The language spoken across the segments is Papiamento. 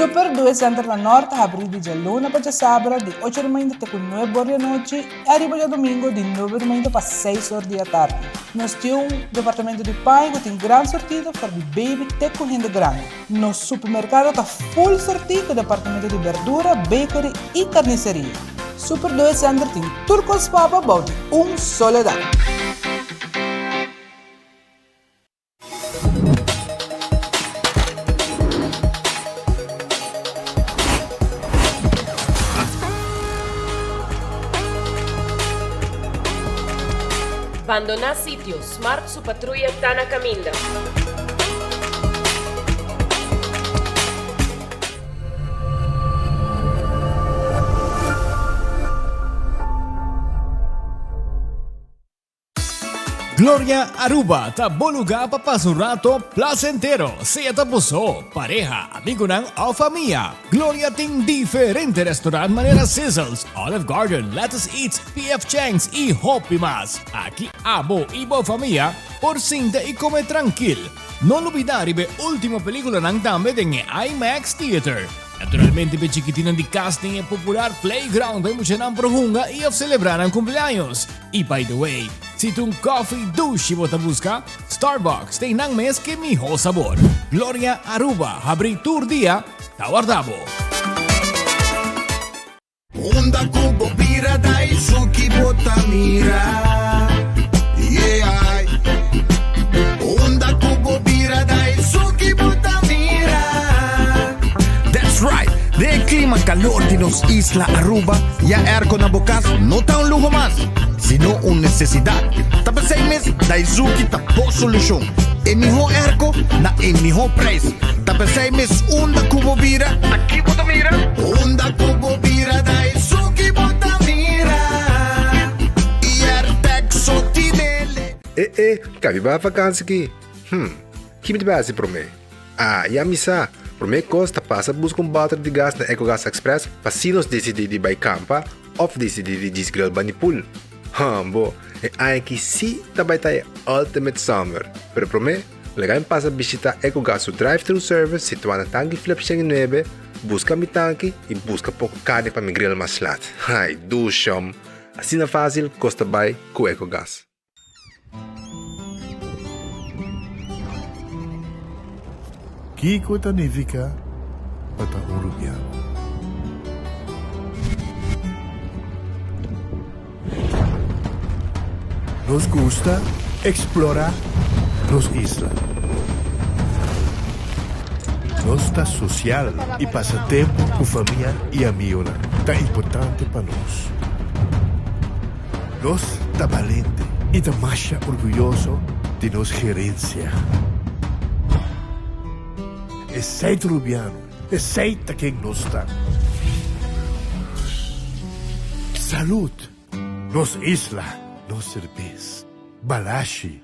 Super Due Center na Nort ta habrí di djaluna pa djasabra di ocho di mainta te ku nuebe or di anochi i ariba djadumingu di nuebe di mainta pa seis or di atardi. Nos tin un departamento di paña ku tin gran sortido for di baby te ku hende grandi. Nos supermerkado ta ful sortí ku departamento di berdura, bakery i karniseria. Super Due Center tin tur kos pa bo bou di un solo dak. Bandoná sitio, Smart su patruya ta na kaminda. Gloria Aruba ta bo lugar pa pasa un rato placentero, sea ta bo so, pareha, amigonan of famia. Gloria tin diferente restaurant manera Sizzles, Olive Garden, Lettuce Eats, PF Chang's y hopi mas. Aki abo y bo famia por sinta y come trankil. No lubida riba e ultimo peliculanan tambe den e IMAX Theater. Naturalmente p'e chikitinnan di cas tin e popular playground pa e muchanan por hunga y of celebra nan cumpleaños. Y by the way, si ta un coffee dushi bo ta busca, Starbucks ta einan mes ke miho sabor. Gloria Aruba habri tur dia, ta warda bo. Unda ku bo bira ta esun ki bo ta mira, yeah. Unda ku bo bira ta esun ki bo ta mira. That's right! Den e klima kalor di nos isla Aruba, ya airco na bo kas no ta un luho mas, sino un nesesidat. Ta p'esei mes Daizuki ta bo solushon. E mihó airco na e mihó prijs. Ta p'esei mes unda ku bo bira, ta ki bo ta mira? Unda ku bo bira, Daizuki bo ta mira. I Airtec so tinele. E e, kabi bai vakansi ki? Hm, ki mi ta bai hasi promé? Ah, ya mi sa! Promé kos ta pasa buska un bòter di gas na Ecogas Express pa si nos disidí di bai kampa òf disidí di djis grill bani pool. Hambo, e aña aki sí ta bai ta e ultimate summer! Pero promé, laga mi pasa bishitá Ecogas su drive-thru service situá na Tanki Flip 109, buska mi tanki i buska poko karni pa mi grill mas lat. Ai, dushom! Asina fásil kos ta bai ku Ecogas. Kiko ta nifiká pa ta un rubiano? Nos gusta eksplorá nos isla. Nos ta sosial i pasa tempu ku famia i amionan ta importante pa nos. Nos ta balente i ta masha orguyoso di nos gerensia. Esei ta Rubiano, esei ta ken nos ta. Salud! Nos isla, nos serbes. Balashi!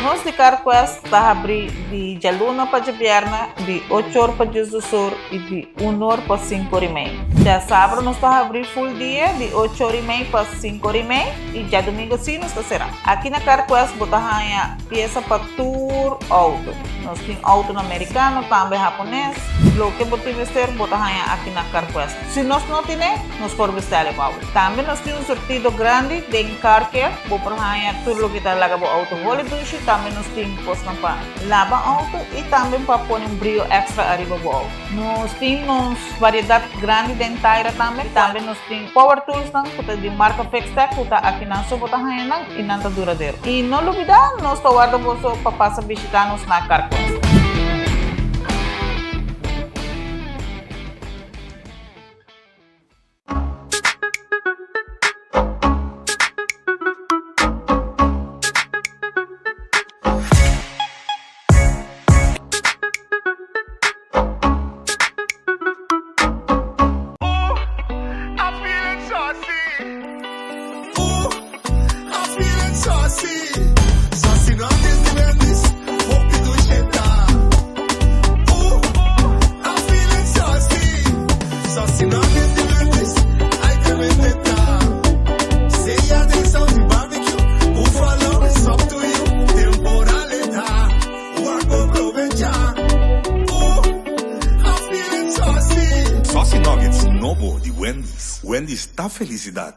Nos di CarQuest ta habrí di djaluna pa djabièrnè di ocho or pa diesdos or i di un or pa sinku or i mei. Djasabra nos ta habrí ful dia di ocho or i mei pa sinku or i mei i djadumingu sí nos ta será. Aki na CarQuest bo ta haña piesa pa tur outo. Nos tin outonan merikano, tambe hapones. Loke bo tin mester bo ta haña aki na CarQuest. Si nos no tine, nos por bestèl e pa bo. Tambe nos tin un surtido grandi den car care, bo por haña tur loke ta laga bo auto holi dushi, tambe nos tin kosnan pa laba auto y tambe pa pone un brio extra ariba bo auto. Nos tin nos variedad grandi den taira tambe, tambe nos tin power toolsnan ku ta di marka Fixtech ku ta akinan so bo ta haña nan y nan ta duradero. Y no lubida nos ta warda boso pa pasa bishita nos na Carquest. Wendy's ta felisidat.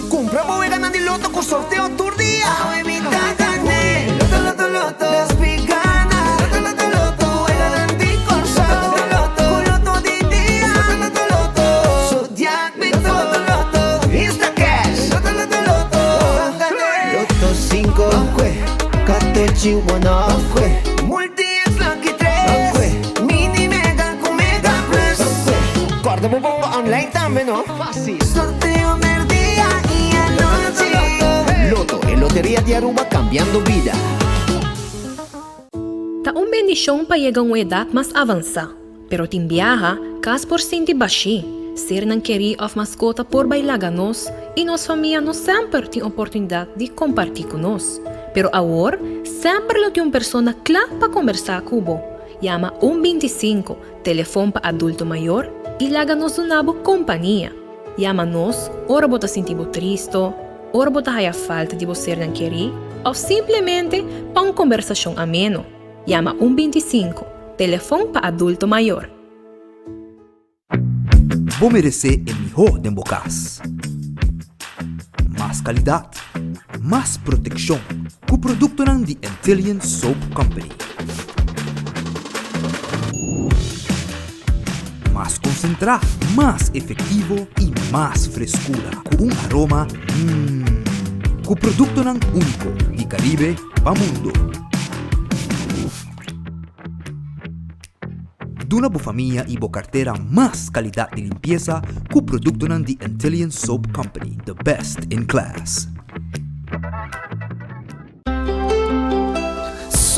Cumpra bo weganan di loto cu sorteo tur dia. Awe mi ta gane. Loto loto loto. Nos pi gana. Loto loto loto. Weganan di Corsou. Loto loto. Cu loto di dia. Loto loto loto. Zodiac Big Four. Loto loto. Instacash. Loto loto loto. Ban gane. Loto cinco. Ban cue. Catochi one off. Ban cue. Multi X Lucky tres. Ban cue. Mini Mega cu Mega Plus. Ban cue. Corda bo bongo online tambe no. Facil. Sorteo merdia y anochi. Lotto, e loteria di Aruba cambiando bida. Ta un bendishon pa yega un edat mas avansá, pero tin biaha kas por sinti bashí, sernan kerí òf maskota por bai laga nos i nos famia no semper tin oportunidat di kompartí ku nos. Pero awor semper lo tin un persona kla pa kombersá ku bo. Yama un 25 Telefon pa adulto mayor i laga nos duna bo kompania. Yama nos ora bo ta sinti bo tristo, ora bo ta haya falta di bo sernan kerí òf simplemente pa un kombersashon ameno. Yama un 25, Telefon pa adulto mayor. Bo meresé e mihó den bo kas. Mas kalidat, mas protekshon ku produktonan di Antillian Soap Company. Mas konsentrá, mas efektivo i mas freskura ku un aroma mmm. Ku produktonan úniko di Karibe pa mundo. Duna bo famia i bo kartera mas kalidat di limpiesa ku produktonan di Antillian Soap Company, the best in class.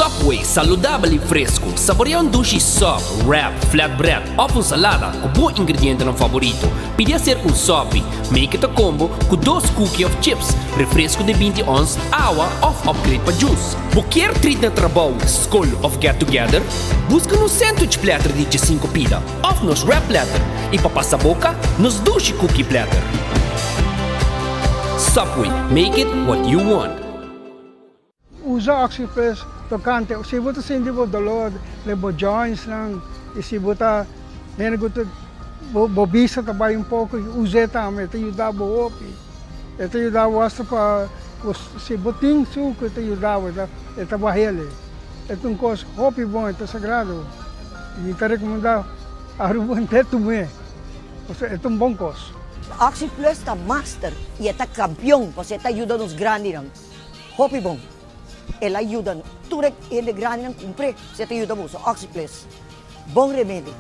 Subway, saludabel i fresku. Saborea un dushi sub, wrap, flatbread òf un salada ku bo ingredientenan faborito. Pidi aser un sopi, make it a combo, ku dos cookie òf chips, refresku di 20 ons, awa òf upgrade pa juice. Bo kier treat na trabou, skol òf get together? Buska nos sandwich platter di djesinku pida òf nos wrap platter i pa pasa boka, nos dushi cookie platter. Subway, make it what you want. Usa Oxyplus tocante si bo ta sinti bo dolor den bo jointsnan y si bo ta hende cu ta bo bista ta bay un poco us'e tambe e ta yuda bo hopi e ta yuda bo hasta pa si bo tin sucu e ta yuda bo e ta bahele e ta un cos hopi bon e ta sagrado y mi ta recomenda Aruba henter tum'e pasobra e ta un bon cos. Oxyplus ta master y e ta campeon pasobra e ta yuda nos grandinan. Hopi bon. El a yuda tur e hende grandinan cumpr'e si e ta yuda boso. Oxyplus. Bon remedi.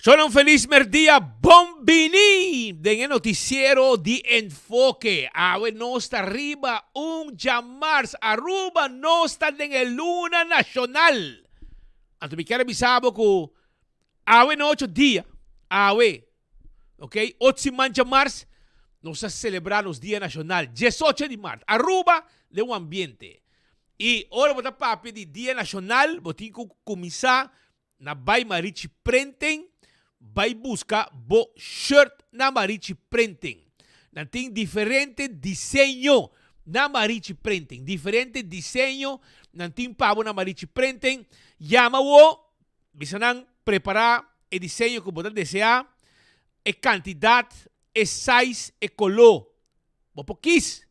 Shona un felis merdia, bon bini den e noticiero di Enfoke. Awe nos ta riba un djamars, Aruba nos ta den e luna nacional. Anto mi kier a bisa bo cu awe na ocho dia, awe, ok, ocho siman djamars, nos ta celebra nos dia nacional, diesocho di mart. Aruba den un ambiente. Y ora bo ta papia di dia nacional, bo tin cu cuminsa Na bai Marichi Printing, bai buska bo shirt na Marichi Printing. Nan tin diferente diseño na Marichi Printing. Diferente diseño nan tin pa bo na Marichi Printing. Yama bo, bisa nan prepara e diseño ku bo ta desea, e kantidat, e size, e kolo. Bo por kis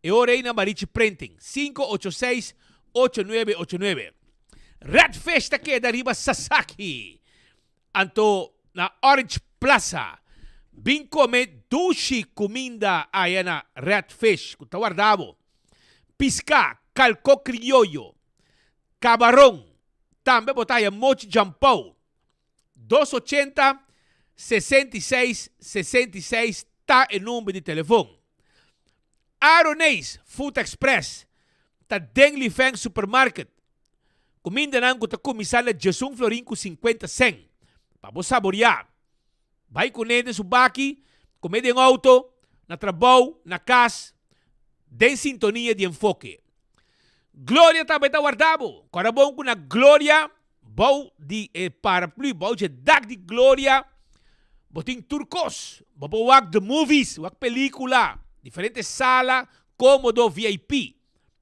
e ora ei na Marichi Printing, 586 8989. Red Fish ta keda riba Sasaki, anto na Orange Plaza. Bin kome dushi kuminda aya na Red Fish ku ta warda bo. Piská, kalko krioyo, kabaron, tambe bo ta haya mochi jampou. 280 66 66 ta e number di telefon. Aroneis Food Express ta den Lifeng Supermarket. Kumindanan ku ta kuminsá na djesun florin ku sinkuenta sèn. Pa bo saboriá. Bai kuné den su baki, kumé den outo, na trabou, na kas, den sintonia di Enfoke. Gloria tambe ta warda bo. Kòrda bon ku na Gloria, bou di e paraplu, bou dje dak di Gloria, bo tin tur kos. Bo por wak the movies, wak pelikula, diferente sala, komodo, VIP.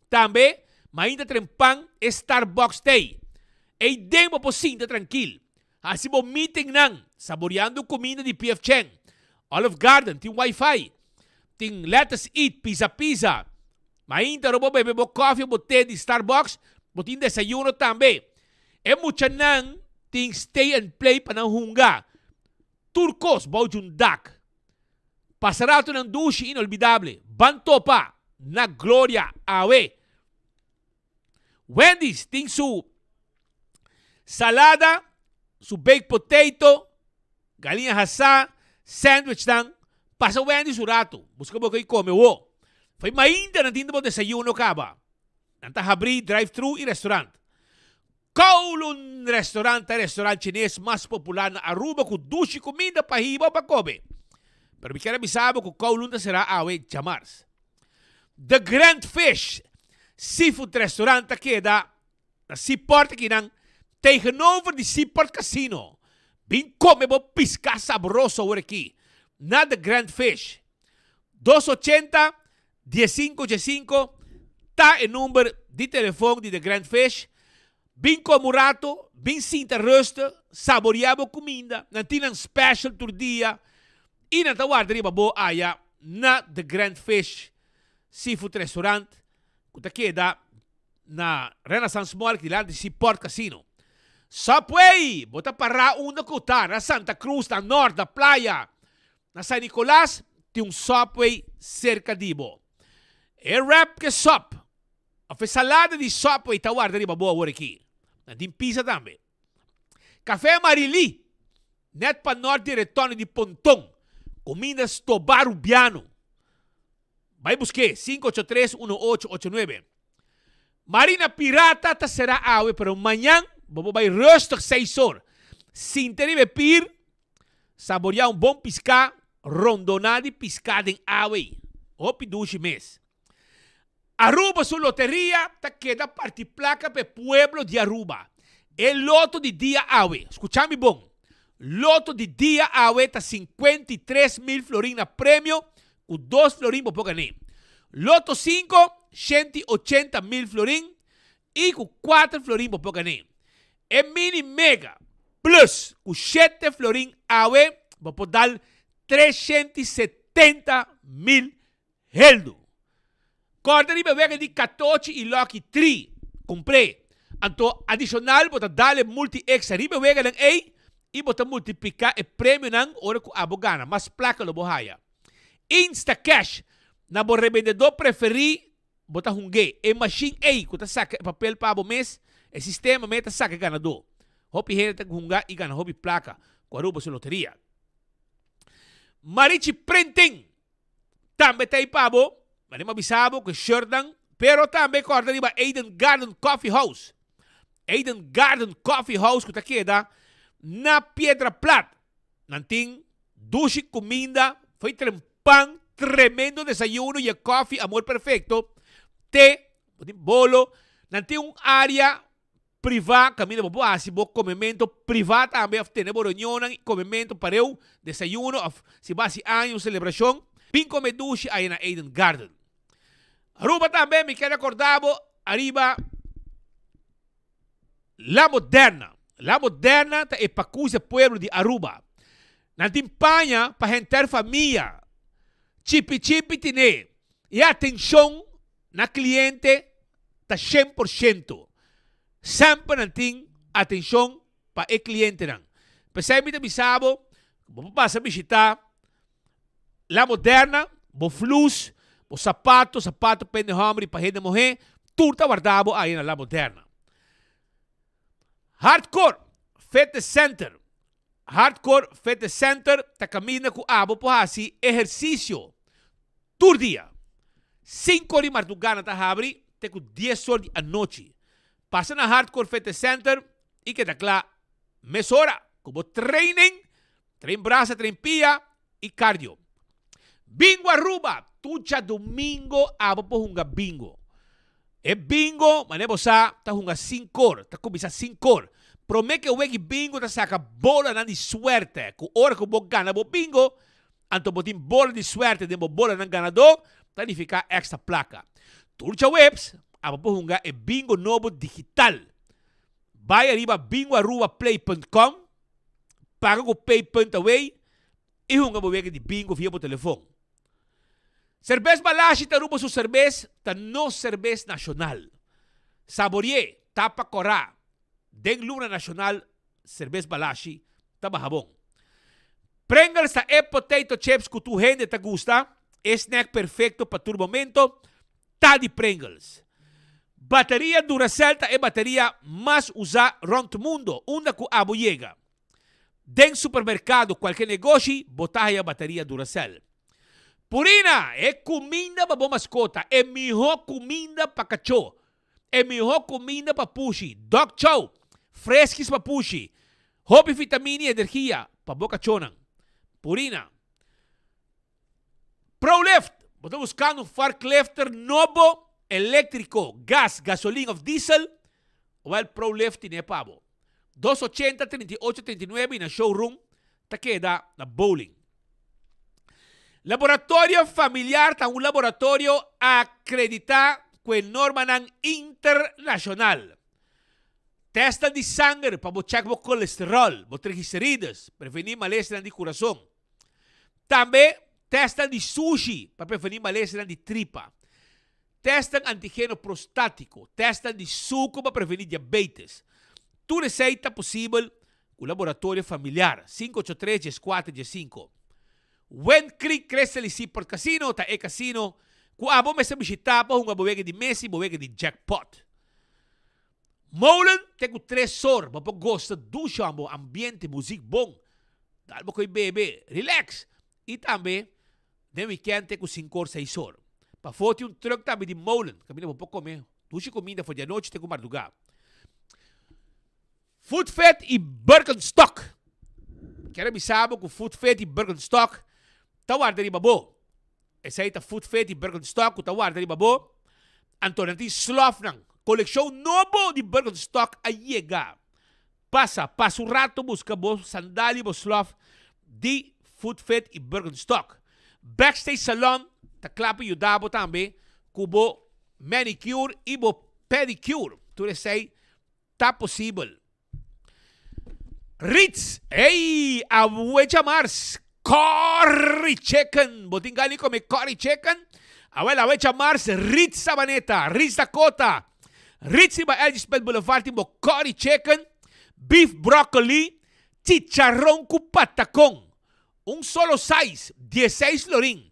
Tambe, mainta trempan e Starbucks t'ei. Ei den bo por sinta trankil. Hasi bo meetingnan, saboriando kuminda di PF Chang. Olive Garden tin wifi. Tin Let Us Eat, Pizza Pizza. Mainta ora bo bebe bo koffie of bo te di Starbucks, bo tin desayuno tambe. E muchanan tin stay and play pa nan hunga. Tur kos bou di un dak. Pasa ratonan dushi inolvidable. Ban topa na Gloria awe! Wendy's tin su salada, su baked potato, galiña hasá, sandwichnan. Pasa Wendy's un rato, buska bo ke kome wo. Fai mainta nan tin ta bo desayuno kaba. Nan ta habrí drive-thru i restaurant. Kowloon Restaurant ta e restaurant chines mas popular na Aruba ku dushi kuminda pa hiba o pa kome. Pero mi kier a bisa bo ku Kowloon ta será awe djamars. The Grand Fish Seafood Restaurant ta keda na Seaport akinan tegenover di Seaport Casino. Bin kome bo piská sabroso awor aki na The Grand Fish. Dos ochenta, diesinko diesinko ta e number di telefon di The Grand Fish. Bin kome un rato, bin sinta rustig, saborea bo kuminda. Nan tin nan special tur dia i nan ta warda riba bo aya na The Grand Fish Seafood Restaurant ku ta keda na Renaissance Mall dilanti di Seaport Casino. Subway! Bo ta pará unda ku ta, na Santa Cruz, na Nort, na Playa, na San Nicolas, tin un Subway serka di bo. E wrap ke sop òf e salada di Subway ta warda riba bo awor aki. Nan tin pizza tambe. Café Marily, net pa nort di retorno di Ponton, cuminda stoba Rubiano. Bai busk'é, 583 1889. Marina Pirata ta será awe, pero mañan bo por bai rustig seis or. Sinta riba e pir, saboreá un bon piská, rondoná di piská den awe. Hopi dushi mes. Aruba su loteria ta keda parti placa pa e pueblo di Aruba. E loto di dia awe, scucha mi bon, loto di dia awe ta 53 mil florin na premio cu dos florin bo por gane. Loto 5, 180 mil florin y cu 4 florin bo por gane. E mini mega plus cu 7 florin awe bo por dal 370 mil heldo. Corda riba wega di 14 y Lucky 3. Cumpr'e. Anto adicional bo ta dal e multi extra riba wega nan ey y bo ta multiplica e premio nan ora cu abo gana. Mas placa lo bo haya. Instacash. Na bo rebendedor preferi bo ta hungue. E machine ey cu ta saca e papel pa abo mes, e sistema mes ta saca e ganador. Hopi hende ta hunga y gana hopi placa cu Aruba su loteria. Marichi Printing tambe ta ey pa bo. Mane bisa bo cu shirt nan, pero tambe corda riba Eden Garden Coffee House. Eden Garden Coffee House cu ta keda na Piedra Plat. Nan tin dushi cuminda, foi trempan, tremendo desayuno y e coffee amor perfecto. Te, tin bolo. Nan tin un area priva, caminda bo por haci bo comemento priva tambe of tene bo reunionnan y comemento pareu, desayuno of si bo haci aña un celebracion, bin come dushi aya na Eden Garden. Aruba tambe mi kier recorda bo ariba La Moderna. La Moderna ta e pacus e pueblo di Aruba. Nan tin paña pa henter famia. Chipi chipi tine. Y atencion na cliente ta 100%. Semper nan tin atencion pa e clientenan. P'esei mi ta bisa bo, bo por pasa bishita La Moderna, bo flus, bo sapato, sapato pa hende homber y pa hende muher, tur ta warda bo ahi na La Moderna. Hardcore Fitness Center. Hardcore Fitness Center ta kaminda ku abo por hasi ehersisio tur dia. Sinku or di mardugá nan ta habri te ku dies or di anochi. Pasa na Hardcore Fitness Center i keda kla mesora ku bo training, train brasa, train pia i cardio. Bingo Aruba, tur djadumingo abo por hunga bingo. E bingo, manera bo sa, ta hunga sinkor, ta kuminsá sinkor. Promé ku e wek di bingo ta saka bolanan di suerte, ku ora ku bo gana bo bingo, anto bo tin bola di suerte den bo bolanan ganadó, ta nifiká èkstra plaka. Tur djaweps, abo por hunga e bingo nobo digital. Bai ariba bingoarubaplay punt com, paga ku pay punt away i hunga bo wega di bingo via bo telefon. Serbes Balashi ta Aruba su serbes ta nos serbes nashonal. Saborié, tapa kòrá, den luna nashonal serbes Balashi ta baha bon. Pringles ta e potato chips ku tur hende ta gusta, e snack perfekto pa tur momento ta di Pringles. Bateria Duracell ta e bateria mas usá rònt mundo unda ku abo yega. Den supermerkado kualke negoshi bo ta haya bateria Duracell. Purina, e kuminda pa bo maskota, e mihó kuminda pa kachó, e mihó kuminda pa pushi, dog chow, freskis pa pushi, hopi vitamina i energia pa bo kachónan. Purina. Prolift, bo ta buskando un forklifter nobo, eléktriko, gas, gasolin òf diesel? Wèl Prolift tine pa bo. Dos ochenta, 38, 39 i na showroom ta keda na Bowling. Laboratorio Familiar ta un laboratorio akreditá ku e normanan internashonal. Tèstnan di sanger pa bo chèk bo kolesteròl, bo trigliserides, prevení malesanan di kurason. Tambe tèstnan di sushi pa prevení malesanan di tripa. Tèstnan antigeno prostátiko, tèstnan di suku pa prevení diabetes. Tur esei ta posibel ku Laboratorio Familiar, 583 14 15. Wind Creek Crystal y Seaport Casino ta e casino ku abo mester bishitá pa hunga bo wega di mesa y bo wega di jackpot. Molen te ku tres or bo por gosta dushi wan bo ambiente, muzik bon, dal bo koe bebe, relax y tambe den weekend te ku sinku or seis or. Pafó tin un truck tambe di molen kaminda bo por kome dushi kuminda for di anochi te ku mardugá. Food Fit y Birkenstock Kier a bisa bo ku Food Fit y Birkenstock ta warda riba bo. Esei ta Food Fit y Birkenstock ku ta warda riba bo. Anto nan tin slòfnan. Kolekshon nobo di Birkenstock a yega. Pasa, pasa un rato buska bo sandal y bo slòf di Food Fit y Birkenstock. Backstage Salon ta kla pa yuda bo tambe ku bo manicure y bo pedicure. Tur esei Ta posibel. Ritz, Ey, awe djamars, curry chicken. Bo tin gana di come curry chicken? Awel, awe djamars, Ritz Sabaneta, Ritz Dakota, Ritz riba LG Smith Boulevard tin bo curry chicken, beef broccoli, chicharron cu patacon. Un solo size, dieseis florin.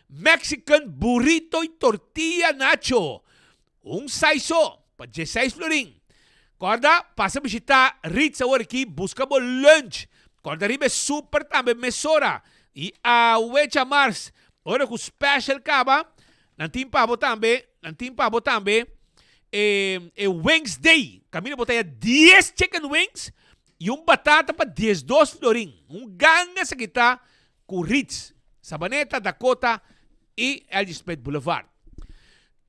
Mexican burrito y tortilla nacho. Un size so, pa dieseis florin. Corda, pasa bishita Ritz awor aki, busca bo lunch. Corda riba e super tambe mesora. Y awe djamars, ora cu special caba, nan tin pa bo tambe, nan tin pa bo tambe e, e Wings Day. Caminda bo ta haya dies chicken wings y un batata pa diesdos florin. Un ganga esaki ta cu Ritz, Sabaneta, Dakota y LG Smith Boulevard.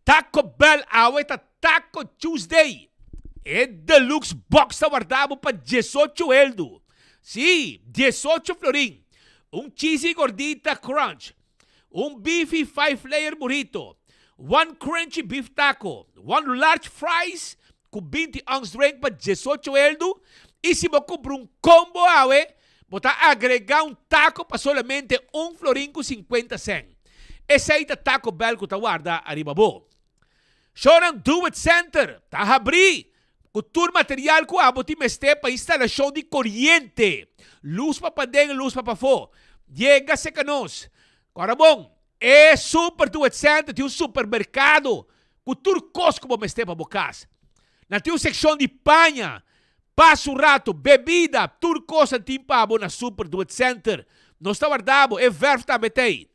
Taco Bell awe ta Taco Tuesday. E deluxe box ta warda bo pa diesocho eldo. Sí, diesocho florin. Un cheesy gordita crunch, un beefy five layer burrito, one crunchy beef taco, one large fries ku binti ounce drink pa diesocho eldo. I si bo kumpra un combo awe, Bo ta agregá un taco pa solamente un florin ku sinkuenta sèn. Esei ta Taco Bell ku ta warda ariba bo. Shownan Do It Center ta habrí ku tur material ku abo tin mester pa instalashon di koriente, lus pa paden, lus pa pafó. Yega serka nos. Kòrda bon, e Super Do It Center tin un supermerkado ku tur kos ku bo mester pa bo kas. Nan tin un sekshon di paña. Pasa un rato, bebida, tur cos a tin pa bo na Super Doet Center. Nos ta warda bo, e verf tambe t'ey.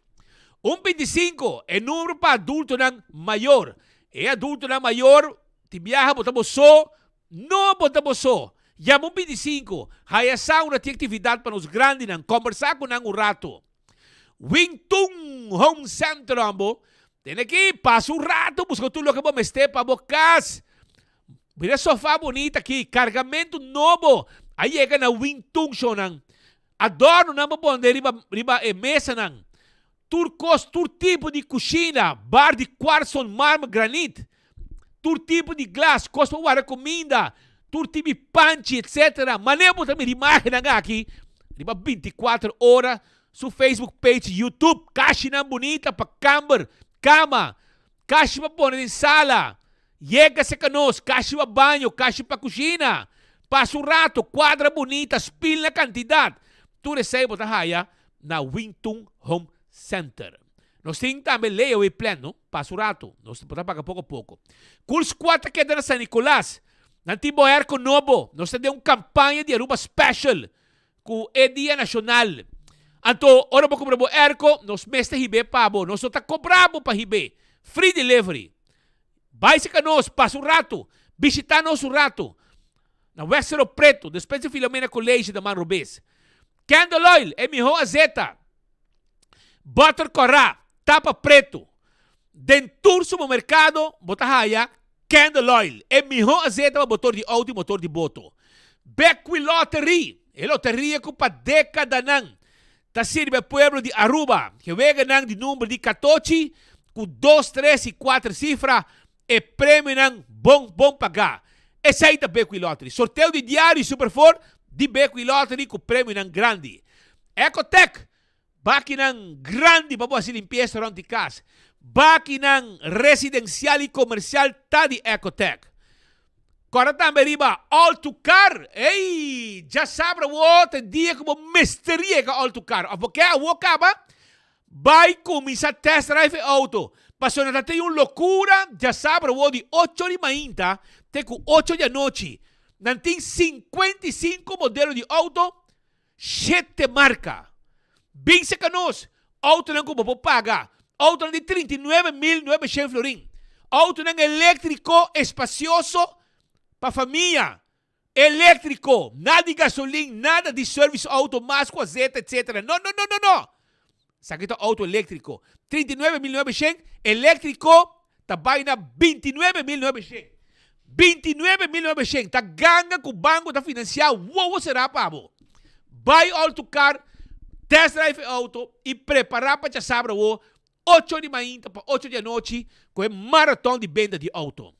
Un 25, e numero pa adultonan mayor. E adultonan mayor, tin biaha bo ta bo so, no bo ta bo so. Yama un 25, haya sa unda tin actividad pa nos grandinan, combersa cu nan un rato. Wing Tung Home Center ambo, tene aki, pasa un rato busca tur loke bo mester pa bo cas. Mira e sofa bunita aki, kargamentu nobo a yega na Wing Tung shownan. Adornonan bo pone riba riba e mesanan. Tur kos, tur tipo di kushina, bar di kwartson, marmer, granit. Tur tipo di glas, kos pa warda kuminda, tur tipo di panchi, etsetera. Manera bo ta mira imagennan aki riba 24 ora su Facebook page, YouTube, kashinan bunita pa kamber, kama, kashi pa pone den sala. Yega serka nos, kashi pa baño, kashi pa kushina. Pasa un rato, kuadra bunita, spil na kantidat. Tur esei bo ta haya na Wing Tun Home Center. Nos tin tambe layaway plan, no? Pasa un rato, nos bo ta paga poko poko. Cool Squad ta keda na San Nicolas. Nan tin bo airco nobo. Nos ta den un kampaña di Aruba Special ku e Dia Nashonal. Anto, ora bo kumpra bo airco, nos mes ta hib'é pa bo. Nos no ta kobra bo pa hib'é. Free delivery. Bai serka nos, pasa un ratu. Bishita nos un ratu. Na West Cerro Preto, despues di Filomena College na man robes. Candle oil, e mihó azeta. Butter kòrá, tapa pretu. Den tur supermerkado bo ta haya Candle oil, e mihó azeta pa motor di outo i motor di boto. Bequi Lottery, e loteria ku pa dekadanan ta sirbi e pueblo di Aruba. Ke weganan di number di katochi ku dos, tres i kuater sifra, e premionan bon bon pagá. Esei ta Bequi Lottery. Sorteo di diario i Super Four di Bequi Lottery ku premionan grandi. Ecotec, Bakinan grandi pa bo hasi limpiesa rònt di kas. Bakinan residensial i komersial ta di Ecotec. Kòrda tambe riba All to Car. Ey! Djasabra awor ta e dia ku bo mester yega All to Car. Òf bo ke awor kaba, bai kuminsá test drive e outo. Pasobra ta tin un lokura djasabra awor di ocho di mainta te ku ocho di anochi. Nan tin 55 modelo di outo Shete marka. Bin seka nos, autonan ku bo por paga, autonan di 39.900 florin, autonan eléktriko espasioso pa famia, eléktriko, nada di gasolin, nada di service auto mas ku azeta etsetera. No, no, no, no, no! Esaki ta auto eléktriko. 39.900, eléktriko ta bai na 29.900. 29.900 ta ganga ku banko ta finansiá wowo será pa bo. Bai Auto Car, test drive e auto i prepará pa djasabra awo ocho di mainta pa ocho di anochi ku e maraton di benta di auto.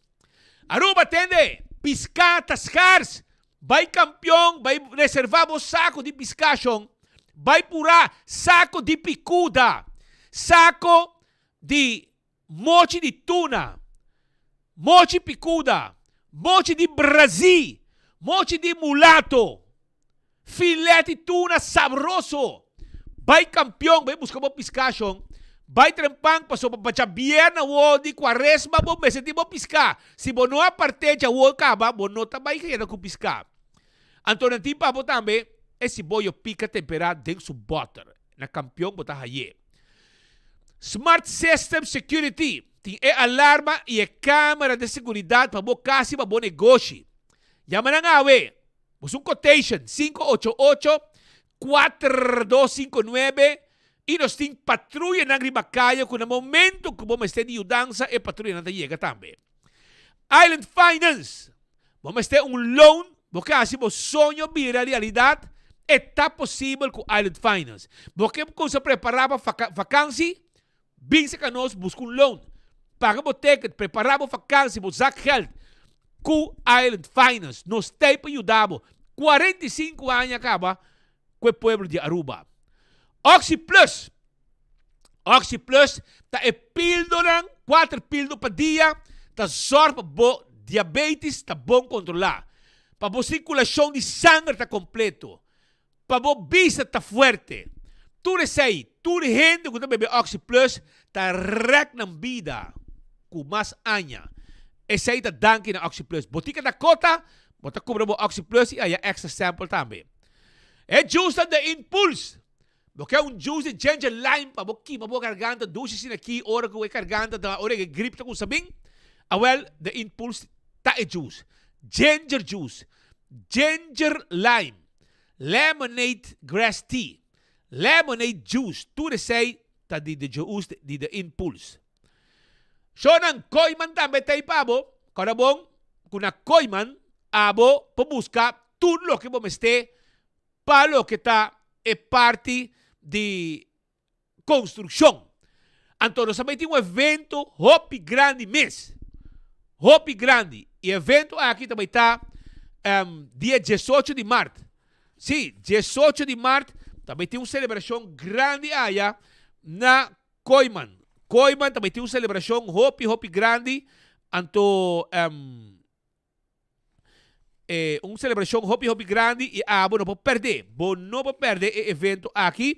Aruba tende, piská ta skars! Bai kampion, bai reservá bo sako di piská shon. Bai purá sako di pikuda, sako di mochi di tuna, mochi pikuda, mochi di brazí, mochi di mulato, filet di tuna sabroso. Bai kampion, bai buska bo piská shon. Bai trempan pasobra pa djabièrnè awor di kuaresma bo mester tin bo piská. Si bo no a part'é djawor kaba, bo no ta bai keda ku piská. Anto nan tin pa bo tambe e siboyo pika temperá den su bòter. Na kampion bo ta hay'é. Smart System Security tin e alarma i e kamera di seguridat pa bo kas i pa bo negoshi. Yama nan awe. Bo su quotation, 588 4259 i nos tin patruyanan riba kaya ku na momento ku bo mester di yudansa e patruyanan ta yega tambe. Island Finance, Bo mester un loan, bo ke hasi bo soño bira realidat? E ta posibel ku Island Finance. Bo ke kusa prepará pa vakansi? Bin serka nos buska un loan. Paga bo ticket, prepará bo vakansi, bo zakgeld ku Island Finance. Nos t'ei pa yuda bo. 45 aña kaba ku e pueblo di Aruba. Oxi Plus, Oxi Plus ta e pildonan, kuater pildo pa dia, ta zòrg pa bo diabetes ta bon kontrolá, pa bo sirkulashon di sanger ta kompleto, pa bo bista ta fuerte. Tur esei, tur hende ku ta bebe Oxi Plus ta rèk nan bida ku mas aña. Esei ta danki na Oxi Plus. Botika Dakota. Bo ta kubra bo Oxi Plus i haya extra sample tambe. E juice ta The Impulse. Bo ke un juice di ginger lime pa bo kima bo garganta dushi asina aki ora ku e garganta ta ora e grip ta kusa bin? Awel The Impulse ta e juice. Ginger juice, ginger lime, lemonade grass tea, lemonade juice tur esei ta di The Juice di The Impulse. Shownan Kooiman tambe ta ei pa bo. Kòrda bon ku na Kooiman abo por buska tur loke bo mester pa loke ta e parti di konstrukshon. Anto nos a bai tin un evento hopi grandi mes. Hopi grandi. E evento aki ta bai ta dia diesocho di mart. Si, diesocho di mart ta bai tin un selebrashon grandi aya na Kooiman. Kooiman ta bai tin un selebrashon hopi hopi grandi anto e un selebrashon hopi hopi grandi i abo no por pèrdè. Bo no por pèrdè e evento aki.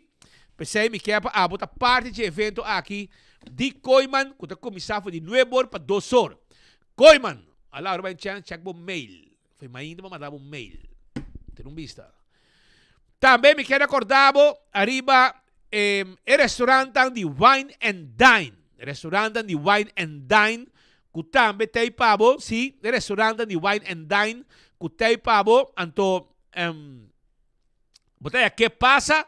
P'esei mi kier pa abo ta parti dje evento aki di Kooiman ku ta kuminsá for di nuebe or pa dos or. Kooiman, a la ora bai chèns chèk bo mail. Foi mainta bo manda bo un mail. Tene un bista. Tambe mi kier recorda bo ariba e restaurantan di Wine and Dine. Restaurantan di Wine and Dine ku tambe tei pa bo, si, e restaurantan di Wine and Dine ku tei pa bo, anto bo ta ya ke pasa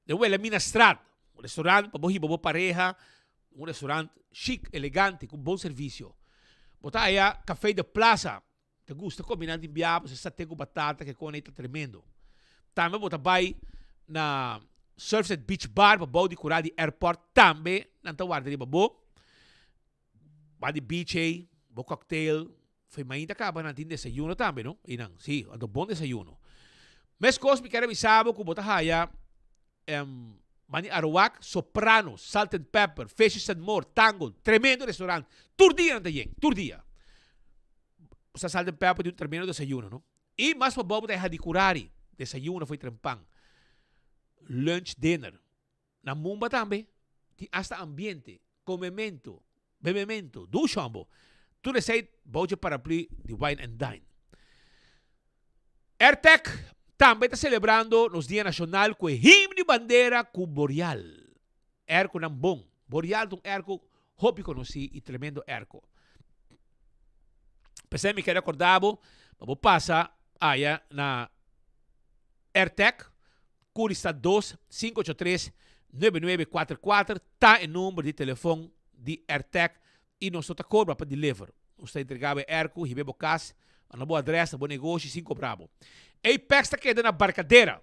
den Wilhelminastraat. Un restaurant pa bo hiba bo pareha, un restaurant chic, elegante, ku bon servisio. Bo ta haya Café de Plaza. Ta gusta come nan tin biaha pasobra sate cu batata ke con ey ta tremendo. Tambe bo ta bay na Surfside Beach Bar pa bou di cura di airport tambe nan ta warda riba bo. Ba di beach ey, bo cocktail, fo'i mainta caba nan tin desayuno tambe no, eynan si, anto bon desayuno. Mescos mi kier a bisa bo cu bo ta haya Mani Aruak, Soprano, Salt and Pepper, Fishes and More, Tango, tremendo restaurant. Tur dia nan ta yen, tur dia. Sa Salt and Pepper tin un tremendo desayuno, no? I mas pa bobo ta e Hadicurari, desayuno fo'i trempan. Lunch, dinner. Na Mumba tambe tin hasta ambiente, comemento, bebemento, dushi hombo. Tur esei bou dje paraplu di Wine and Dine. Airtec tambe ta celebrando nos Dia Nacional cu e himno y bandera cu Boreal. Airconan bon. Boreal ta un airco hopi conoci y tremendo airco. P'esei mi kere acorda bo pa bo pasa aya na Airtec. Curista dos, sinku ocho tres, nuebe nuebe kuater kuater ta e number di telefon di Airtec y nos no ta cobra pa deliver. Nos ta entrega bo e airco, hiba e bo cas, na bo adres, na bo negoshi sin cobra bo. Apex ta keda na Barcadera.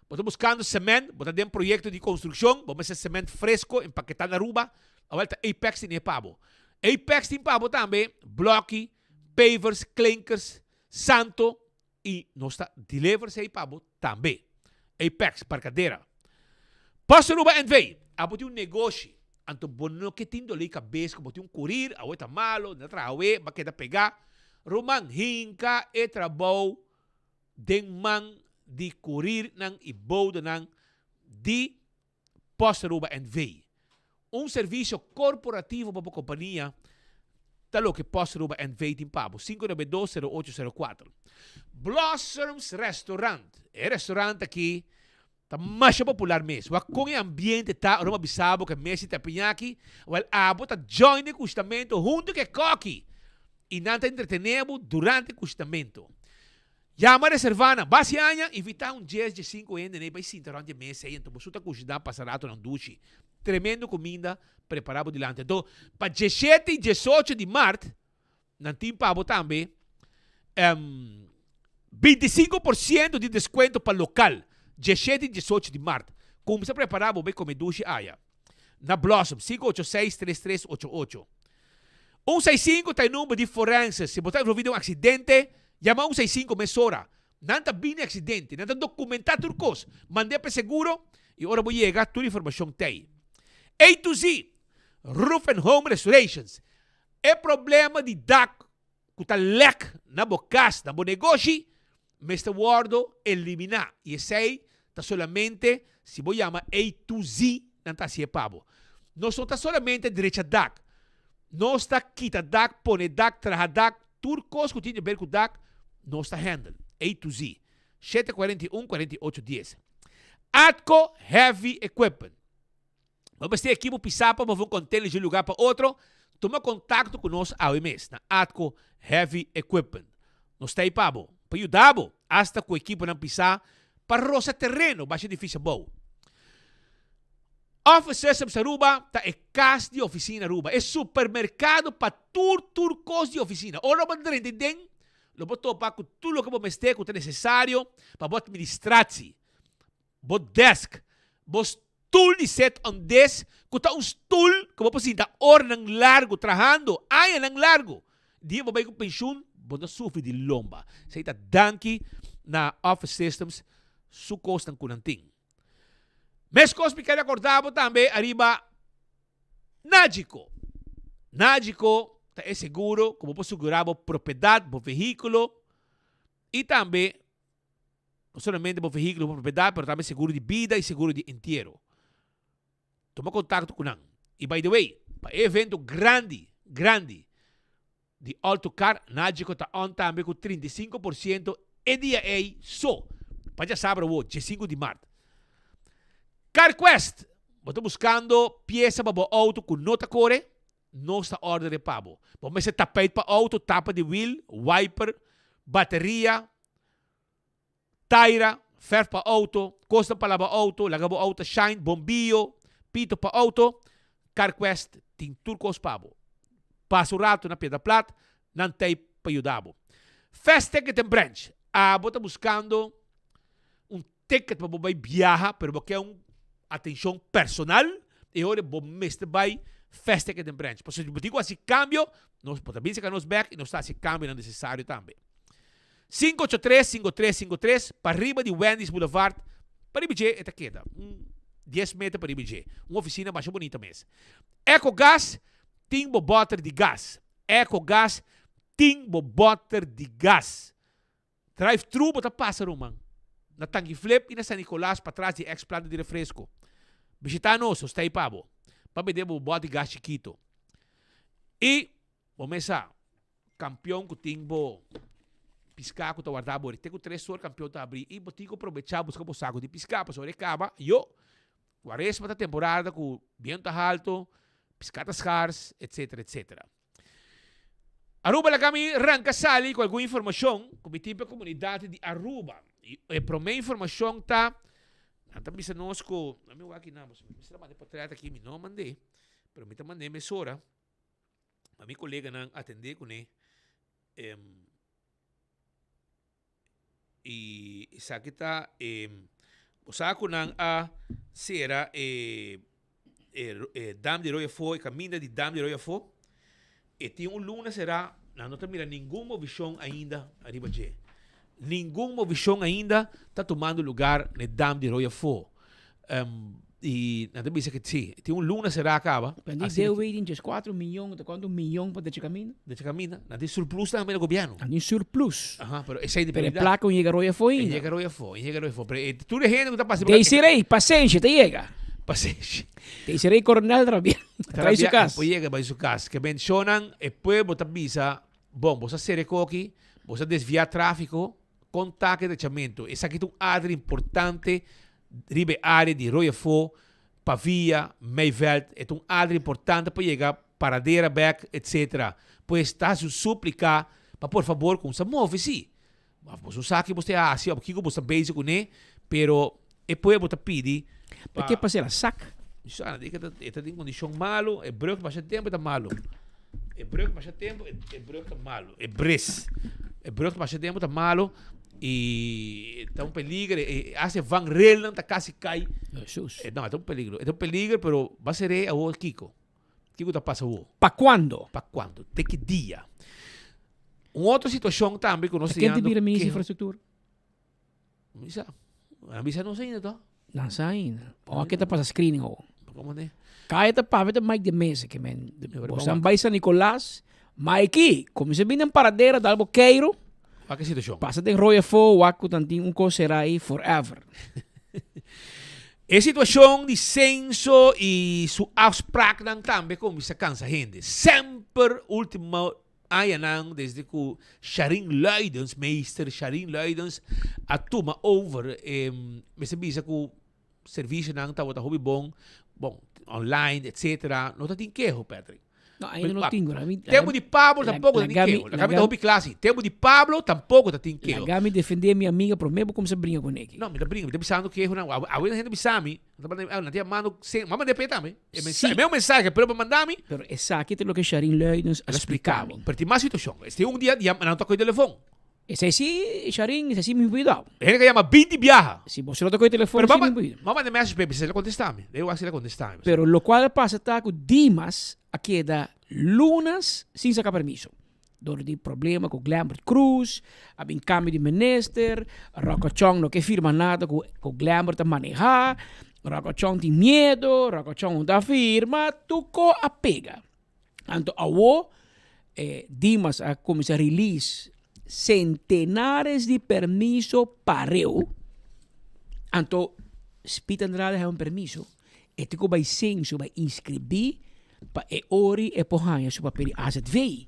Bo ta buscando cement, bo ta den proyecto di construccion, bo mester cement fresco empaketa na Aruba, awel ta Apex tin e pa bo. Apex tin pa bo tambe bloki, pavers, klinkers, santo, Y nos ta deliver esey pa bo tambe. Apex, Barcadera. Post Aruba NV. Abo tin un negoshi, anto bo no ke tin dolor di cabes cu bo tin un curir, awe ta malo, na traha awe, bo a keda pega. Ruman, hinca e trabou den man di curirnan y bodenan di Post Aruba NV. Un servisio korporativo pa bo kompania ta loke Post Aruba NV tin pa bo. 592 0804. Blossoms Restaurant. E restaurant aki ta masha popular mes. Wak kon e ambiente ta ora bo a bisa bo ku e mes di teppanyaki. Wèl abo ta join e kustamento huntu ku e kòki i nan ta entretené bo durante e kustamento. Yama reservá nan. Basi aña, invitá un djes dje sinku hende nei bai sinta rònt dje mesa ei, anto boso ta kushiná pasa ratonan dushi. Tremendo kuminda prepará bo dilanti. Anto, pa djeshete i djesocho di mart, nan tin pa bo tambe 25 por siento di deskuento pa lokal, djeshete i djesocho di mart. Kumsa prepará bo bai kome dushi aya. Na Blossom, 586 3388. Un seis sinku ta e number di forense. Si bo ta envolvi den un aksidente, yama un seis sinku mesora. Nan ta bini aksidente, nan ta dokumentá tur kos, mand'é pa e seguro i ora bo yega tur informashon t'ei. A to Z, Roof and Home Restorations. E problema di dak ku ta lèk na bo kas, na bo negoshi, mester wòrdu eliminá i esei ta solamente si bo yama A to Z nan ta hasié pa bo. Nos no ta solamente drecha dak, nos ta kita dak, pone dak, traha dak, tur kos ku tin di ber ku dak. Nos ta handle A to Z. 741 48 10. Atco Heavy Equipment. Bo mester ekipo pisá pa move un container di un lugar pa otro? Tuma contacto cu nos awe mes na Atco Heavy Equipment. Nos ta ei pa bo, pa yuda bo, hasta cu ekiponan pisá pa rosa tereno basha edificio abou. Office Systems Aruba ta e cas di oficina Aruba, e supermercado pa tur tur cos di oficina. Ora bo drenta den, lo bo topa cu tur loke bo mester cu ta necesario pa bo administratie, bo desk, bo stoel di set on des cu ta un stoel cu bo por sinta oranan largo trahando, añanan largo. Dia bo bay cu pensioen, bo no sufri di lomba. Esey ta danki na Office Systems su cosnan cu nan tin. Meskos mi kere akorda bo tambe ariba Nagico. Nagico ta e seguro ku bo por sigurá bo propiedat, bo vehíkulo i tambe no solamente bo vehíkulo, bo propiedat, pero tambe seguro di bida i seguro di entiero. Tuma kontakto ku nan. I by the way, pa e evento grandi, grandi Di Autocar Nagico ta on tambe cu 35% e dia ey so, pa djasabra awo, diesinku di mart. CarQuest, Bo ta buscando pieza pa bo auto cu no ta core? Nos ta ordere pa bo. Bo mester tapijt pa auto, tapa di wiel, wiper, bateria, Taira, verf pa auto, kosnan pa laba auto, laga bo auto shine, bombiyo, pito pa auto, CarQuest tin tur kos pa bo. Pasa un rato na Piedra Plat, nan t'ei pa yuda bo. Fast Ticket and Branch, Abo ta buskando un ticket pa bo bai biaha pero bo ke un atencion personal? E ora bo mester bai Fast Ticket and Branch. Pasobra si bo tin ku hasi kambio, nos bo ta bin saka nos bek i nos ta hasi e kambionan nesesario tambe. 583 5353 pariba di Wendy's Boulevard pariba dje e ta keda un dies meter pariba dje un oficina masha bunita mes Ecogas tin bo boter di gas Ecogas tin bo boter di gas Drive thru bo ta pasa ruman na Tanki Flip y na San Nicolas patras di ex planta di refresco bishita nos nos ta ey pa bo pa bende bo boter di gas chikito y bo mesa Kampion ku tin bo piská ku ta wardá bo te ku tresor kampion ta abrí i bo tin ku probechá buska bo saku di piská pasobra e kaba yo kuaresma ta temporada ku bientu ta haltu piská ta skars etsetera etsetera. Aruba laga mi ranka sali ku algun informashon ku mi tin pa e komunidat di Aruba i e promé informashon ta nan ta bisa nos ku mi wak aki nan pasobra mi mester a manda e potret aki mi no a mand'é pero mi ta mand'é mesora. Pa mi koleganan atendé kuné i esaki ta e bo sa ku nan a sera e e dam di Rooi Afó e kaminda di dam di Rooi Afó e tin un luna será nan no ta mira ningun movishon ainda ariba dje ningun movishon ainda ta tumando lugar na e dam di Rooi Afó. Y nan ta bisa que si, tin un luna será caba. Pero di deu wey tin djes cuatro miyon, ta cuanto miyon pa decha caminda? Decha caminda. Nan tin surplus tambe na gobierno. Nan tin surplus. Aha, pero esey di Pero e placa un yega rooi afo ainda. E yega rooi afo, e yega rooi afo. Pero e tur e hende cu ta pasa. Desiree, pasenshi, ta yega. Pasenshi. Desiree Coronel ta rabia. Ta bai su cas. E por yega bai su cas. Ke mencionan e pueblo ta bisa, bon, bo sa sere koki, bo sa desvia trafico, con ta ke drechamento. Esaki ta un adre importante Riba e área di Royafó, Pavia, Meiveld, e ta un área importante pa yega Paradera bèk, etc. Pues ta hasi un súplika pa por fabor kumsa move sí. Of boso sa ki bo ta hasi of kiko bo ta bezig kuné, pero e pueblo ta pidi pa. Ke pas'el a sak? Mi sa, e ta e ta den kondishon malu, e brug masha tempu e ta malu. E brug masha tempu e brug ta malu, e bres. E brug masha tempu ta malu. Y ta un peligro, e hace vangrailnan ta casi cay. Jesus. E, no, ta un peligro. E ta un peligro, pero ba seré awor kiko? Kiko ta pasa awor? Pa cuando? Pa cuando? Te ki dia? Un otro situacion tambe cu nos Ta ken ta bira minister di infrastructura? Misa. Nan bisa nos ainda to. Nan sa ainda. O ke ta pasa screening awor? Como ne? Kaya ta papia ta Mike de Meza ke men. Bosan bai San Nicolas. Mikey, kuminsá bini den Paradera dal bo keiro. Wak e situashon. Pasa den Rooi Afó wak ku tan tin un kos será ei forever. E situashon di senso i su afspraaknan tambe kuminsá kansa hende. Semper ultimo. añanan desde ku Sharin Luidens, meester Sharin Luidens a tuma over, mester bisa ku servicionan tabata hopi bon, bon, online, etcetera, no ta tin keho, Patrick. No, ainda no tin, bro. Tempo di Pablo tampoco ta tin keho. Laga mi ta hopi kla si. Tempo di Pablo tampoco ta tin keho. Laga mi defende mi amiga prome bo kumsa bringa ku neki. No, mi ta bringa, mi ta bisando kehonan. Awe hende bisa mi, nan ta yamando, m'a manda p'e tambe. E mensahe, e mensahe pero bo manda mi. Pero esaki ta loke Sharin Luidens a splika mi. Pero tin mas situacion. Este un dia nan ta kohe telefon. Esei si, Sharin, esei si mi cuidao. Hende ka yama 20 biaha. Si bo no ta kohe telefon, Pero si mi cuidao. Mama manda message p'e, bisa si el a contesta mi. Debe wak si el a contesta mi. Pero locual a pasa ta cu Dimas a keda lunas sin saca permiso. Door di problema cu Glembert Croes, a bin cambio di minister, Rocco Chong no ke firma nada cu cu Glembert ta maneha, Rocco Chong tin miedo, Rocco Chong no ta firma, tuco a pega. Anto awo eh, Dimas a cuminsa release centenares di permiso pareu. Anto Speed Andrade haya un permiso. E tin cu bay censo, bay inscribi pa e ori e por haya su papel di AZV.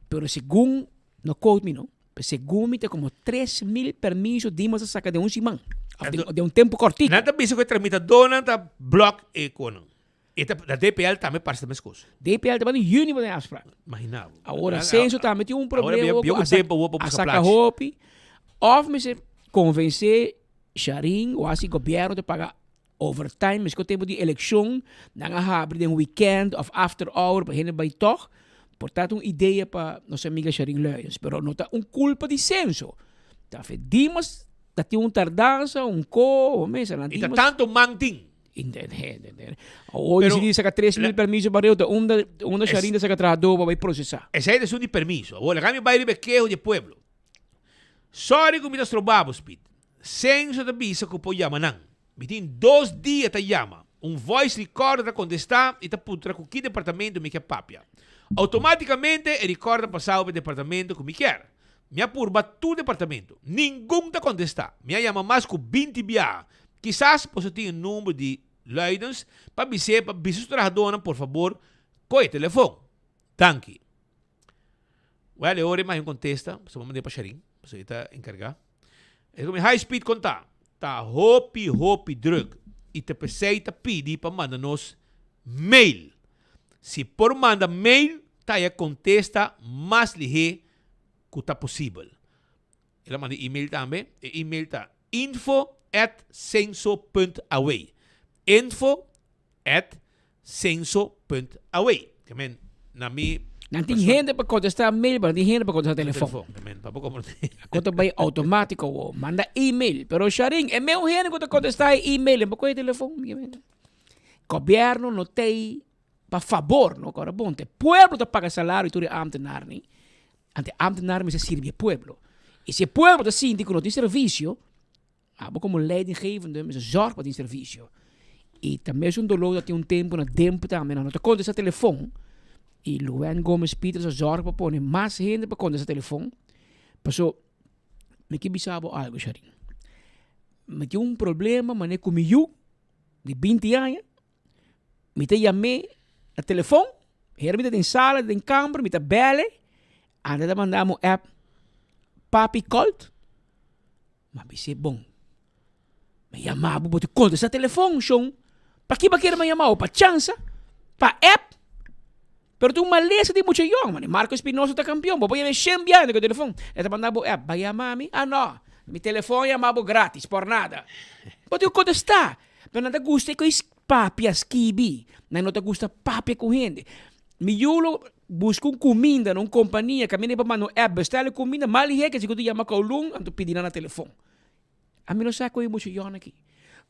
Pero segun, no quote me no, pero segun mi ta como 3000 permiso Dimas a saca den un siman. Of den un tempo cortico. Nan ta bisa cu e tramitadornan ta block e conan. E ta, na DPL tambe parse ta meskos. DPL ta bani juni bo den afspraak. Imagina bo. Awor Censo tambe tin un problema Awor ku a a saka hopi. Of mester konvensé Sharin o hasi gobièrnu ta paga overtime meskos tempu di elekshon nan a habri den weekend of after hour pa hende bai tòg. Por ta un idea pa nos amiga Sharin Luijens pero no ta un kulpa di Censo. Ta fe Dimas ta tin un tardansa un ko o mesa nan I ta tantu man tin. Awor si di saca 3000 permiso pa reuta, unda unda Sharin ta saca trahador pa bay procesa? Esey ta esun di permiso. Awor laga mi bay riba e keho di e pueblo. Sorry cu mi ta stroba bo, Speed. Censo ta bisa cu por yama nan. Mi tin dos dia ta yama. Un voice recorder ta contesta y ta puntra cu ki departamento mi kier papia. Automaticamente e recorder ta pasabo pa e departamento cu mi kier. Mi a purba tur departamento. Ningun ta contesta. Mi a yama mas cu 20 biaha. Kisas boso tin e number di Luidens pa bis'é pa bisa su trahadónan por fabor kohe telefon. Danki. Wèl e ora e maña un kontesta, pasobra bo mand'é pa Sharin, pasobra e ta enkargá. E komi high speed kontá, ta hopi hopi drùk i ta p'esei ta pidi pa manda nos mail. Si por manda mail ta haya kontesta mas lihé ku ta posibel. El a manda e-mail tambe. E e-mail ta info at censo punt aw. Info at censo punt aw. Ke men na mi Nan tin hende pa kontestá mail, pero nan tin hende pa kontestá telefòn. Ke men pa bo komprondé. Ako ta bai outomátiko awo. Manda e-mail. Pero Sharin, e meun hende ku ta kontestá e e-mail, e por kohe telefòn. Gobièrnu no t'ei pa fabor, no? Kòrda bon, te pueblo ta paga salario di tur e ámtenarnan. Anto e ambtenaar mester sirbi e pueblo. I si e pueblo ta sinti ku no tin servisio, abo komo leidinggevende mester zòrg pa tin servisio. I ta mes un doló ta tin un tempu na dempu tambe nan no ta kontestá telefon i Luann Gomez Pieters a zòrg pa pone mas hende pa kontestá telefon. Paso mi ke bisa bo algu Sharin, mi tin un problema manera ku mi yu di binti aña. Mi ta yam'é na telefon, hera mi ta den sala, den kamber, mi ta bèl'e, anda ta manda mi un app, Papi called, m'a bis'é bon, mi a yama bo, bo ta kontestá telefon shon, paki bo a kere mi a yama bo, pa chansa, pa app? Pero ta un malesa di mucha yòn, mane Marco Espinosa ta kampion, bo por yama e shen biaha ku e telefon, e ta manda bo app, bai yama mi? Ah no, mi telefon yama bo gratis, por nada. Bo tin ku kontestá. Pero nan ta gusta ku papia skibi, nan no ta gusta papia ku hende. Mi yu lo buska un kuminda na un kompania kaminda e por manda un app bestèl e kuminda, mal hei ke si ku ta yama Kowloon anto pidi nan na telefon. Ami no sa ku e mucha yòn aki.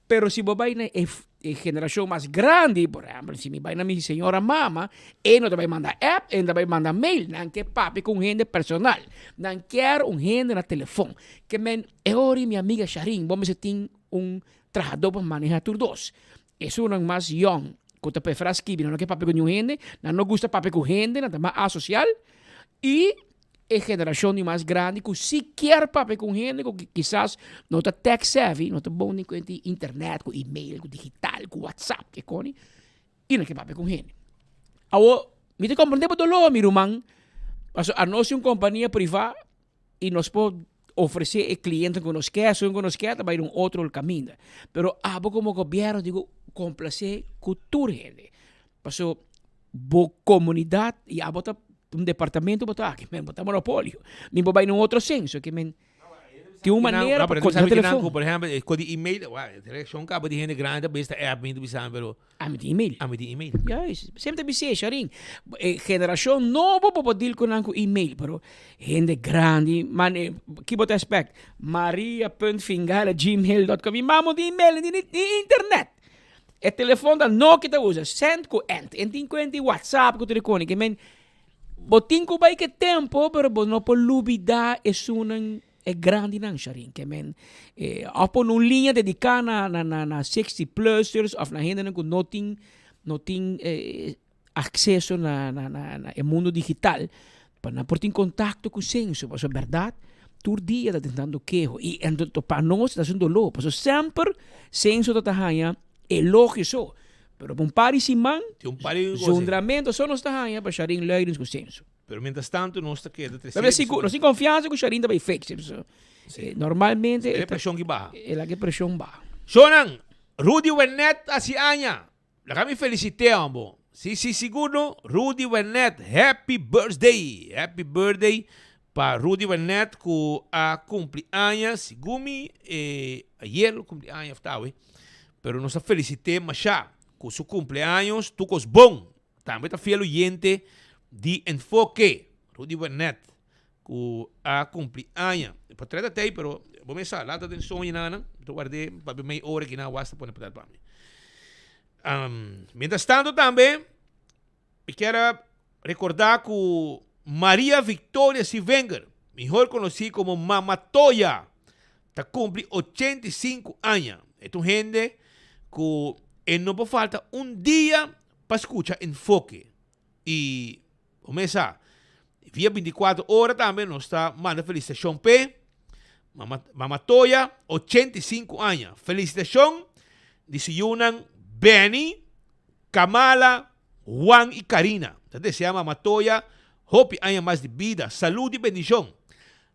Pero si bo bai na e generashon mas grandi, por ehèmpel si mi bai na mi señora mama, e no ta bai manda app, e no ta bai manda mail, nan ke papia ku un hende personal. Nan kier un hende na telefon. Ke men e ora mi amiga Sharin bo mester tin un Trahadó pa manehá tur dos. Esunnan mas yòn ku ta preferá skibi nan no ke papia ku niun hende, nan no gusta papia ku hende, nan ta mas asosial. I e generashon di mas grandi ku si kier papia ku un hende ku kisas no ta tech savvy, no ta bon den kuenta di internet, ku email, ku digital, ku whatsapp, ke koni, i nan ke papia ku un hende. Awor, mi ta komprendé bo doló, mi ruman. Paso anos tin un kompania privá i nos por ofresé e kliente ku nos ke, esun ku nos ke ta bai un otro kaminda. Pero abo komo gobièrnu tin ku komplasé ku tur hende. Paso bo komunidat i abo ta un departamento bo ta aki, men bo ta monopolio. Mi por bai na un otro senso ke men tin un manera pa konta telefon. Por ehempel, e kodi email, reakshon kaba di hende grandi ta bes ta app mi ta bisa pero Ami tin email. Ami tin email. Juist. Semper ta bis'é, Sharin, e generashon nobo bo por deal ku nan ku email, pero hende grandi, man, ki bo ta expect? Maria punt fingala gmail dot com. Mi mama tin email, ni ni internet. E telefon ta Nokia ta usa, send ku end. En tin kuenta di WhatsApp ku tur e koni. Ke men, bo tin ku bai ku e tempo, pero bo no por lubida esunnan E grandinan, Sharin, ke men of pone un liña dediká na na na na 60 plussers of na hendenan ku no tin no tin akseso na na na na e mundo digital pa nan por tin kontakto ku senso pasobra bèrdat tur dia ta tentando keho i pa nos ta un doló pasobra semper senso ta ta haña elogio so pero pa un par di siman zundramento so nos ta haña pa Sharin Luidens ku senso. Pero mientras tanto nos ta keda trece. Pero sigur, nos tin confianza cu Sharin ta bay fix. So, eh, normalmente... E presion ki baha. E la ke presion baha. Shonan, Rudy Wernet hasi aña. Laga mi felicite ambo. Si, si, sigur no. Rudy Wernet, happy birthday. Happy birthday pa Rudy Wernet cu a cumpli aña. Sigur mi, eh, ayer lo cumpli aña of tawe. Pero nos a felicite masha cu su cumpleaños. Tucos bon. Tambe ta fiel oyente di Enfoke, Rudy Wernet, ku a kumpli aña. E portret ta tei, pero bo mes sa, laat ta den soño nan, mi ta ward'é papia mei ora ki nan a wasta pone portret pa mi. Mientras tanto tambe mi kier a rekorda ku Maria Victoria Sivenger, mihor konosí komo Mama Toya, ta kumpli 85 aña. E ta un hende ku e no por falta un dia pa skucha Enfoke i bo mes sa via 24 ora tambe nos ta manda felisitashon p'e Mama Mama Toya 85 aña felisitashon di su yunan Benny, Kamala, Juan i Karina ta desea Mama Toya hopi aña mas di bida, salud i bendishon.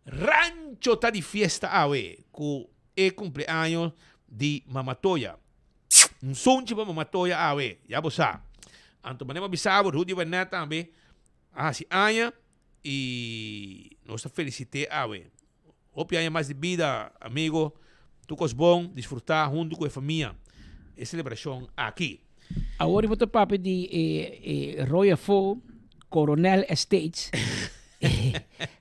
Rancho ta di fiesta awe ku e kumpleaños di Mama Toya. Un sunchi pa Mama Toya awe, ya bo sa. Anto manera mi a bisa bo, Rudy Wernet tambe a hasi aña y nos ta felicit'é awe. Hopi aña mas di bida, amigo. Tur cos bon, disfruta hunto cu e famia e celebracion aki. Awor bo ta papia di e Royal Fo Coronel Estates.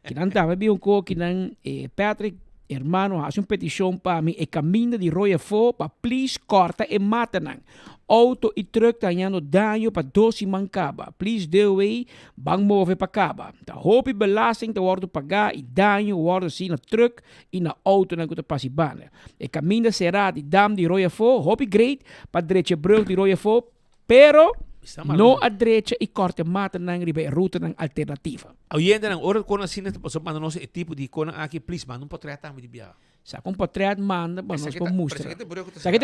Kinan tambe bin un ko kinan Patrick hermano hasi un petishon pa mi e kaminda di Royal Fo pa please kòrta e matanan. Outo i trùk ta hañando daño pa dos siman kaba. Please DOW ban move pa kaba. Ta hopi belasting ta wòrdu pagá i daño wòrdu hasi na trùk i na outonan ku ta pasa i banda. E kaminda será di dam di Royal Fo hopi great pa drecha e brug di Royal Fo Pero, no a drecha i kòrta e matanan riba e rutanan alternativa. Oyentenan, ora ku asina ta pasa manda nos e tipo di ikonan aki, please manda un potrèt tambe di biaha. Saka un potrèt manda pa nos por mustra. Esaki ta e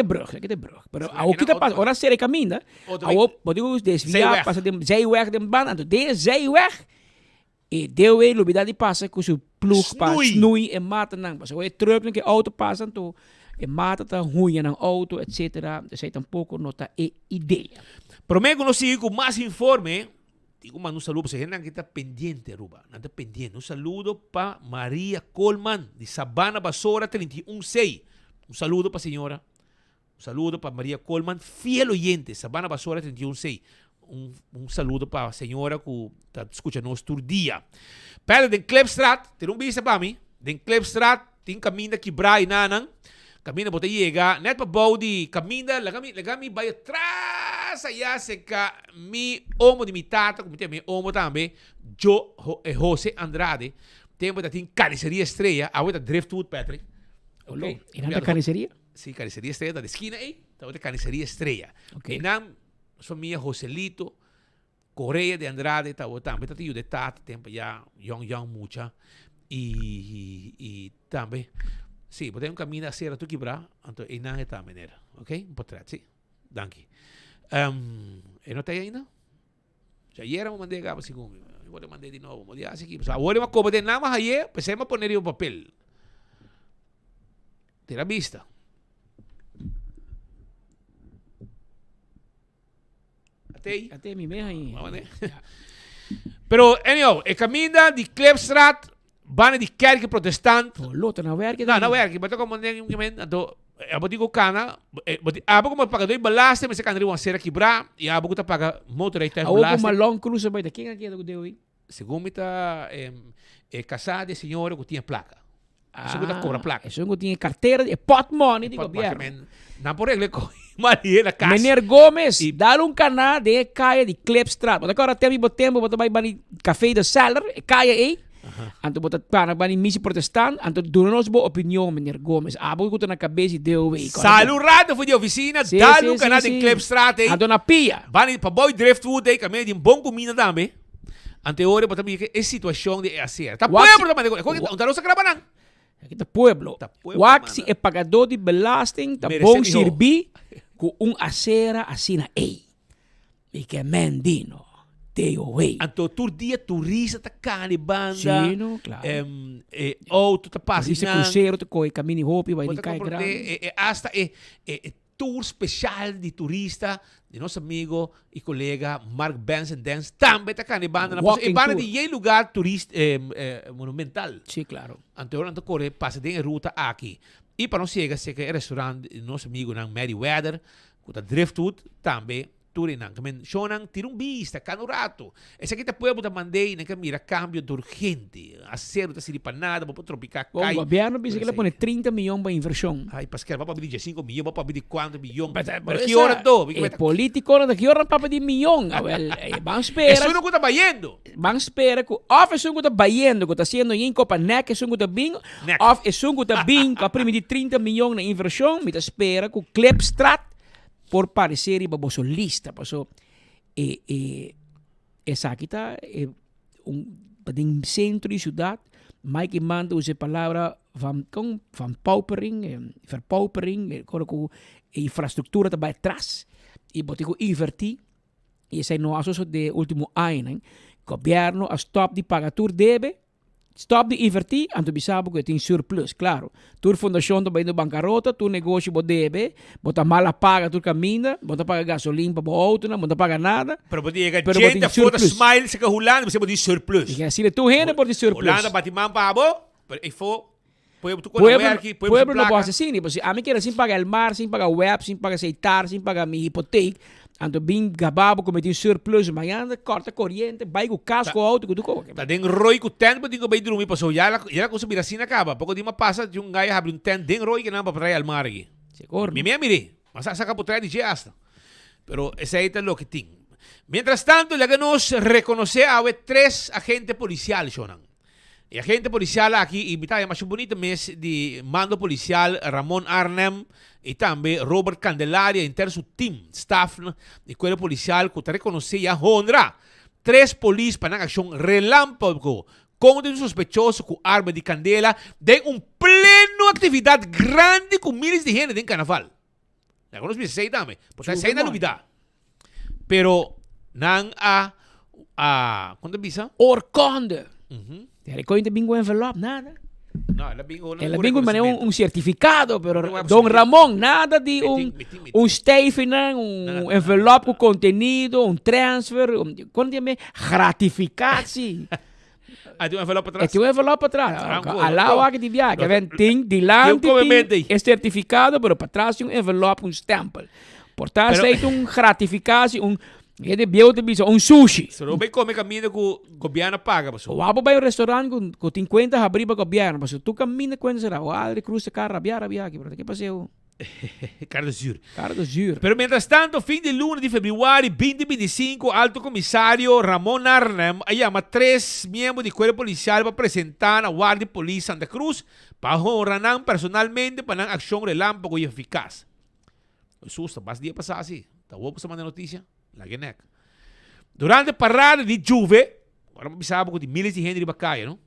brug, esaki ta e brug. Pero awor ki ta pasa, ora sera e kaminda, awor bo tin ku desviá pasa den zijweg den banda, anto den e zijweg e DOW lubida di pasa ku su plug pa snui e matanan. Pasobra e trùknan ku e outo pasa anto e mata ta huña nan outo etcetera. Esei tampoko no ta e idea. Promé ku nos sigui ku mas informe, tin ku manda un saludo pasobra hendenan aki ta pendiente Aruba. Nan ta pendiente. Un saludo pa Maria Koolman di Sabana Basora 31 C. Un saludo pa señora. Un saludo pa Maria Coleman, fiel oyente, Sabana Basora 31 C. Un, un saludo pa señora ku ta skucha nos tur dia. Pedro, den Klipstraat, tin un bista pa mi. Den Klipstraat tin kaminda kibrá i nanan. Kaminda bo ta yega net pa bou di kaminda, laga mi, laga mi bai atras ayá seka mi omo di mi tata, ku mi tin mi omo tambe, Jo, Ho, eh, Jose Andrade. Tempo ta tin Carniceria Estrella, awe ta Driftwood, Patrick. Olo, i nan ta carniceria? Sí, Carniceria Estrella ta de esquina ei, tabata Carniceria Estrella. Okay. Einan nos famia Joselito Correa de Andrade tabata tambe ta yuda e tata tempo ya yong yong mucha y y tambe sí, bo ta un camina acera tur kibra, anto einan e ta meneer. Ok, un portret, sí. Danki. Um, e no ta ei ainda? Ayera mi mand'é caba segun mi. Mi por mand'é di nobo. Mo di hasi aki. Pasobra awor e koba den nan, m'a haye, p'esei m'a pone riba papel. Tira bista. Atei. Atei mi meha ahí. Pero anyhow, e caminda di Klipstraat banda di kerk protestant. Oh, loto na werk. No, na werk. But como nen men anto abo digo cana, bo di abo como pagador di belasting, mester cana riba un acera kibra y abo cu ta paga motorrijtuig Awo belasting. como Long Cruiser bai ta ken a keda cu deo ei? Segun mi ta e casa di e señora cu tin e placa. Esun cu ta cobra placa. Esun cu tin e cartera, e potmoney di gobierno. Nan por regla e coge Maria na cas. Meneer Gomez, dal un cana den e caya di Klipstraat. Bo ta corda tempo bo tempo bo ta bay bani Café de Cellar, e caya ey. Anto bo ta pana bani misi protestant. Anto duna nos bo opinion, meneer Gomez. Abo cu ta na cabes di DOW. Sali un rato for di oficina, dal un cana den Klipstraat ey. Anto na pia. Bani pa boy Driftwood ey, caminda tin bon cuminda tambe. Anto e ora bo ta mira e situacion di e acera. Ta pueblo ta manda e cu ta nos a graba nan. Aki ta pueblo. Wak si e pagador di belasting ta bon sirbi cu un acera asina ey. Mi ke men di no. Teo wey. Anto tur dia turista ta cana e banda. Si no, claro. E auto ta pasa nan. Turista crucero ta coge camini hopi bay di cay grandi. Hasta e Tour special di turista di nos amigo y colega Mark Benson Dance tambe ta cana e banda nan. Pasobra e banda di yey lugar turist monumental. Sí, claro. Anto nan ta core pasa den e ruta aki. Y pa nos yega cerca e restaurant di nos amigonan Meriwether cu ta Driftwood tambe Tur e nan men shonnan tira un bista kada un rato. Esaki ta pueblo ta mand'é i nan ka mira kambio dor hende. Aseru ta sirbi pa nada, bo por tropiká Bon, kai. gobierno bisa ke la pone 30 miyon pa invershon. Ai, Pascal, bo papia di diesinco miyon, bo papia di kuantu miyon. Pero Pero ki ora esa, anto? Mi e politiconan ta ki ora nan papia di miyon? Awel, ban spera. Esun ku ta bayendo. Ban spera ku òf esun ku ta bayendo, ku ta hasiendo yin kopa nèk esun ku ta bin, Nèk. òf esun ku ta bin ku a primiti 30 miyon na invershon, mi ta spera ku Klipstraat Por parece riba boso lista paso e e esaki ta e un den centro di ciudad Mike Eman ta usa e palabra van con van paupering verpaupering ora cu e infrastructura ta bay atras y bo tin cu inverti y esey no a sosode ultimo añanan gobierno a stop di paga tur debe. Stop di invertí, anto bisa bo ku e tin surplus. Klaro, tur fundashon ta bayendo bankarota, tur negoshi bo debe, bo ta mala paga tur kaminda, bo ta paga gasolin pa bo outonan, bo no ta paga nada. Pero bo ta yega Pero bo djente tin afó ta surplus. smile seka Hulanda, bo sa bo tin surplus. I asina tur hende por tin surplus. Hulanda bati man pa bo, pero efo pueblo tur kon a Pueblo, werki, pueblo sin pueblo no por plaka. hasi asina, pasobra si ami keda sin paga Elmar, sin paga web, sin paga Seitar, sin paga mi hipoteek, anto bin gaba bo ku mi tin surplus, mañana ta kòrta koriente, bai ku kas, ku outo, ku tur kos. Ta den roi ku tent bo tin ku bai drumi pasobra ya la ya la cosa bira asina kaba. Poko di pasa tin un guy a habri un tent den roi kinan pa trae Elmar aki. Seguro. Mi mi a mir'é. Mas a saka por trae di dje asta. Pero esei ta loke tin. Mientras tanto laga nos rekonosé awe tres agente polisial, shownan. E agente policial aki y mi ta haya masha bunita mes di mando policial Ramon Arnhem y tambe Robert Candelaria henter su team, staff di cuerpo policial cu ta reconoce y a honra tres polis pa nan accion relampago contra un sospechoso cu arma di candela den un pleno actividad grandi cu miles di hende den carnaval. Laga nos bisa esey tambe, pasobra esey nan lubida. Pero nan a, a, kon ta bisa? Oorkonde. Pero e koin ta bin ku envelop, nada. No, el a bin ku El a bin ku manera un, un certificado, pero Don Ramon, nada di un, un stijfenan, un envelop ku contenido, un transfer, un, kon ta yama? Gratificatie. Ah, tin un envelop patras. E tin un envelop patras. Alá wak di biaha. Ke ven tin dilanti tin e certificado, pero patras tin un envelop, un stempel. Por ta esei ta un gratificatie, un hende bieu ta bisa un sushi. So no bay come caminda cu gobierno a paga paso. Wak bo bay un restaurant cu cu tin cuenta habri pa gobierno paso tur caminda cuenta sera. O Adri Cruz ta cara rabia rabia aki, pero ta ke paseo. Cara de zuur. Cara de zuur. Pero mientras tanto, fin di luna di februari 2025, Alto Comisario Ramon Arnhem a yama tres miembro di Cuerpo Policial pa presenta na Guardia Polis Santa Cruz pa honra nan personalmente pa nan accion relampago y eficaz. Jesús, ta bas dia pasa asi. Ta hopi sa manda noticia. Laga e nek. Durante parada di Juve, ora mi bisa bo ku tin miles di hende riba kaya, no?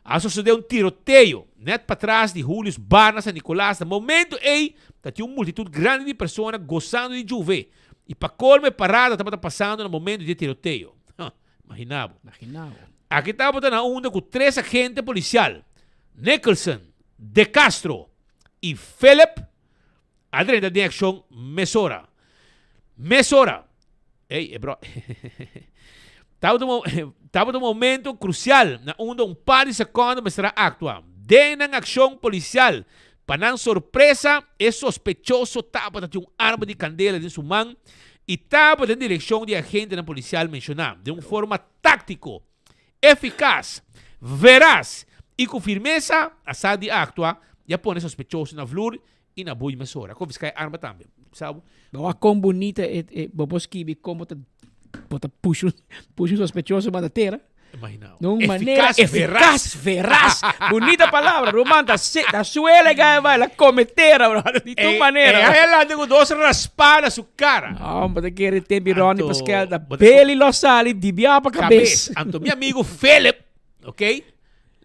A sosodé un tiroteo net patras di Julius Bar na San Nicolas. Na momento ei ta tin un multitud grandi di persona gosando di Juve. I pa kolmo e parada tabata pasando na momento di e tiroteo. Imagina bo. Imagina bo. Aki tabata na unda ku tres agente polisial, Nicholson, De Castro i Philip, a drenta den akshon mesora. Mesora. Ey, e bro. Tabata un tabata un momento krusial na unda un par di sekondo mester a aktua. Den nan akshon polisial, pa nan sorpresa, e sospechoso tabata tin un arma di kandela den su man i tabata den direkshon di e agentenan polisial menshoná. Den un forma táktiko, efikas, veras i ku firmesa a sa di aktua i a pone e sospechoso na vlur i na bui mesora. A konfiská e arma tambe. Sa bo? Bo wak kon bunita e e bo por skibi kon bo ta bo ta pusha un pusha un sospechoso banda tera. Imagina bo. Na un manera Efikas, veras. efikas, veras. Bunita palabra, ruman ta se ta suela e gaya bai la come tera brother di tur E manera. e a lanta ku dos raspá na su kara. Oh, bo ta kere tempi Ronnie Anto Paskel ta bo ta beli lo sali di bia pa kabes. Kabes. Anto mi amigo Philip, ok?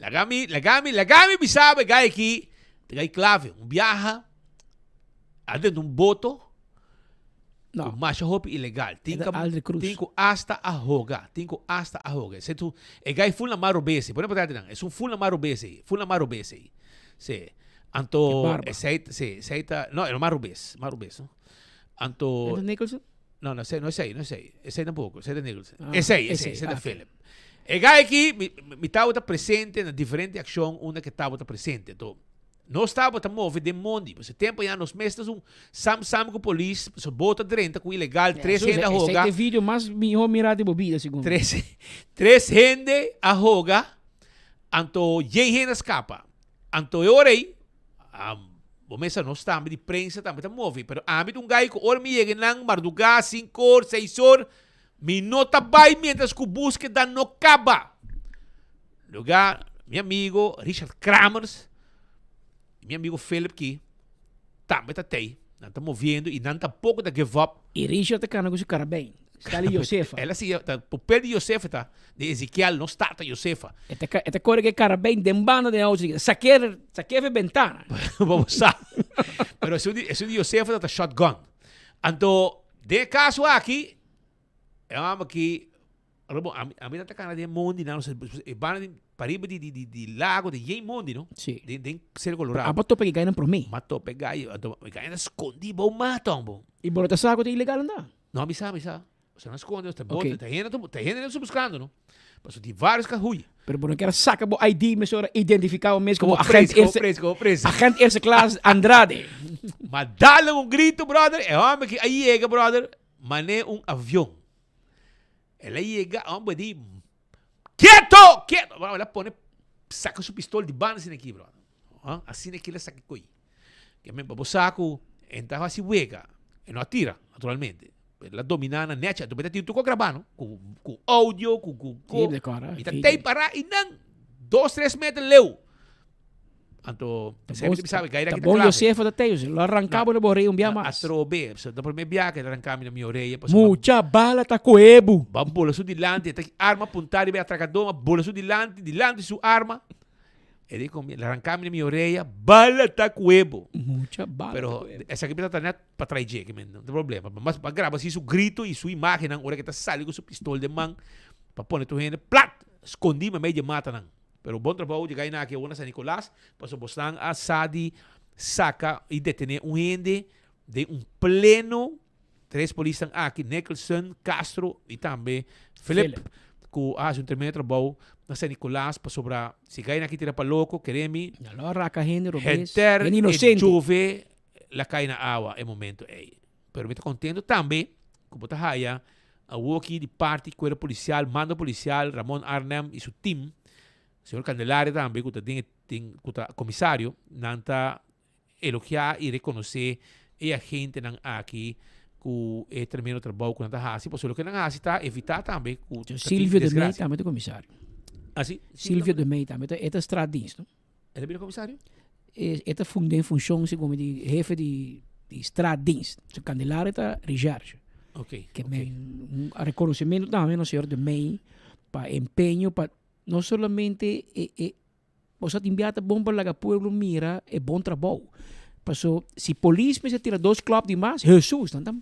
Laga mi, laga mi, laga mi bisa bo e gaya aki Ta gai clave, un biaha adentro un boto No. cu masha hopi ilegal. Tin Era ka, Aldrich Cruz. tin cu hasta a hoga, tin cu hasta a hoga. Ese tu, e gai full na mar robes, pone pa nan, es un full na mar robes ei, full na mar robes ei. Sí. Anto, E barba. esei, sí, esei ta, no, e mar robes, mar robes, no? Anto, Esta Nicholson? No, no, esei, no esei, no esei. Esei tampoco, esei ta Nicholson. Ah, Esei, esei, esei, esei ta ah, ok. Philip. E gai aki, mi, mi tabata presente na diferente accion unda ke tabata presente. Anto, nos tabata move den mondi. Pasobra e tempo ya nos mes ta un sam sam ku polis, pasobra bo ta drenta ku ilegal, tres Eso, hende a esei hoga. ta e video mas miho mira di bo bida, segun mi. Tres, tres hende a hoga, anto yen hende a skapa. Anto e ora ei, bo mesa nos tambe di prensa tambe ta move, pero ami ta un gai ku ora mi yega nan mardugá sinku or, seis or, mi no ta bai mientras ku búskeda no kaba. Luga mi amigo Richard Kramers i mi amigo Philip ki tambe ta tei, nan ta moviendo i nan tampoko ta give up. I Richard ta kana ku su karabèn. Sta di Josefa. El a sigui, ta papel di Josefa ta, di Ezekiel, nos tata Josefa. E ta, e ta kore ku e karabèn den banda den auto, saké, saké fe bentana. Bo sa. Pero esun di, esun di Josefa ta ta shotgun. Anto, den e kaso aki, e hòmber aki, Robo, ami, ami ta kana den mondi nan, e banda di, pariba di, di, di, di lago, di yen mondi, no? Sí. Den, den Cerro Colorado. Abo topa e gainan promé. Ma topa e gai, anto e gainan ta skondi bou mata, hombo. I bo no ta sa ku ta ilegal anda? No, mi sa, mi sa. Osea nan skonde, ta bote, Ok. ta hende, ta hende nan ta buskando, no? Pasobra tin varios ku a hui. Pero bo no kier a saka bo ID mesora identifiká bo mes komo Komo agent pres, komo eerste, pres, komo pres. agent eerste klas Andrade. Ma dale un grito, brother, e hòmber ki a yega, brother, manera un avion. El a yega, homber di, Keto! Keto! Bro, el a pone, saca su pistol di banda asina aki, bro. Ah, asina aki el a saca koe. Ke men pa bo sa ku en ta hasi wega, e no a tira, naturalmente. Pero el a domina na nechi, anto mi ta tin tur ko graba, no? Ku, ku audio, ku, ku, ku. Sí, de kora, Mi ta video. tei para i nan dos, tres meter leu. Anto, Ta esei bon, mi ta bisa, gaira ta ki ta bon clave. Josefa ta tei, lo arranca bo na bo oreya un bia No, mas. atrobe, so, ta primer bia ke el arranca mi na mi oreya, pasobra Mucha bala ta koe bo. Ba bola su dilanti, e ta ki arma apunta riba e atracador, ma bola su dilanti, dilanti su arma. E di con mi, el arranca mi na mi oreya, bala ta koe bo. Mucha bala ta Pero koe bo. esaki mi ta net pa trae dje, ke men no tin problema. Mas pa graba si su grito y su imagennan ora ke ta sali ku su pistol den man pa pone tur hende plat, scondi memey dje matanan. Pero bon trabou di gainan aki awor na San Nicolas, pasobra bosnan a sa di saca y detene un hende den un pleno, tres polisnan aki, Nicholson, Castro y tambe Philip, Philip. cu a haci un tremendo trabou na San Nicolas, pasobra si gainan aki tira pa loco, kere mi, Ya lo a raca hende robes, henter hende e inocente. jove la cay na awa e momento ey. Pero mi ta contento tambe cu bo ta haya awoki di parti Cuerpo Policial, Mando Policial, Ramon Arnhem y su team, señor Candelaria tambe cu ta den e den cu ta comisario, nan ta elogia y reconoce e agentenan aki cu e tremendo trabou cu nan ta haci, pasobra loke nan haci ta evita tambe cu ta tin Silvio de Mey desgracia. tambe ta comisario. Ah si? Silvio de Mey tambe ta, e ta straatdienst no? E ta bira comisario? E, e ta fun den funcion segun mi di hefe di, di straatdienst. So Candelaria ta recherche. Ok, Ke ok. men un reconocimiento tambe no señor de Mey pa empeño pa no solamente e e bo sa tin bia ta bon pa laga pueblo mira e bon trabou. Paso si polis mester tira dos klop di mas, Hesus, nan ta.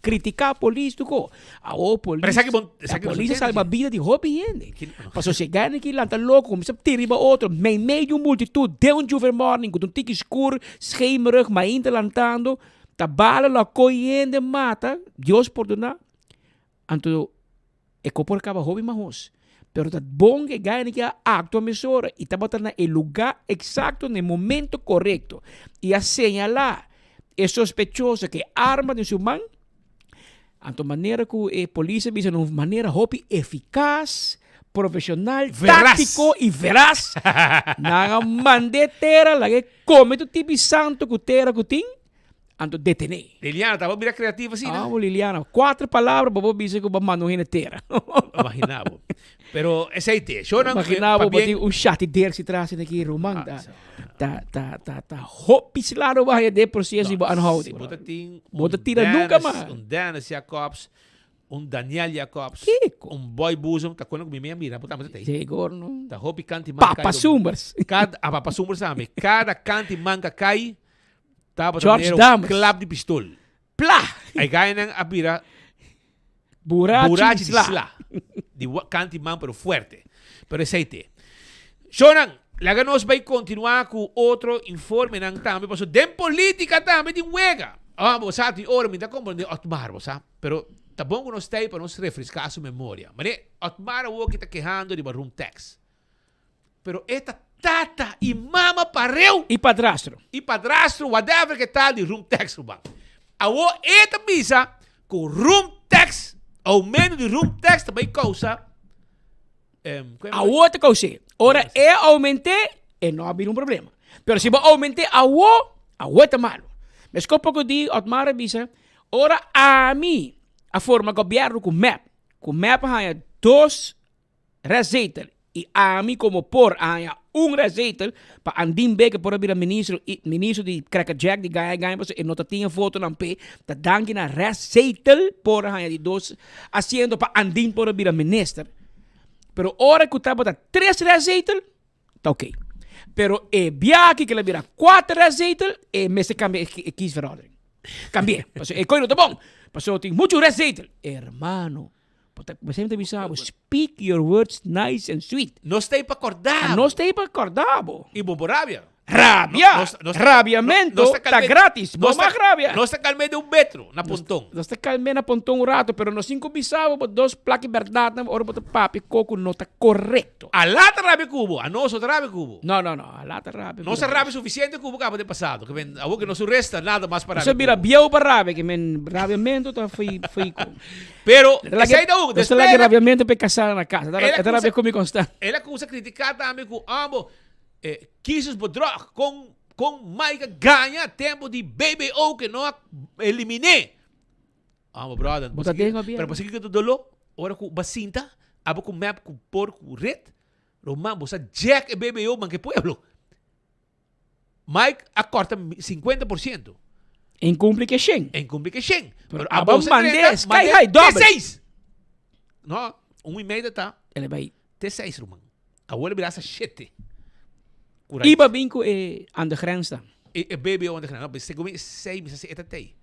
Kritiká polis tur ko. Awor polis, Pero esaki bon, esaki polis a salba bida di hopi hende. Pasobra si e gana aki lanta loko, kuminsá tira riba otro, meimei di un multitut, den un djuvermorning ku ta un tiki skur, schemerig, mainta lantando, ta bala lo a koi hende mata, Dios pordoná. Anto e ko por kaba hopi mahos. Pero ta bon ku e gana aki a aktua mesora i tabata na e lugá eksakto na e momento korekto i a señalá e sospechoso ku e arma den su man. Anto manera ku e polis a bisa na un manera hopi efikas, profeshonal, Veras. táktiko i veras, nan a mand'é tera laga e kome tur tipi santu ku tera ku tin. Anto detené. Liliana ta bo bira creativo asina? Ah, bo Liliana, cuatro palabra bo por bisa cu bo manda un hende tera. Imagina bo. Pero esey te. Shonan Imagina bo, bo tin un shati dersi tras in aki, ruman. Ta, ta, ta, ta, ta hopi slado bo haya den proceso di bo aanhouding. Bo ta tin Bo ta tira nunca mas. Un Dennis Jacobs, un Daniel Jacobs, Kiko? un Boy Boezem, ta kono ku mi mi a mira, bo tambe ta tei. Seguro no. Ta hopi kanti man Papa Sumbers. Kada, ah, Papa Sumbers tambe. Kada kanti man ka kai, Tabata George manera un Dammers. klap di pistol. Pla! E gainan a bira Burachi burachi di sla. sla. Di wa- kanti man pero fuerte. Pero esei te. Shownan, laga nos bai kontinuá ku otro informenan tambe, pasobra den polítika tambe tin wega. Ah, bo sa tin ora mi ta komprendé Otmar, bo sa. Pero ta bon ku nos ta ei pa nos refreská su memoria. Manera Otmar awor ki ta kehando riba room tax. Pero e ta tata y mama pareu. Y padrastro. Y padrastro, whatever ke tal di room tax ruman. Awor e ta bisa ku room tax, aumento di room tax ta bai causa em, Awor ta caus'é. Ora e aument'é, e no a bira un problema. Pero si bo aument'é awor, awor ta malo. Meskos poko di Otmar a bisa, ora ami a forma gobierno ku mep, ku mep a haña dos Rezetel y ami como por a haña un rezetel pa Andin Bikker por a bira ministro y ministro di Cracker Jack di gaña gaña pasobra e no ta tin e votonan p'e ta danki na rezetel por a haña di dos asiento pa Andin por a bira minister pero ora cu tabata tres rezetel ta ok pero e biaha aki cu el a bira cuater rezetel e mester cambia e kiesverordening cambi'e pasobra e coy no ta bon pasobra tin mucho rezetel hermano. Bo ta, bo sempre ta bisa bo, speak your words nice and sweet. Nos ta ei pa kòrda bo. Nos ta ei pa kòrda bo. I bo por rabia. Rabia! Rabiamento ta gratis. Bo mag rabia. Nos ta kalm'é den un betro na Ponton. Nos ta kalm'é na Ponton un rato, pero nos tin ku bisa bo bo dos plaki bèrdatnan ora bo ta papia kos ku no ta korekto. Alá ta rabia ku bo, anos no ta rabia ku bo. No, no, no, Alá ta rabia ku nos. Nos a rabia sufisiente ku bo kaba den pasado, ke men awor ke nos no resta nada mas pa rabia ku bo. Nos a bira bieu pa rabia, ke men rabiamento ta fei fei ku. Pero, esei ta un. Nos ta laga rabiamento pa e kasá na kasa. E ta rabia ku mi konstant. El a kuminsá kritiká tambe ku amo kiesbedrog kon kon Mike a gaña tempu di BBO ke no a eliminé. Amo brother. Bo ta den gobierno. Pero pasobra kiko ta doló? Ora ku bo a sinta, abo ku mep ku por ku ret, ruman bo sa jack e BBO manke pueblo. Mike a corta 50%. En cumpli ke shen. En cumpli ke shen. Pero aba mande sky high double. T6. No, un y medio ta. Ele bai. T6 ruman. Awor bira sa 7. Iba bin ku e aan de grens dan. E, e BBO aan de grens. No, segun mi 6, mi sa si eta tei.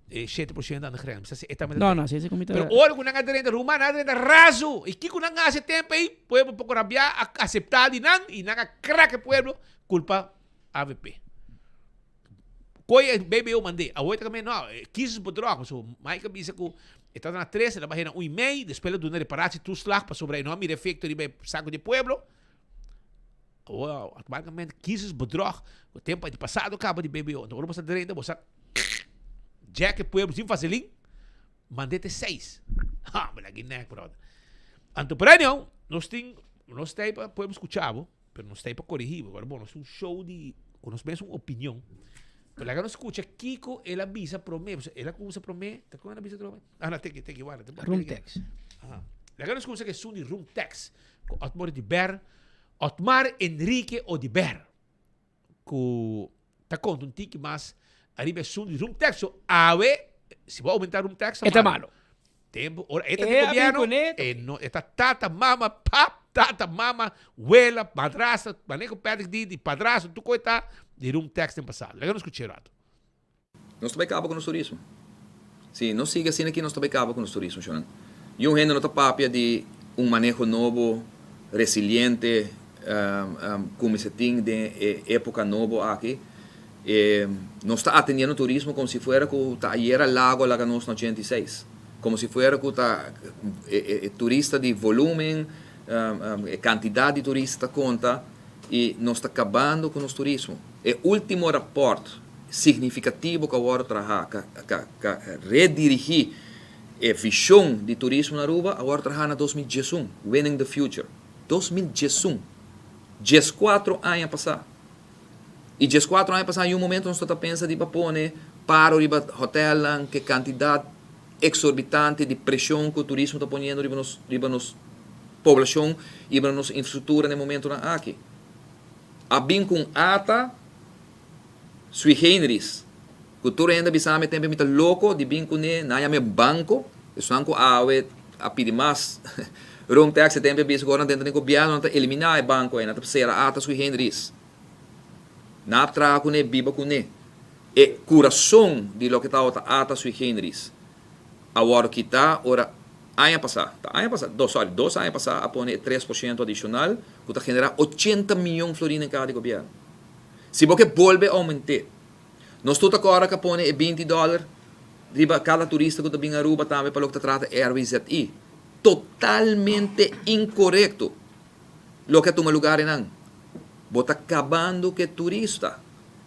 E 7% aan de grens. Mi sa si eta No, no, si ese comita. Pero ora ku nan a drenta, ruman a drenta razu. Y kiko nan a hasi tempo ei? Pueblo poko rabia a acepta di nan y nan a crack e pueblo. Culpa avp. Koe e BBO mand'é. Awor ta no, kiesbedrog. So Mike a bisa ku e tabata na tres, el a bahe na un i mei, despues el a duna reparatietoeslag pasobra e no a mira efecto riba e saco di e pueblo. Awor automaticamente kiesbedrog, ku tempo di pasado kaba di BBO. Anto ora bo sa drenta bo sa jack e pueblo sin vaselin, mand'é te seis. Ha, bo lagi nek brother. Anto por anyhow, nos tin, nos ta ei pa pueblo skucha bo. Pero nos ta ahí pa corregí bo. Pero bon, nos un show di cu nos mes un opinion. Pero laga nos scucha kico el a bisa prome. Pasobra el a cuminsa prome. Ta con el a bisa prome? Ah, no, teki, teki, wala. Room tax. Aha. Laga nos cuminsa cu esun di room tax. Cu Otmar Oduber, Otmar Enrique Oduber. Cu ta conta un tiki mas ariba esun di room tax. So, awe, si bo aumenta room tax, E ta malo. Tempo, ora e ta E di a bin gobierno, kuné. e no, e ta tata, mama, pap, tata, mama, wela, madrastra, mané ku Patrick di, di padrastro, tur koe ta di room tax den pasado. Laga nos skuch'é un rato. Nos ta bai kaba ku nos turismo. Si nos sigui asina aki nos ta bay caba cu nos turismo shonan. Y un hende no ta papia di un maneho nobo, resiliente, cu mester tin den e epoca nobo aki. Nos ta atendiendo turismo como si fuera cu ta ayera lago a laga nos na 86. Como si fuera cu ta e turista di volumen, e cantidad di turista ta conta y nos ta cabando cu nos turismo. E ultimo rapport significativo cu a wordo traha, ca redirigi e vision di turismo na Aruba a wordo traha na 2011, Winning the Future. 2011! Diescuatro aña pasa. Y diescuatro aña pasa un momento nos ta pensa di pa pone paro riba hotelnan, ke cantidad exorbitante di presion cu turismo ta poniendo riba nos riba nos poblacion y riba nos infrastructura na e momentonan aki. A bin cu un ata sui generis cu tur hende a bisa mi tempo mi ta loco di bin cune, nan a yama e banco, esunnan cu awe a pidi mas room tax e tempo a bisa cu ora nan ta entra den gobierno nan ta elimina e banco ey, nan ta cera ata sui generis. Nan a traha cune, biba cune. E curason di loke tabata ata sui generis a wordo kita ora aña pasa, ta aña pasa, dos, sorry, dos aña pasa a pone e 3% adicional cu ta genera 80 miyon florin den caha di gobierno. Si bo ke bolbe aument'é, nos tur ta kòrda ku a pone e 20 dòler riba kada turista ku ta bin Aruba tambe pa loke ta trata RWZI. Totalmente inkorekto loke a tuma lugar einan. Bo ta kabando ku e turista.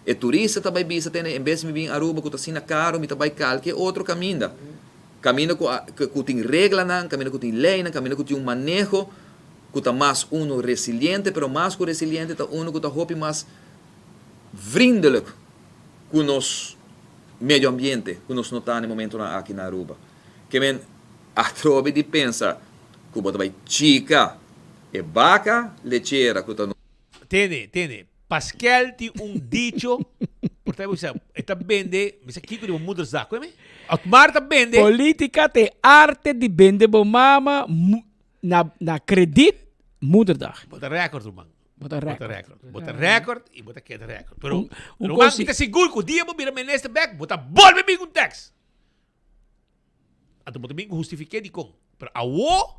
E turista ta bai bisa tene en bes mi bin Aruba ku ta asina karu mi ta bai kalke otro kaminda. Kaminda ku ku tin reglanan, kaminda ku tin leinan, kaminda ku tin un maneho ku ta mas unu resiliente, pero mas ku resiliente ta unu ku ta hopi mas vriendelijk ku nos medio ambiente ku nos no ta na e momentonan aki na Aruba. Ke men atrobe di pensa ku bo ta bai chika e baka lechera ku ta no. Tene, tene. Paskel tin un dicho, por ta bisa, e ta bende, mi sa kiko di bo moedersdag, koe mi? Otmar ta bende. Politica ta e arte di bende bo mama Na na credit moederdag. Bo ta record ruman. Bo ta record. Bo ta record. Bo ta record y bo ta keda record. Pero un, un ruman, mi ta sigur cu dia bo bira minister bek, bo ta bolbe bin un tax. Anto bo ta bin cu justifique dicon. Pero awo,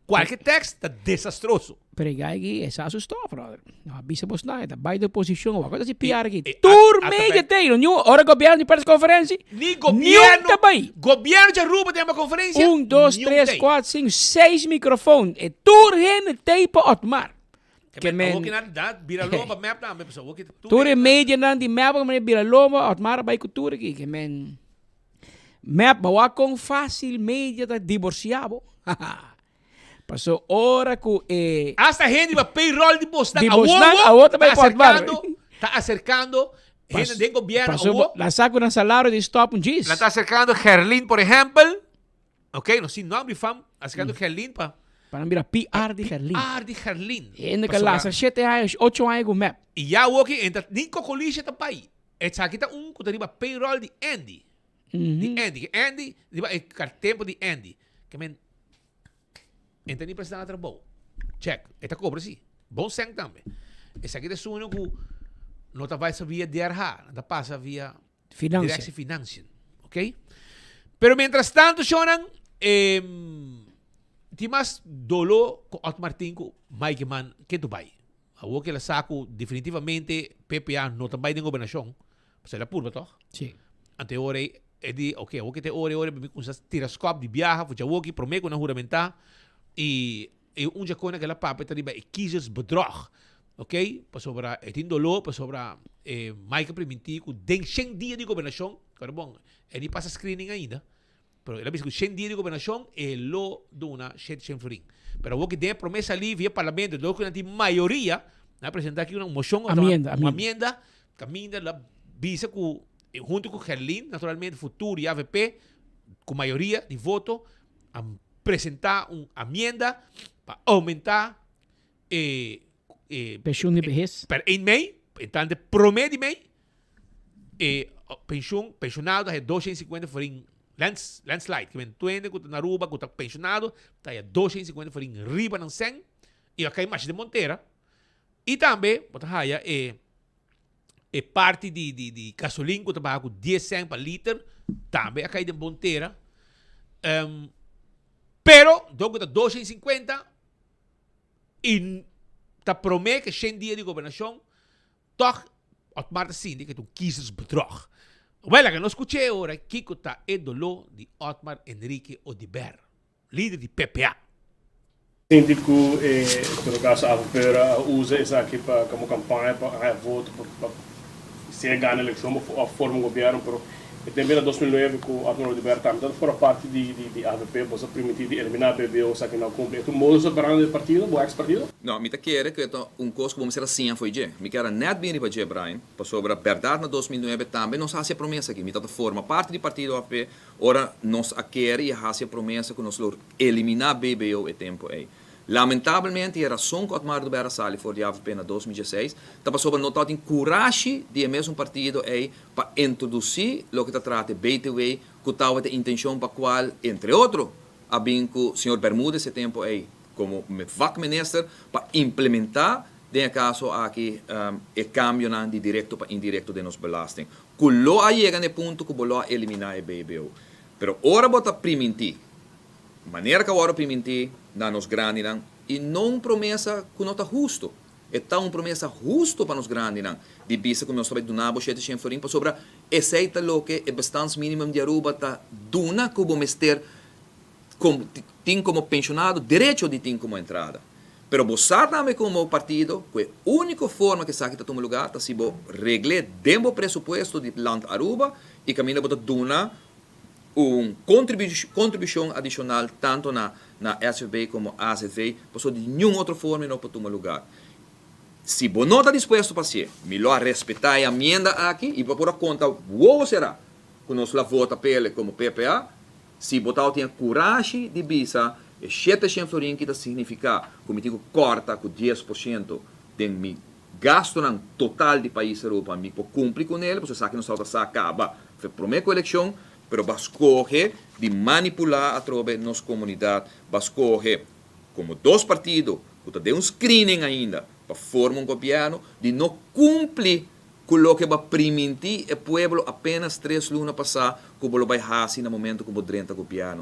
cualke tax ta desastroso. Pero e guy aki e sa su stof brother. No a bisa bos nada, e ta bai de oposicion awor. Kos ta si PR aki. Tur media tey, no niun ora gobierno di press conferencia. Ni gobierno. Niun ta bai. Gobierno di Aruba ta yama conferencia. Un, dos, tres, cuatro, cinco, seis microfoon. E tur hende tey pa Otmar. Ke men. Awor ki nan da bira lomba mep tambe pasobra awor ki tur. Tur e medianan di mep a bira lomba Otmar a bai ku tur aki. Ke men. Mep bo wak kon facil media ta divorcia bo. Paso ora ku e. Hasta hende riba payroll di bosnan Di bosnan awor ta bai ta aserkando, ta aserkando hende den gobierno Paso awor. Nan sa ku nan salario di stop un djis. Nan ta aserkando Gerlin por ehempel, ok, no sin nomber di fam, aserkando Gerlin pa. Pa nan bira PR di Gerlin. PR di Gerlin. Hende ku a lasa shete aña, ocho aña ku mep. I ya awor ki entra ni Cocolisha ta bai. Esaki ta un ku ta riba payroll di Andy. Di Andy. Andy, riba e tempo di Andy. Ke men Enta ni presta na trabou. Check. E ta cobra si. Bon cent tambe. Esaki ta esun cu no ta pasa via DRH. No ta pasa via Financiën. Directie Financiën. Ok? Pero mientras tanto, shonan, eh, tin mas dolo cu Otmar tin cu Mike Eman ke Dubai. Awor ke el a sa cu definitivamente PPA no ta bay den gobernacion. Pasobra el a purba toch? Sí. Anto e ora ei, e di, ok, awor ke ta e ora, e ora mi kumsa tira skòp di biaha for djawoki promé ku nan huramentá i e un djakona ku el a papia ta riba e kiezersbedrog, ok, pasobra e tin doló pasobra e Mike a primintí ku den shen dia di gobernashon, kòrda bon, e ni pasa screening ainda, Pero el a bisa cu shen dia di gobernacion e lo duna shete shen florin. Pero awor cu den e prome sali via parlamento dor cu nan tin mayoria, nan a presenta aki una mocion, Amienda, un amienda, caminda la bisa cu hunto cu Gerlin naturalmente, Futuro y avp cu mayoria di voto a presenta un amienda pa aumenta e e Pensioen di behes. Per 1 mei, entrante prome di mei, e pensioen, pensionado ta haya 250 florin lands, landslide. Ke men tur hende ku ta na Aruba ku ta pensionado ta haya 250 florin riba nan sèn i a kai masha den montera. I tambe bo ta haya e e parti di di di gasolin ku ta baha ku dies sèn pa liter. Tambe a kai den bon tera. Um, pero, dor ku ta 250 i ta promé ku shen dia di gobernashon, tòg Otmar ta sinti ku e ta un kiezersbedrog. Wèl, laga nos skuch'é ora kiko ta e doló di Otmar Enrique Oduber. Lider di PPA. Sinti cu e todo caso avp a usa esaki pa como campaña pa haya voto pa sea gana eleccion of forma un gobierno pero e tempo na 2009 cu Otmar Oduber tambe tabata forma parti di di avp boso a primiti di elimina BBO esaki no a cumpli e ta un modus operandi di partido bo ex partido? No, mi ta kere ku e ta un kos ku bo mester a siña fo'i dje. Mi kier a nèt bin riba dje, Brian, pasobra bèrdat na 2009 tambe nos a hasi e promesa aki. Mi tabata forma parti di partido avp Ora nos a kere i a hasi e promesa ku nos lo eliminá BBO e tempu ei. Lamentabelmente e rason ku Otmar Oduber a sali for di avp na 2016 ta pasobra no tabatin kurashi di e mesun partido ei pa introdusí loke ta trata e btw ku tabata e intenshon pa kual entre otro a bin ku señor Bermudez e tempu ei komo vakminister pa implementá den e kaso aki e kambionan di direkto pa indirekto den nos belasting. Ku lo a yega na e punto ku bo lo a eliminá e BBO. Pero ora bo ta primintí, manera ku a wòrdu primintí na nos grandinan, i no un promesa ku no ta hustu, e ta un promesa hustu pa nos grandinan di bisa ku nos ta bai duna bo shete shen florin pasobra esei ta loke e bestaansminimum di Aruba ta duna ku bo mester tin komo penshonado derecho di tin komo entrada. Pero bo sa tambe komo partido ku e úniko forma ku esaki ta tuma lugá ta si bo regl'é den bo presupuesto di Land Aruba i kaminda bo ta duna un kontribushon adishonal tantu na na SVB komo azv pasobra di niun otro forma e no por tuma lugá. Si bo no ta dispuesto pa hasié, mi lo a respetá e amienda aki i bo por a konta wowo será ku nos lo a vota p'el komo PPA. Si bo tabatin e kurashi di bisa e shete shen florin ki ta signifiká ku mi tin ku kòrta ku 10% den mi gastunan total di pais Aruba, mi por kumpli ku nel, pasobra esaki nos tabata sa kaba fe promé ku elekshon, pero bo a skohe di manipulá atrobe nos komunidat, bo a skohe komo dos partido ku ta den un screening ainda pa forma un gobièrnu, di no kumpli Ku loke bo a primintí e pueblo apenas tres luna pasá ku bo lo bai hasi na momento ku bo drenta gobièrnu.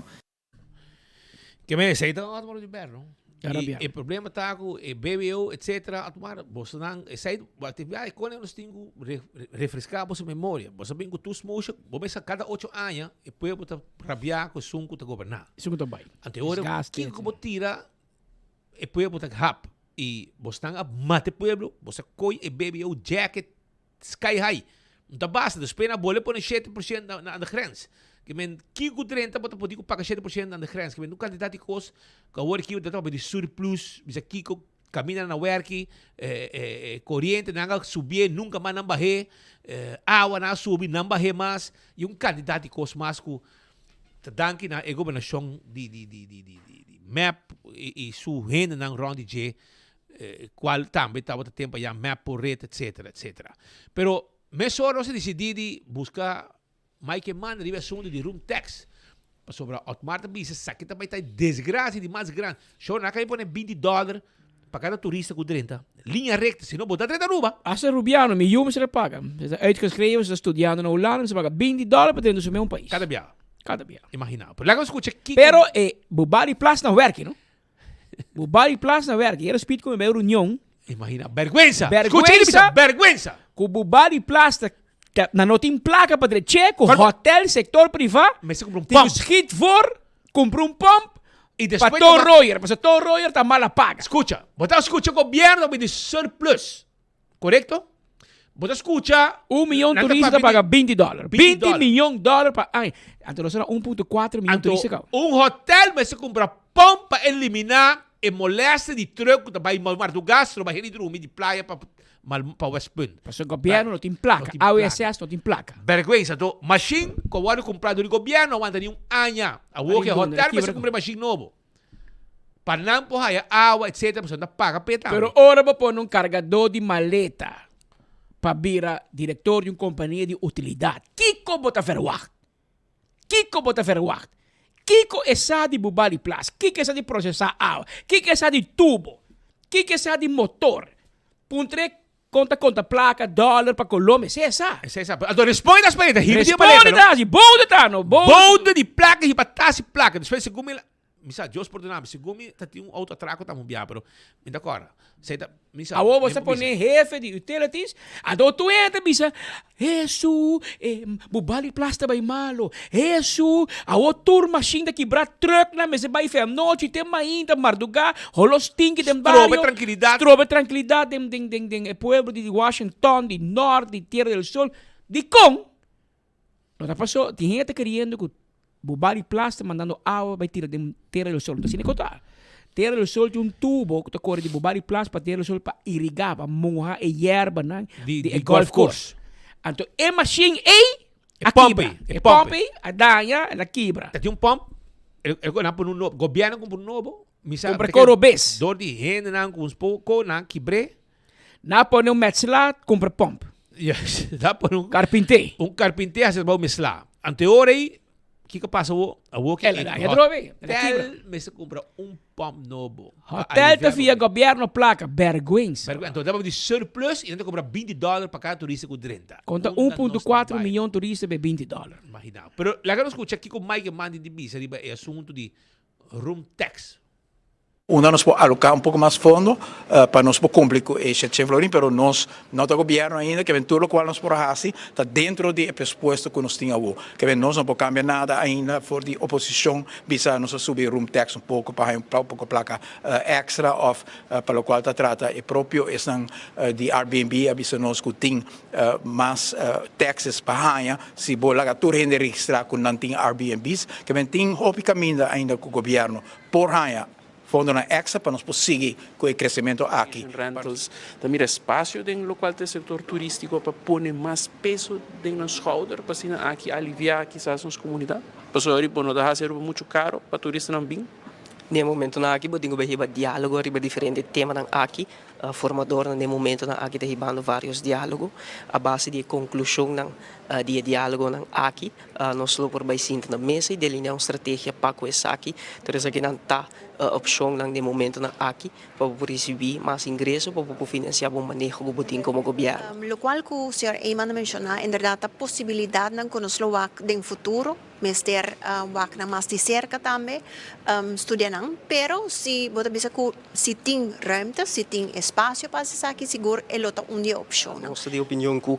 Ke men esei ta Otmar Oduber no? I e problema ta ku e BBO etcetera Otmar bosonan esei bo a tin e nos tin ku refreská boso memoria. Boso a bin ku tur smoesje bo mester kada ocho aña e pueblo ta rabiá ku esun ku ta goberná. Esun ku ta bai. Anto e ora kiko ku bo tira E pueblo ta hap y bosnan a mata e pueblo, bos a coy e BBO jacket sky high. No ta basta, despues nan a bolbe pone 7% na, na, aan de grens. Ke men kiko drenta bo ta podi ku paga 7% aan de grens. Ke men un kantidat di kos ku awor aki bo ta papia di surplus, bisa kiko kaminda nan a werki, eh, eh, eh, koriente nan a subié, nunka mas nan bah'é, eh, awa nan a subi, nan bah'é mas, y un kantidat di kos mas ku Ta danki na e gobernashon di di di di di di mep i su hendenan rond di dje kual tambe tabata tempo aya mep por ret etcetera etcetera. Pero mesora nos a disidí di buska Mike Eman riba e asuntu di room tax pasobra Otmar ta bisa esaki ta bai ta e desgrasia di mas grandi. Shor nan a kai pone binti dòler pa kada turista ku drenta liña rekta si no bo ta drenta Aruba. Hasta Rubiano, mi yu mester a paga. Se ta uitgeschreven, se ta studiando na Hulanda, mester paga binti dòler pa drenta su meun pais. Kada biaha. Kada biaha. Imagina. Pero laga nos skucha kiko. Pero e bo bari plas na werki no. Bo bari plas na werki. Era speed ku mi bai reunion. Imagina. Bergwensa. Bergwensa. Bergwensa. Ku bo bari plas ta nan no tin plaka pa dreche ku hotel sector priva. Mester kumpra un Tin ku pump. schiet voor, kumpra un pump. Y Pa despues Ton ta ba- Royer, pasobra Ton Royer ta mala paga. Skucha, bo ta skucha gobierno ta pidi surplus, korekto? Bo ta skucha Un miyon nan ta turista ta papia paga di binti dòler. 20 Binti dòler. miyon dòler pa aña. Anto nos era 1.4 miyon Anto turista kaba. un hotel mester kumpra pon pa eliminá e molestia di truck ku ta bai mardugas stroba hende drumi di playa pa pa Westpunt. Pasobra gobierno no tin plaka. No tin plaka. AWSS no tin plaka. Bergwensa. Anto mashin ku a wòrdu kumprá dor di gobierno a wanta ni un aña. Awor ku e hotel mester kumpra e mashin nobo. Pa nan por haya awa etcetera pasobra nan ta paga p'e tambe. Pero ora bo pone un kargadó di maleta pa bira direktor di un kompania di utilidat, kiko bo ta verwagt? Kiko bo ta verwagt? Kiko e sa di Bubali Plas? Kiko e sa di prosesá awa? Kiko e sa di tubo? Kiko e sa di motor? Puntr'é. Konta konta plaka, dollar pa Colombia, esei sa. Esei sa. Anto responde ta spera, ta hiba di maleta, Responde no? ta hasi, boude ta no, boude. Boude di plaka hiba tas di plaka. Despues segun mi la, mi sa Dios pordona mi, segun mi ta tin un auto atraco ta mumbia, pero mi ta kòrda. Esei ta, mi sa, Awor bo mi sa por bisa. pone hefe di utilities, anto tur hende ta bisa, Hesu, e bo bali plas ta bai malo. Hesu, awor tur mashin ta kibra, trucknan mester bai fe anochi te mainta, marduga, holo stinki den Strobe bario. trankilidat. Strobe trankilidat den den den den e pueblo di Washington, di Nort, di Tierra del Sol. Dikon? No ta paso, tin hende ta keriendo ku bo bali plas ta mandando awa bai tira den Tierra del Sol. No ta asina ku ta. Tierra del Sol tin un tubo ku ta kore di bo bali plas pa Tierra del Sol pa iriga, pa moha e yerbanan Di di e di golf golf course. course. Anto e mashin ei E a pump kibra. ei, e E pump pump ei a daña, el a kibra. Ta tin un pump, el el nan pone un nobo, gobierno kumpra un nobo, mi sa Kumpra koro bes. Dor di hendenan ku un poko nan kibr'é. Nan a pone un metsla, kumpra pump. Yes, nan a pone un Karpinté. Un karpinté hasi trabou mezclá. Anto e ora ei, kiko pasa awor? Awor ki El a e daña atrobe, el a kibra. hotel mester kumpra un pump nobo pa Hotel ta alivia fia problema. gobierno plaka, bergwensa. Bergwensa. Anto nan a di surplus i nan ta kumpra 20 dòler pa kada turista ku drenta. Konta Unda un nos punto ta kuatro bai? miyon turista be 20 dòler. Imagina. Pero laga nos skucha kiko Mike Mandi di bisa riba e asuntu di room tax. Unda nos por aloká un poko mas fondo pa nos por kumpli ku e shetshent florin, pero nos no ta gobièrnu ainda, ke men tur lokual nos por a hasi ta dentro di e presupuesto ku nos tin awor. Ke men nos no por kambia nada ainda for di oposishon bisa nos a subi room tax un poko pa haña un poko plaka èkstra òf pa lokual ta trata e propio esnan di Airbnb a bisa nos ku tin mas taxes pa haña si bo laga tur hende registrá ku nan tin Airbnbs. Ke men tin hopi kaminda ainda ku gobièrnu Por haña fondonan extra pa nos por sigui ku e kresementu aki. Rentals ta mira espasio den lokual ta e sektor turístiko pa pone mas peso den nan skouder pa asina aki aliviá kisas nos komunidat. Pasobra bo no ta hasi Aruba muchu karo pa turistanan bin. Den e momentonan aki bo tin ku bai hiba diálogo riba diferente temanan aki. Formadornan den e momentonan aki ta hibando vários diálogo. A base di e konklushonnan di e diálogonan aki nos lo por bai sinta na mesa i delineá un strategia pa ku esaki. Tur esakinan ta opshonnan den e momentonan aki pa bo por risibí mas ingreso, pa bo por finansiá bo maneho ku bo tin komo gobièrnu. Lokual ku señor Eman a menshoná inderdat ta posibilidatnan ku nos lo wak den futuro. Mester wak nan mas di serka tambe, studia nan. Pero si bo ta bisa ku si tin ruimte, si tin espasio pa hasi esaki, sigur e lo ta un di e opshonnan. Nos ta di opinion ku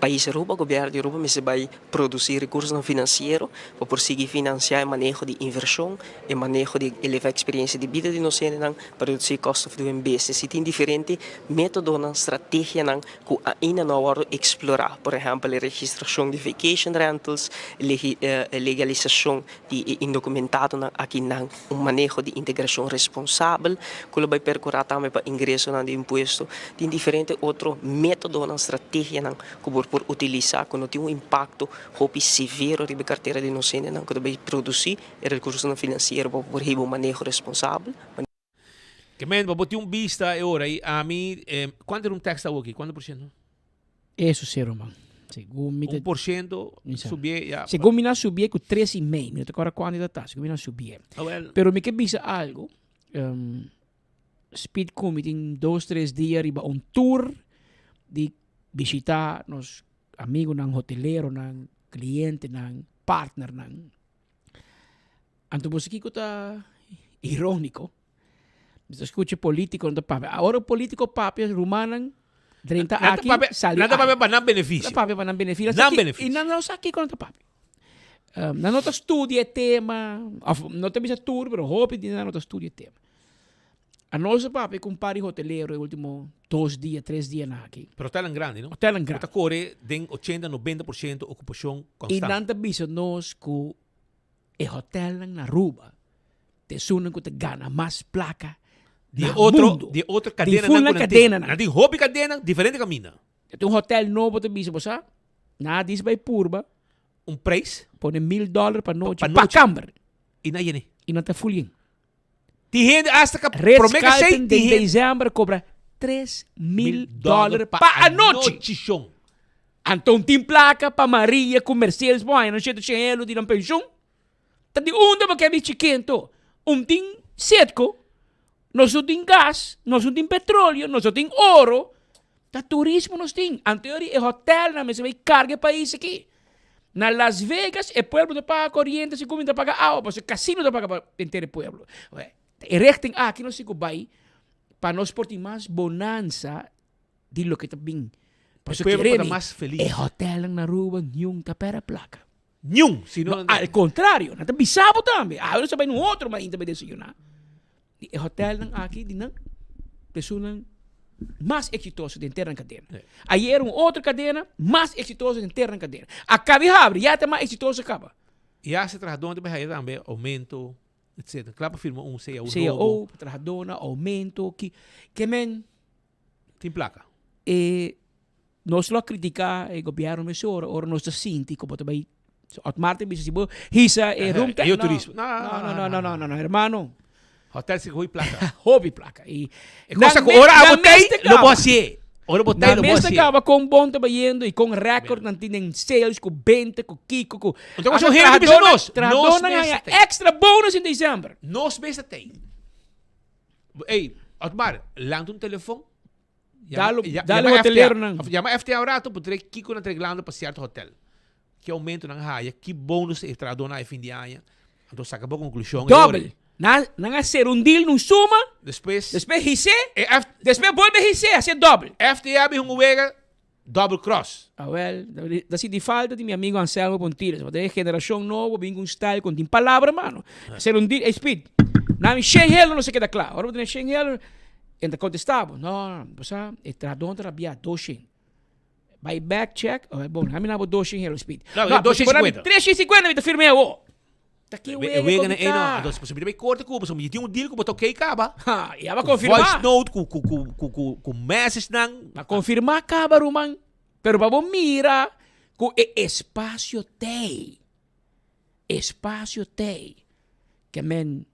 pais Aruba, gobièrnu di Aruba mester bai produsí rekursonan finansiero pa por sigui finansiá e maneho di invershon, e maneho di elevá eksperensia di bida di nos hendenan pa redusí cost of doing business. Si tin diferente métodonan, strategianan ku ainda no a wòrdu eksplorá, por ehèmpel e registrashon di vacation rentals, legalisashon di e indokumentadonan akinan, un maneho di integrashon responsabel ku lo bai perkurá tambe pa ingresonan di impuesto. Tin diferente otro métodonan, strategianan ku bo por utilisá ku no tin un impakto hopi severo riba e kartera di nos hendenan ku ta bai produsí e rekursonan finansiero pa por hiba un maneho responsabel. Ke men, pa bo tin un bista e ora ei, ami, kuantu era un tax ta awoki? Kuantu por shento? Eso si, ruman. Segun mi ta. Un por shento subié ya. Segun mi nan subié ku tres i mei. Mi no ta kòrda kuantu ta ta. Segun mi nan subié. Awel. Pero mi ke bisa algu. Speed ku mi tin dos tres dia riba un tour di bishitá nos amigunan hoteleronan, klientenan, partnernan. Anto bo sa kiko ta iróniko? Mi ta skucha polítikonan ta papia. Ora polítiko papia, rumannan drenta Nan ta aki, papia, sali nan ta ai. papia pa nan benefisio. Nan ta papia pa nan benefisio. Nan benefisio. I nan no sa kiko nan ta papia. Nan no ta studia e tema, òf no ta bisa tur, pero hopi di nan no ta studia e tema. Anos a papia ku un par di hotelero e último dos dia, tres dianan aki. Pero hotelnan grandi, no? Hotelnan grandi. Ku ta kore den ochenta, nobenta por shento okupashon I konstant. nan ta bisa nos ku e hotelnan na Aruba ta esunnan ku ta gana mas plaka Di na otro, mundu. di otro Di kadenanan full ku nan nan tin. kadenanan. Nan tin hopi kadena, diferente kaminda. Ta un hotel nobo ta bisa bo sa, nan a dis bai purba. Un prijs. Pone mil dollar pa nochi, Pa pa nochi. kamber. I nan yene. I nan ta full yen. Tin hende hasta ka Ritz prome ka sei Carlton tin den hende december cobra 3000 dollar dollar pa anochi. anochi shon. Anto tin placa pa Maria cu Mercedes por haña nan shete shen elo di nan pensioen? Ta di unda bo ke bichi kento? Un tin Citgo, nos no tin gas, nos no tin petroleo, nos no tin oro. Ta turismo nos tin. Anterior e hotelnan mester bay carga e pais aki. Na Las Vegas e pueblo ta paga coriente si cuminda paga awa pasobra e casino ta paga pa henter e pueblo. E richting aki nos tin cu bay pa nos por tin mas bonanza di loke ta bin. Pasobra kere ta mi mas feliz. e hotelnan na Aruba niun ta pera placa. Niun! Si no No, al contrario, nan ta bisa bo tambe. Awe nos ta bay na un otro mainta bay desayuna. Di e hotelnan aki di nan personan mas exitoso den henter nan cadena. Ayer un otro cadena mas exitoso den henter nan cadena. A caba y habri, ya ta mas exitoso caba. Ya si trahadornan ta bay haya tambe aumento, etcetera. Cla pa firma un cao nobo. Cao, trahadornan, aumento, ki, ke men. Tin placa. E Nos lo a critica e gobierno mesora ora nos ta sinti como ta bay Otmar ta bisa si bo hisa e room tax. Eyo turismo. No, no, no, no, no, no, no, hermano. Hotel si hopi placa. Hopi placa. Y E cosa cu ora abo tey, lo bo hacié. Ora bo tey, lo bo hacié. Nan mester caba con bon ta bayendo y con record nan tin den sales, cu benta, cu kico, cu. Enton cu hende bisa nos. Trahadornan haya extra bonus in december. Nos mester tey. Ey, Otmar, lanta un telefon. Dalo, dalo hoteleronan. Yama FTA un rato, puntra kiko nan ta reglando pa cierto hotel. Ki aumento nan haya, ki bonus e trahadornan haya fin di aña. Anto saca bo conclusion. Dobbel. Nan, nan a cera un deal, un suma. Despues. Despues hisé. Despues bolbe hisé, hacié dobbel. FTA bin hunga wega, double cross. Awel, ta sinti falta di mi amigo Anselmo Pontiles. Pasobra e generacion nobo bin cu un style cu no tin palabra, mano. Cera un deal, ey Speed, nami shen helo no se keda cla. Ora bo tene shen helo, E ta contesta bo, no, no, bo sa, e trahador ta rabia doshen. Bay back check, oh, bon, hami na bo doshen hero speed. No, no, doshen cincuenta. Treshen cincuenta mi ta firme awo. Ta ki wega wega na eno, entonces pasobra mi ta bay corte cu bo, pasobra mi tin un deal cu bo ta okay caba. Ha, ya ba confirma. Voice note cu cu cu cu cu cu message nan. Ba confirma caba ruman, pero pa bo mira cu e espacio t'ey. Espacio t'ey. Ke men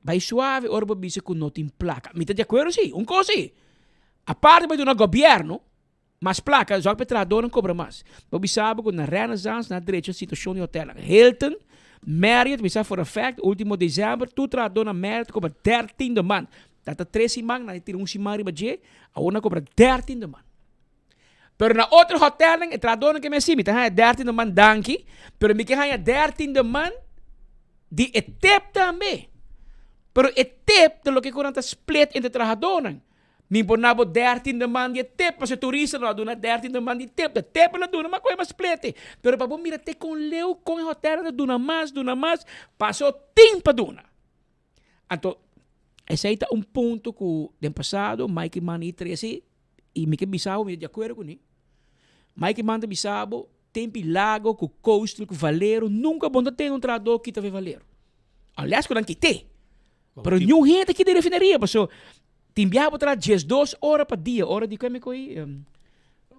Bai suave ora bo bisa ku no tin plaka. Mi ta di akuerdo si, un kos si. Aparte bo duna gobièrnu mas plaka, zòrg pa e trahadónan kobra mas. Bo bisa bo ku na Renaissance nan a drecha situashon di hotèlnan. Hilton, Marriott, mi sa for a fact, ultimo desèmber tur trahadó na Marriott kobra dertien de man. Ta ta tres siman, nan a tira un siman riba dje, awor nan a kobra dertien de man. Pero na otro hotèlnan e trahadónan ke mi a si, mi ta haña dertien de man danki, pero mi ke haña dertien de man di e tip tambe. Pero e tip ta loke ku nan ta split entre trahadónan. Mi por na bo dertien de man di e tip, pasobra e turista no a duna dertien de man di tip. Ta tip el a duna, ma ku e a split e. Pero pa bo mira te kon leu kon e hotèlnan ta duna mas, duna mas, paso tin pa duna. Anto, esei ta un punto ku den pasado Mike Eman i trese i mi ke bisa bo mi ta di akuerdo kuné. Mike Eman ta bisa bo tempi Lago ku Coastal ku Valero nunka bo no ta tene un trahadó kita fe Valero. Unless ku nan kit'é. Pero niun hende ta kita e refineria paso tin biaha bo traha diesdos ora pa dia ora di kue mi koe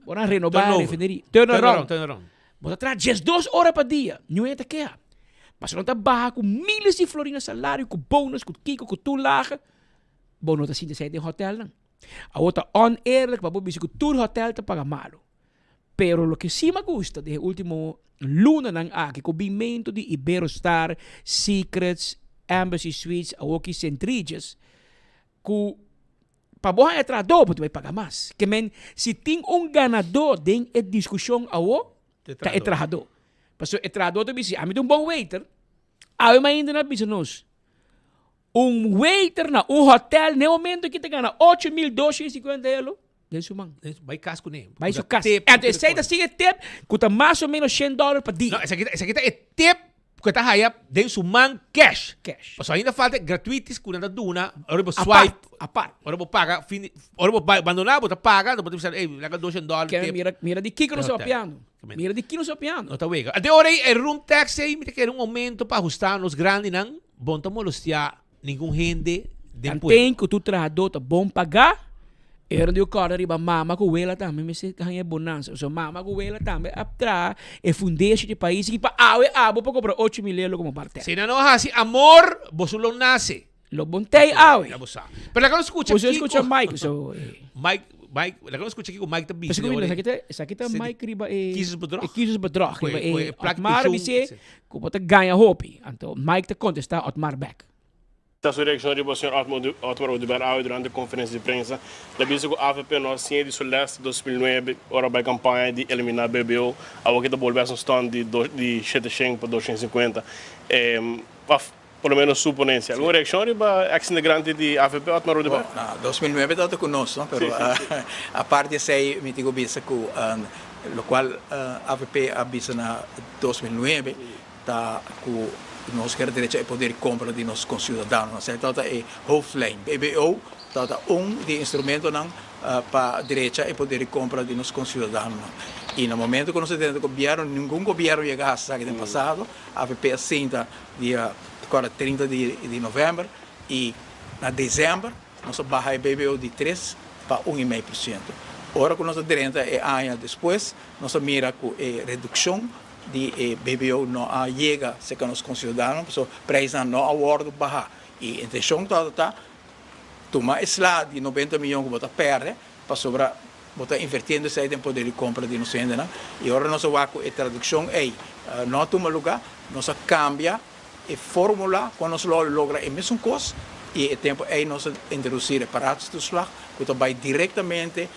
ora nan renobá e refineria. Turnaround. Turnaround. Bo ta traha diesdos ora pa dia niun hende ta keha. Pasobra nan ta baha ku miles di florin na salario ku bonus ku kiko ku toelage bo no ta sinti esei den hotelnan. Awor ta oneerlijk pa bo bisa ku tur hotel ta paga malu. Pero loke si mi a gusta den e ultimo lunanan aki ku binmentu di Iberostar, Secrets, Embassy Suites, awor ki St. Regis, ku pa bo haña trahadó bo ta bai paga mas. Ke men si tin un ganadó den e diskushon awor ta e trahadó. Pasobra e trahadó ta bisa si ami ta un bon waiter, awe mainta nan a bisa nos Un waiter na un hotel n'e momento aki ta gana 8250 elo den su man. Bai kas kuné. Bai su kas. Anto esei ta sigui e tip ku ta mas o menos shen dòler pa dia. No, esaki ta esaki ta e tip ku e ta haya den su man cash. Cash. Pasobra ainda falta e gratuitis ku nan ta duna ora bo swipe. Apart. Ora bo paga fin di ora bo bai bandoná bo ta paga anto bo ta bisa ey laga doshen dòler Keme tip. mira mira di kiko nos ta papiando. Keme. Mira di kiko nos ta papiando. No ta wega. Anto e ora ei e room tax ei mi ta kere un aumento pa ahusta nos grandinan. Bon ta molestiá ningun hende den pueblo. Tanten ku tur trahadó ta bon pagá, e ora di yo kòrda riba mama ku wela tambe mester haña e bonansa. Pasobra mama ku wela tambe a traha e fundeshi di e pais aki pa awe abo por kobra 8000 euro komo bartender. Si nan no hasi amor, boso lo nase. Lo bon tei awe. Ya bo sa. Pero laga nos skucha Boso kiko. skucha Mike, so. Mike, Mike, laga nos skucha kiko Mike ta bisa. Esaki esaki ta, esaki ta Mike riba e Kiezersbedrog. E kiezersbedrog riba Ku e e plak Otmar pensioen, bis'é ku bo ta gaña hopi. Anto Mike ta kontestá Otmar bèk. Ta su reaccion riba señor Otmar Oduber awe durante conferencia di prensa. El a bisa cu avp no a siña di su les di 2009 ora bay campaña di elimina BBO. Awor ki ta bolbe haci un stunt di di shete shen pa dos shen cincuenta. Of por lo menos su ponencia. Algun reaccion riba ex integrante di avp Otmar Oduber? Bo, na 2009 tabata cu nos, no? Pero apart di esey mi tin cu bisa cu locual avp a bisa na 2009 ta cu nos kier drecha e poder di compra di nos conciudadanonan. Esaki tabata e hoofdlijn. BBO tabata un di e instrumentonan pa drecha e poder di compra di nos conciudadanonan. Y na momento cu nos a drenta gobierno, ningun gobierno yega haci esaki den pasado. Avp a sinta dia acorda 30 di november y na december nos a baha e BBO di tres pa un y mei por ciento. Ora cu nos a drenta e aña despues, nos a mira cu e reduccion di e BBO no a yega serka nos konsiudadanonan pasobra preisnan no a wòrdu baha i intenshon tabata ta tuma e sla di nobenta miyon ku bo ta pèrdè pasobra bo ta invertiendo esei den poder di kompra di nos hendenan i ora nos a wak ku e tradukshon ei no a tuma lugá nos a kambia e fórmula kon nos lo logra e mesun kos i e tempu ei nos a introdusí reparatietoeslag ku ta bai direktamente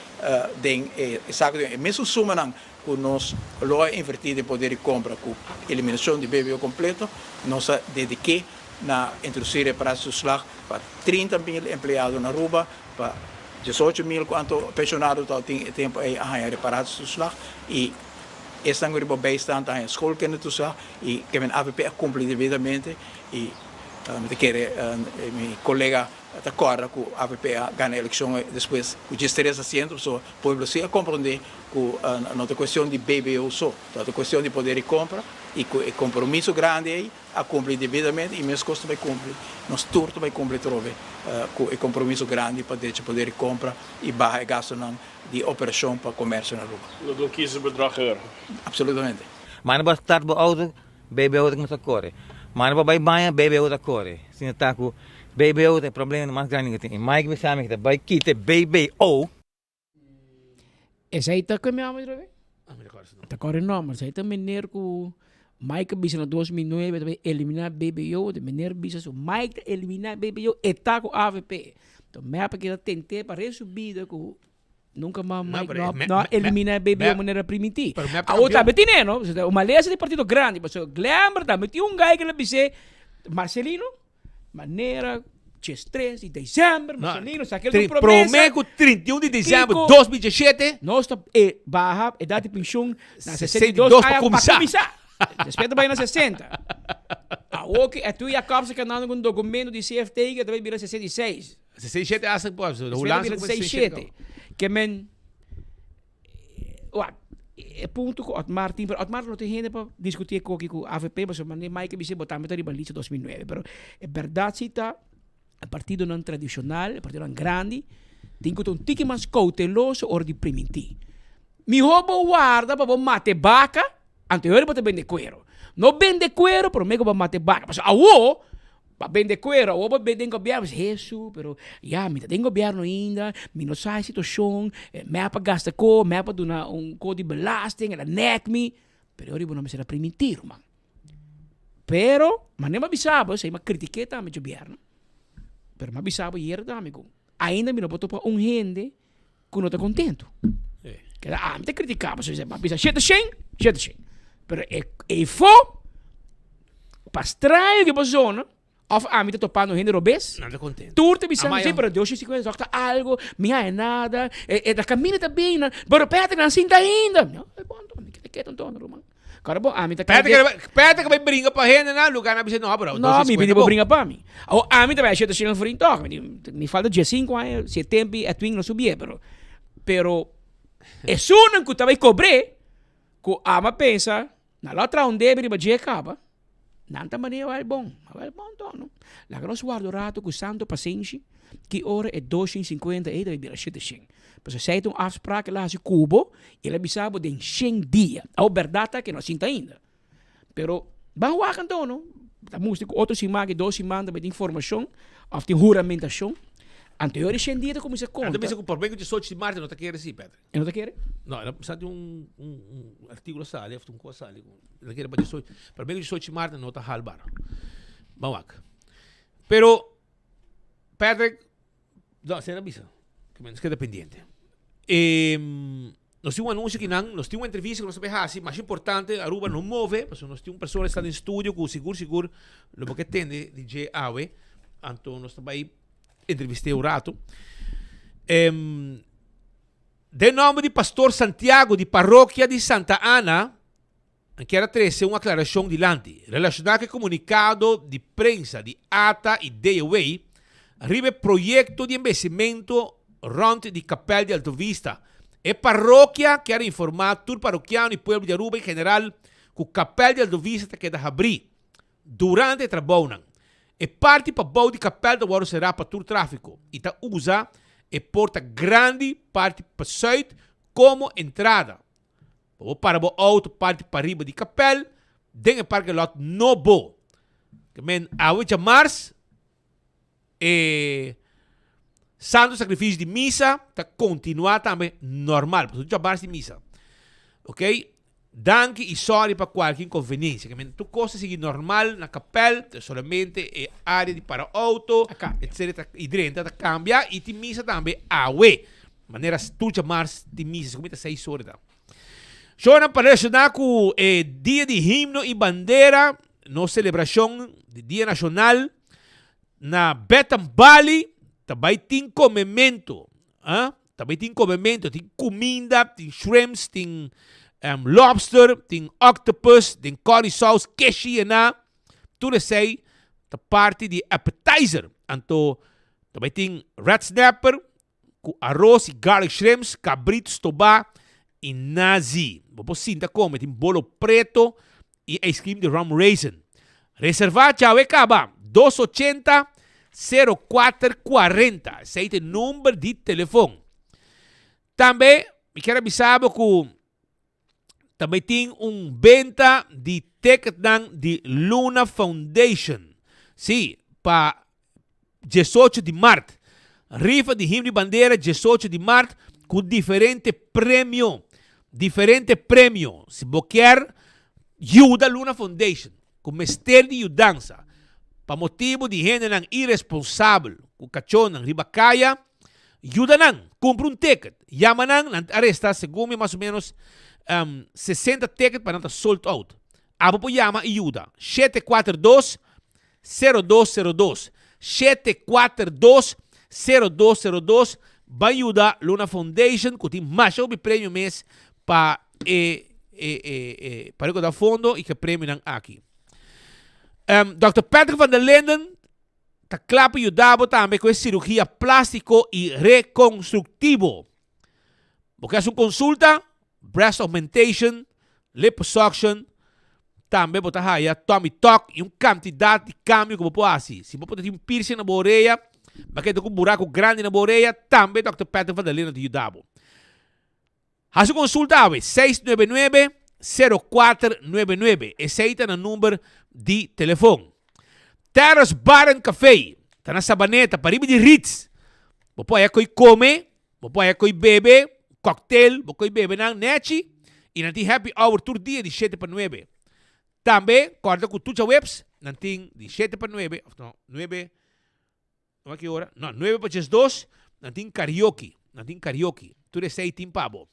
den e sako di e mesun sumanan ku nos lo a invertí den poder di kompra ku eliminashon di BBO kompleto, nos a dedik'é na introdusí reparatietoeslag pa 30 mil empleado na Aruba, pa 18 mil kuantu penshonado tabatin e tempu ei a haña reparatietoeslag i esnan ku riba bijstand ta haña schoolkindertoeslag i kemen avp a kumpli debidamente i mi ta kere mi kolega ta kòrda ku avp a gana elekshon despues ku diestres asiento pasobra pueblo si a komprondé ku no ta kuestion di BBO so, ta ta kuestion di poder di kompra i ku e kompromiso grandi ei a kumpli debidamente i meskos ta bai kumpli, nos tur ta bai kumpli atrobe ku e kompromiso grandi pa drecha poder di kompra i baha e gastunan di operashon pa komersio na Aruba. No ta un kiezersbedrag heur. Absolutamente. Manda bo start bo auto, BBO ta kuminsá kore. Manda bo bai baña, BBO ta kore. Asina ta ku BBO ta e problema mas grandi ku tin. I Mike bisa mi ku ta bai kita e BBO. Esei ta ku mi amo otra vez? Ta kòrda e nòmber. Esei ta meneer ku Mike a bisa na 2009 ta bai eliminá BBO. De meneer bisa su Mike ta eliminá BBO e ta ku avp. Enton mep a keda tent'é pa res su bida ku nunka mas Mike no no a eliminá BBO manera a primintí. Awor tambe tine no. Un malesa di partido grandi pasobra Glenbert tambe tin un guy ku lo bis'é Marcelino. Manera djes tres di december, Marcelino, sa kel un promesa. Prome cu 31 di december 2017. Nos ta e baha edad di pensioen na 62 aña pa cuminsa. Despues ta bay na 60. Awor cu Arthur Jacobs ta canando cu un documento di CFT cu ta bay bira 66. 67 hasta cu Despues ta bira 67. Ke men. Wak, e punto ku Otmar tin, pero Otmar no tin hende pa diskutí e koki ku avp, pasobra manera Mike a bisa bo tambe ta riba lista 2009, pero e bèrdat si ta e partidonan tradishonal, e partidonan grandi tin ku ta un tiki mas kouteloso ora di primintí. Mihó bo warda pa bo mata e baka Anterior bo ta bende cuero. No bende cuero prome cu bo mata e baca. Pasobra awo bo bende cuero, awo bo den gobierno, bo bisa Hesu, pero ya mi ta den gobierno ainda, mi no sa e situacion, mi a pa gasta co, mi a pa duna un co di belasting, el a nek mi. Pero e ora bo no mester a primiti, ruman. Pero, manera mi a bisa bo, esey mi a critique tambe gobierno, pero mi a bisa bo yera tambe cu ainda mi no por topa un hende ku no ta kontentu. Keda ami ta kritiká pasobra mi a bisa shete shen, shete shen. Pero e efo pa straño ke persona òf ami ta topando hende robes, Nan ta kontentu. tur ta bisa mi, Amaya. sí, pero Dios si ku ta algo, mi haña nada, e e ta kaminda ta bin, pero Patrick nan sinta ainda. No, e bon anto, mi keda ketu anto, ruman. Kòrda bo, ami ta Pete kere ke pete ke bai bringa pa hende na lugar na bisa no, pero No, mi pidi bo bringa pa mi. Awor ami ta bai shete shilling florin tòg. Mi di, mi falta diesinco aña, si e tempi e twing no subié, pero pero esunnan ku ta bai kobr'é, ku ami a pensa, nan lo a traha un debe riba dje kaba, nan ta manera bai bon, a bai bon tòg no. Laga nos warda un rato ku santo pasenshi, ki ora e dos shen sinkuenta ei ta bai bira shete shen. Pasobra esei ta un afsprak el a hasi ku bo, el a bisa bo den shen dia. Awor bèrdat ta ke no a sinta ainda. Pero ban wak anto no. Ta mustra ku otro siman ki dos siman ta bai tin formashon òf tin huramentashon. Anto e shen dia ta kuminsá konta. Anto bisa ku por bem ku diesocho di martu no ta kere si, Patrick. E no ta kere? No, el a sa tin un un un artíkulo sali òf un kos sali ku el a kere pa diesocho, por bem ku diesocho di martu no ta halbar. Ban wak. Pero. Patrick, no, sera bisa. Que menos queda pendiente. Eh, nos tin un anuncio que nan, nos tin un entrevista que nos sabe hasi, mas importante, Aruba no move, paso nos tin un persona está den studio ku sigur sigur lo bo ke tende di dje awe, anto nos ta bai entrevist'é un rato. Em, den nomber di Pastor Santiago di Parroquia di Santa Ana, Nan kier a trese un aklarashon dilanti relashoná ku e komunikado di prensa di ata i DOW riba e proyekto di embesimentu rònt di Kapèl di Alto Vista. E parokia kier a informá tur parokiano i pueblo di Aruba en general ku Kapèl di Alto Vista ta keda habrí durante e trabounan. E parti pabou di kapèl ta wòrdu será pa tur tráfiko i ta usa e porta grandi parti pasùit komo entrada. Pa bo para bo auto parti pariba di kapel den e parke lot nobo. Ke men awe djamars e Santo Sacrificio di Misa ta kontinua tambe normal. Pasobra djamars di misa. Ok, danki i sorry pa kualke inkonveniensia. Ke men tur kos ta sigui normal na kapel, ta solamente e area di para auto, etcetera i drenta ta kambia i tin misa tambe awe. Manera stucha mars di misa, segun mi ta seis ora ta. Shownan pa relaciona cu e Dia di Himno y Bandera, nos celebracion di Dia Nacional na Betham Bali, ta bay tin comemento. Ah, ta bay tin comemento, tin cuminda, tin shrimps, tin um, lobster, tin octopus, tin curry sauce, keshi yena. Tur esey ta parti di appetizer. Anto ta bay tin red snapper, ku aros i garlic shrimps, kabritu stobá i nazi. Bo por sinta kome, tin bolo preto i ice cream di rum raisin. Reservá djawe kaba, 280 04 40, esei ta e number di telefon. Tambe mi kier a bisa bo ku Tambe tin un benta di ticketnan di Luna Foundation. Sí, pa 18 di mart. Rifa di Himno di Bandera 18 di mart ku diferente premio. Diferente premio. Si bo kier yuda Luna Foundation ku mester di yudansa pa motibu di hendenan iresponsabel ku kachónan riba kaya, Yuda nan, kumpra un ticket. Yama nan, nan ta aresta segun mi mas o menos um, 60 ticket pa nan ta sold out. Abo por yama i yuda. 742 0202 742 0202 Ban yuda Luna Foundation ku tin masha hopi premio mes pa e e e e pa rekoda fondo i ke premionan aki. Um, Dr. Patrick van der Linden ta kla pa yuda bo tambe ku e sirugia plástiko i rekonstruktivo. Bo ke hasi un konsulta? Breast augmentation, liposuction, tambe bo ta haya tummy tuck i un kantidat di kambio ku bo por hasi. Si bo por ta tin un piercing na bo orea, bo ke ta ku un buraku grandi na bo orea, tambe Dòkter Patrick van der Linden ta yuda bo. Hasi konsulta awe, 699 0499. Esei ta na number di telefon. Terrace Bar and Café ta na Sabaneta, pariba di Ritz. Bo por haya koi kome, bo por haya koi bebe, cocktail, bo koi bebe nan nechi i nan tin happy hour tur dia di shete pa nuebe. Tambe kòrda ku tur djaweps nan tin di shete pa nuebe, òf no, nuebe. Ora ki ora? No, nuebe pa diesdos, nan tin karaoke. Nan tin karaoke. Tur esei tin pa bo.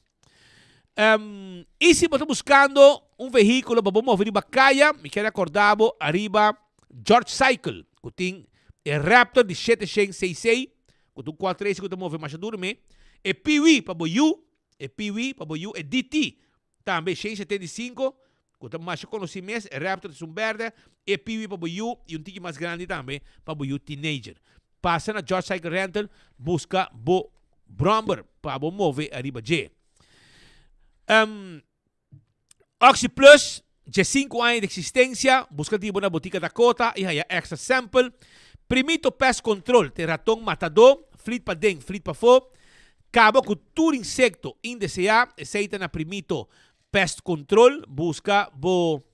Um, i si bo ta buskando un vehíkulo pa bo move riba kaya, mi kier akorda bo ariba George Cycle, ku tin e Raptor di 700 cc, ku ta un 4 ku ta move masha duru me, e Piwi pa bo yu, e Piwi pa bo yu, e DT Tambe 175, ku ta masha konosí mes, e Raptor ta esun bèrdè, e piwi pa bo yu i un tiki mas grandi tambe pa bo yu teenager. Pasa na George Cycle Rental buska bo bròmber pa bo move ariba dje. Um, Oxy Plus, dje sinku aña di eksistensia, buska di bo na Botika Dakota i haña extra sample. Primito Pest Control te raton matadó, flit paden, flit pafó. Kaba ku tur insekto indeseá, esei ta na Primito Pest Control. Buska bo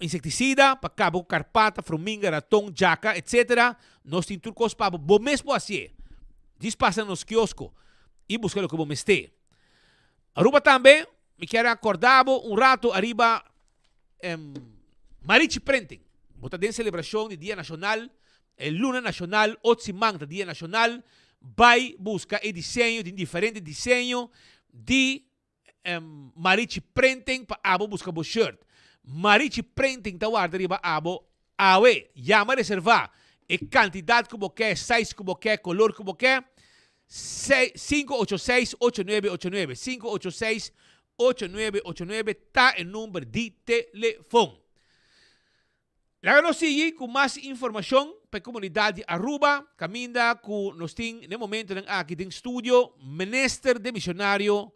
insektisida pa kaba ku karpata, fruminga, raton, djaka, etc. Nos tin tur kos pa bo. Bo mes por hasié. Djis pasa na nos kiosko i buska loke bo mester. Aruba tambe, mi kier a korda bo un rato ariba Marichi Printing. Bo ta den selebrashon di Dia Nashonal. E luna nashonal, ot siman ta dia nashonal, bai buska e diseño, tin diferente diseño di Marichi Printing pa abo buska bo shirt. Marichi Printing ta warda riba abo awe. Yama reserva e kantidat ku bo ke, size ku bo ke, kolor ku bo ke, 586 8989, 586 8989 ta e number di telefon. Laga nos sigui ku mas informashon pa e komunidat di Aruba, kaminda ku nos tin na e momentonan aki den studio Minister Demisionario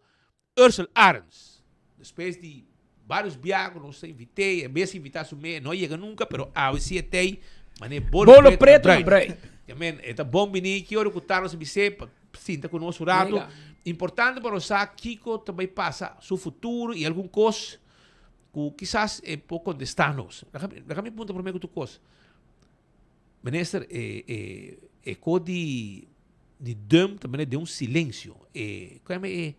Ursell Arends. Despues di varios bia ku nos ta invit'é, e mes invitá su mes, e no a yega nunka, pero awe si e t'ei, manera bolo Bolo preto preto na na brui. brui. Ke men, e ta bon bini ki ora ku ta nos a bis'é pa sinta ku nos un rato. Mega. Importante pa nos sa kiko ta bai pasa su futuro i algun kos Ku kisas e por kontestá nos. Laga mi puntra promé ku tur kos. Minister, e e e ko di di dump ta manera den un silensio. E ku yama e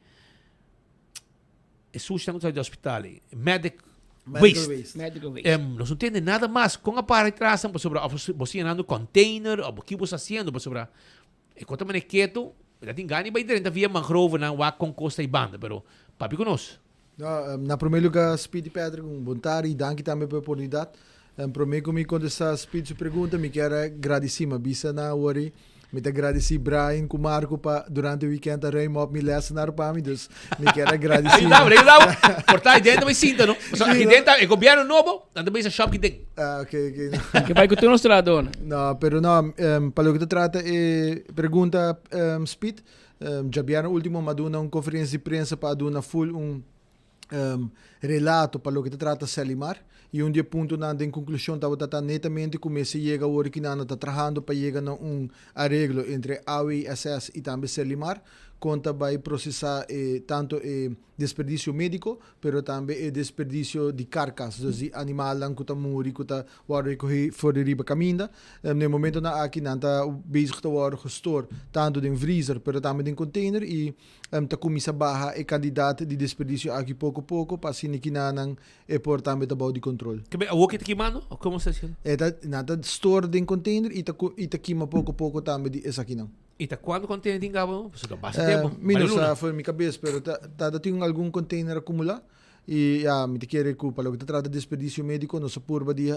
e sushinan ku ta sali di hospital ei? Medic Medical waste. waste. Medical waste. Nos no tende nada mas. Kon a para atrás pasobra òf bo ta yenando container òf ki bo ta hasiendo pasobra e ko ta manera ketu. Mi ta tin gana di bai drenta via mangrovenan wak kon kos ta ei banda pero papia ku nos. No, na promé lugá Speedy Patrick, un bon tardi i danki tambe pa e oportunidat. Promé ku mi kontestá Speedy su pregunta, mi kier a gradisí, mi a bisa na awor mi ta gradisí Brian ku Marco pa durante e wikènt a ruim op mi lèsenar pa mi, dus mi kier a gradisí. Ayudá bo, ayudá bo. Por ta den ta bai sinta no. Pasobra aki den ta e gobièrnu nobo, nan ta bai sa shòp ki den. Ah, ok, ok. Ke bai ku tur nos trahadónan. No, pero no, pa loke ta trata e pregunta Speed, Djabièrnè último mi a duna un konferensia di prensa pa a duna ful un relato pa loke ta trata Selimar i un di e puntonan den konklushon tabata ta netamente ku mester yega awor ki nan ta trahando pa yega na un areglo entre AWSS i tambe Selimar kon ta bai prosesá e tanto e desperdisio médiko pero tambe e desperdisio di karkas, dus di animalnan ku ta muri ku ta wòrdu rekohé for di riba kaminda. Na e momentonan aki nan ta bezig ta wòrdu gestoor tantu den vriezer pero tambe den container i ta kuminsá baha e kandidat di desperdisio aki poko poko pa asina kinanan e por tambe ta bou di kontrol. Kebe awor ke ta kimando òf komo sta haciendo? E ta nan ta stoor den container i ta i ta kima poko poko tambe di esakinan. I ta kuantu container tin kaba? Pasobra ta basta tempu, Mi varios no luna. sa for mi kabes pero ta ta tin algun container akumulá. I ya, mi ta kere ku pa loke ta trata desperdisio médiko nos a purba di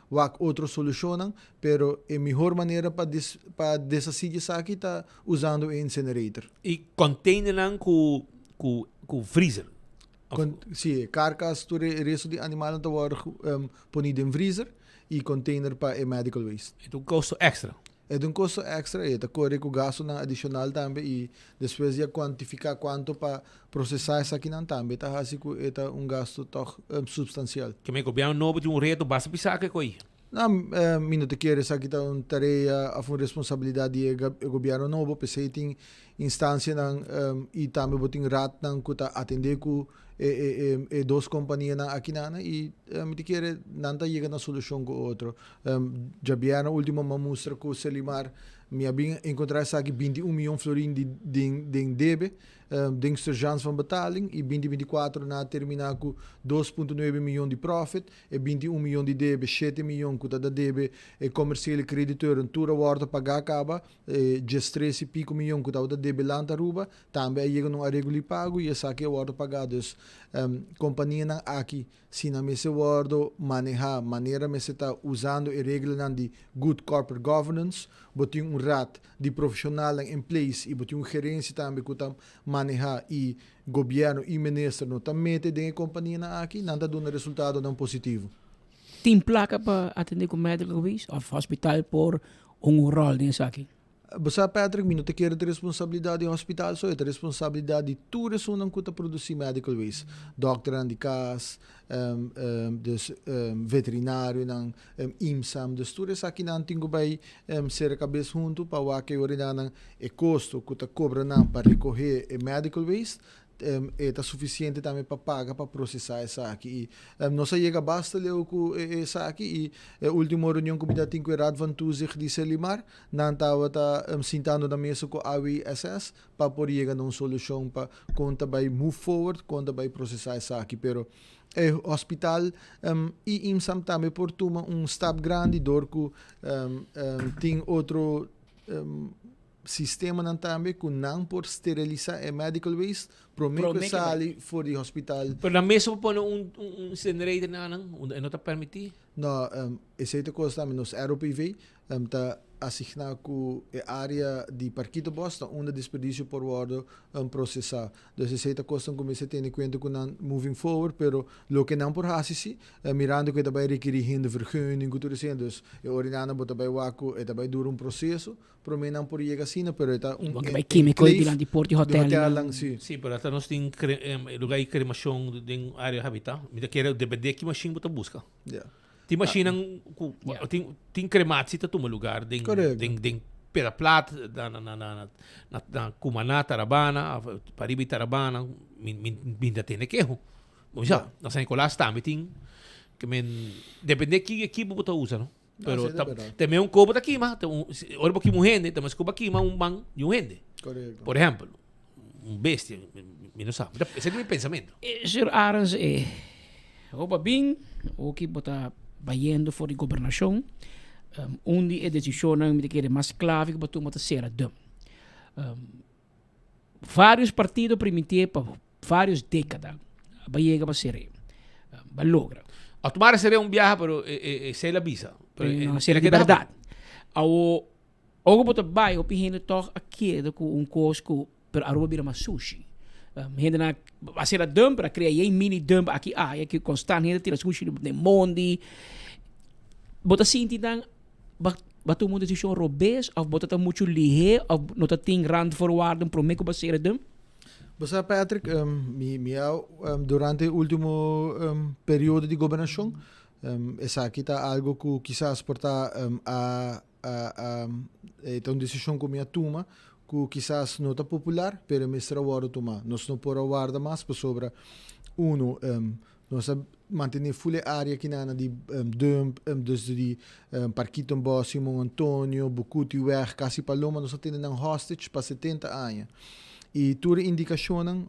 wak otro solushonnan, pero e mihor manera pa des pa deshasí di esaki ta usando e incinerator. I containernan ku ku ku vriezer? Of Kon si, e karkas tur e resto di animalnan ta wòrdu poni den vriezer i container pa e medical waste. E ta un kosto èkstra. E ta un kosto èkstra i e ta kore ku gastunan adishonal tambe i despues di a kuantifiká kuantu pa prosesá esakinan tambe ta hasi ku e ta un gastu tòg supstansial. Ke men gobièrnu nobo tin un reto basta pisá ke koi. No, mi no ta kere esaki ta un tarea òf un responsabilidat di e gobièrnu nobo, p'esei tin instansianan i tambe bo tin ratnan ku ta atendé ku e e dos kompanianan akinana i mi ta kere nan ta yega na solushon ku otro. Djabièrnè último mi a mustra ku Selimar mi a bin enkontrá esaki 21 mion florin di den den debe den Sergeants van Betaling i 2024 nan a terminá ku 2.9 mion di profit. E 21 mion di debe, shete mion ku ta da debe e komersiele krediteuren tur a wòrdu pagá kaba. E 13 i piko mion ku tabata debe Land Aruba tambe a yega na un areglo di pago i esaki a wòrdu pagá. Dus kompanianan aki Si nan mester wordo maneha manera mester ta usando e reglanan di good corporate governance, bo tin un raad di profesionalnan in place y bo tin un gerencia tambe cu ta maneha y gobierno y minister no ta mete den e companianan aki, nan ta duna resultadonan positivo. Tin placa pa atende cu medical waste of hospital por un rol den esaki? Bo sa Patrick, mi no ta kere ta responsabilidad di hospital so, e ta responsabilidad di tur esunnan cu ta produci medical waste. Dokternan di cas, dus veterinarionan, IMSAM, dus tur esakinan tin cu bay cera cabes hunto pa wak e ora nan e costo cu ta cobra nan pa recoge e medical waste. E ta sufisiente tambe pa paga pa prosesá esaki. I nos a yega basta leu ku esaki i e último reunion ku mi ta tin ku e Raad van Toezicht di Serlimar, nan tabata sintando na mesa ku AWSS pa por yega na un solushon pa kon ta bai move forward, kon ta bai prosesá esaki. Pero e hospital i IMSAM tambe por tuma un stap grandi dor ku tin otro Sistemanan tambe ku nan por sterilisá e medical waste promé ku e sali for di hospital. Pero nan mes por pone un incinerator na nan? E no ta permití? No, esei ta kos tambe. Nos ROPV ta asigná ku e área di Parkietenbos ta unda desperdisio por wòrdu prosesá. Dus esei ta kosnan ku mester tene kuenta ku nan moving forward, pero loke nan por hasi si, mirando ku e ta bai rekerí hende vergunning ku tur esei, dus e ora nan bo ta bai wak ku e ta bai dura un proseso, Prome nan por yega asina, pero e ta un Bo bai kimiko enclave dilanti porta di di hotelnan. hotelnan, si. Sí, pero ata nos tin lugar di cremacion den area habita. Mi ta kere depende ki machine bo ta busca. Ja. Tin machinenan cu Ja. tin tin crematie ta tuma lugar den Correcto. den den Pera Plat, na na na na na na Cumaná, Tarabana, of pariba di Tarabana, mi mi mi ta tene keho. Bo sa, Ja. na San Nicolas tambe tin, ke men depende ki ekipo bo ta usa, no? Pero ta, te un kobo ta kima, te un, ora bo kima un hende, te mas kobo kima un man di un hende. Correcto. Por ejemplo, un bestia, mi no sa. Ese es mi pensamiento. Eh, Sr. Arends, eh, hopa bin, oki bo ta bayendo for di gobernacion, um, un di e decisionnan mi ta kere mas clave ku bo tuma ta sera dum. Um, varios partido primintié pa varios década, ba yega pa ser'é, ba logra. A tomar ser'é un biaha, pero e e la bisa. Pero no ser'é di berdad. Awo, ora bo ta bai, hopi hende tog a keda ku un kos ku, pero Aruba bira mas sushi. Hendenan a sera dump, pero a krea yen mini dump aki aya, ku konstant hende tira sushi den mondi. Bo ta sinti nan ba ba tuma un desishon robes òf bo ta ta muchu lihé òf no ta tin randvoorwaarden promé ku bo a sera dump? Bo sa Patrick, mi mi a durante e ultimo periodo di gobernacion esaki ta algo cu kisas por ta a a a ta un decision cu mi a tuma cu kisas no ta popular pero e mester a wordo tuma. Nos no por a warda mas pasobra uno nos a mantene ful e area kinana di dump dus di Parkietenbos, Simon Antonio, Bucutiweg, Casi Paloma nos a tene nan hostage pa 70 aña. Y tur e indicacionnan,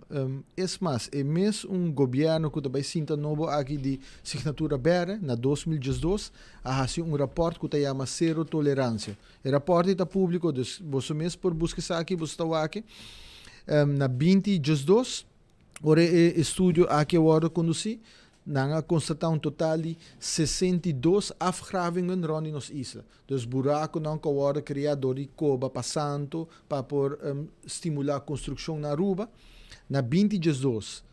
es mas, e mes un gobierno cu ta bay sinta nobo aki di signatura berde na 2012 a haci un rapport cu ta yama Cero Tolerancia. E rapport ei ta publico, dus boso mes por busca esaki, boso ta wak. Na 2012, Ora e estudio aki a wòrdu kondusí, nan a konstatá un total di 62 afgravingen rònt di nos isla. Dus burakunan ku a wòrdu kreá dor di koba pa santu pa por stimulá konstrukshon na Aruba. Na 2012,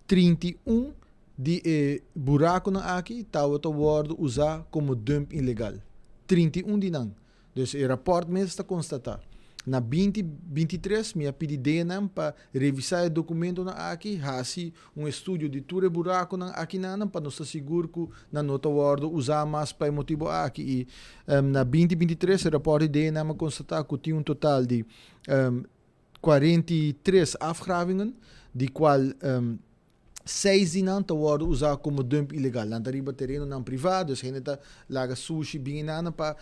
31 di e burakunan aki tabata wòrdu usá komo dump ilegal. 31 di nan. Dus e rapòrt mes ta konstatá. Na 2023 mi a pidi DNM pa revisá e dokumentonan aki, hasi un estudio di tur e burakunan akinanan pa nos ta sigur ku nan no ta wòrdu usá mas pa e motibu aki. I na 2023 e rapòrt di DNM a konstatá ku tin un total di 43 afgravingen, di kual Seis di nan ta wòrdu usá komo dump ilegal. Nan ta riba terenonan privá, dus hende ta laga sushi bin einan pa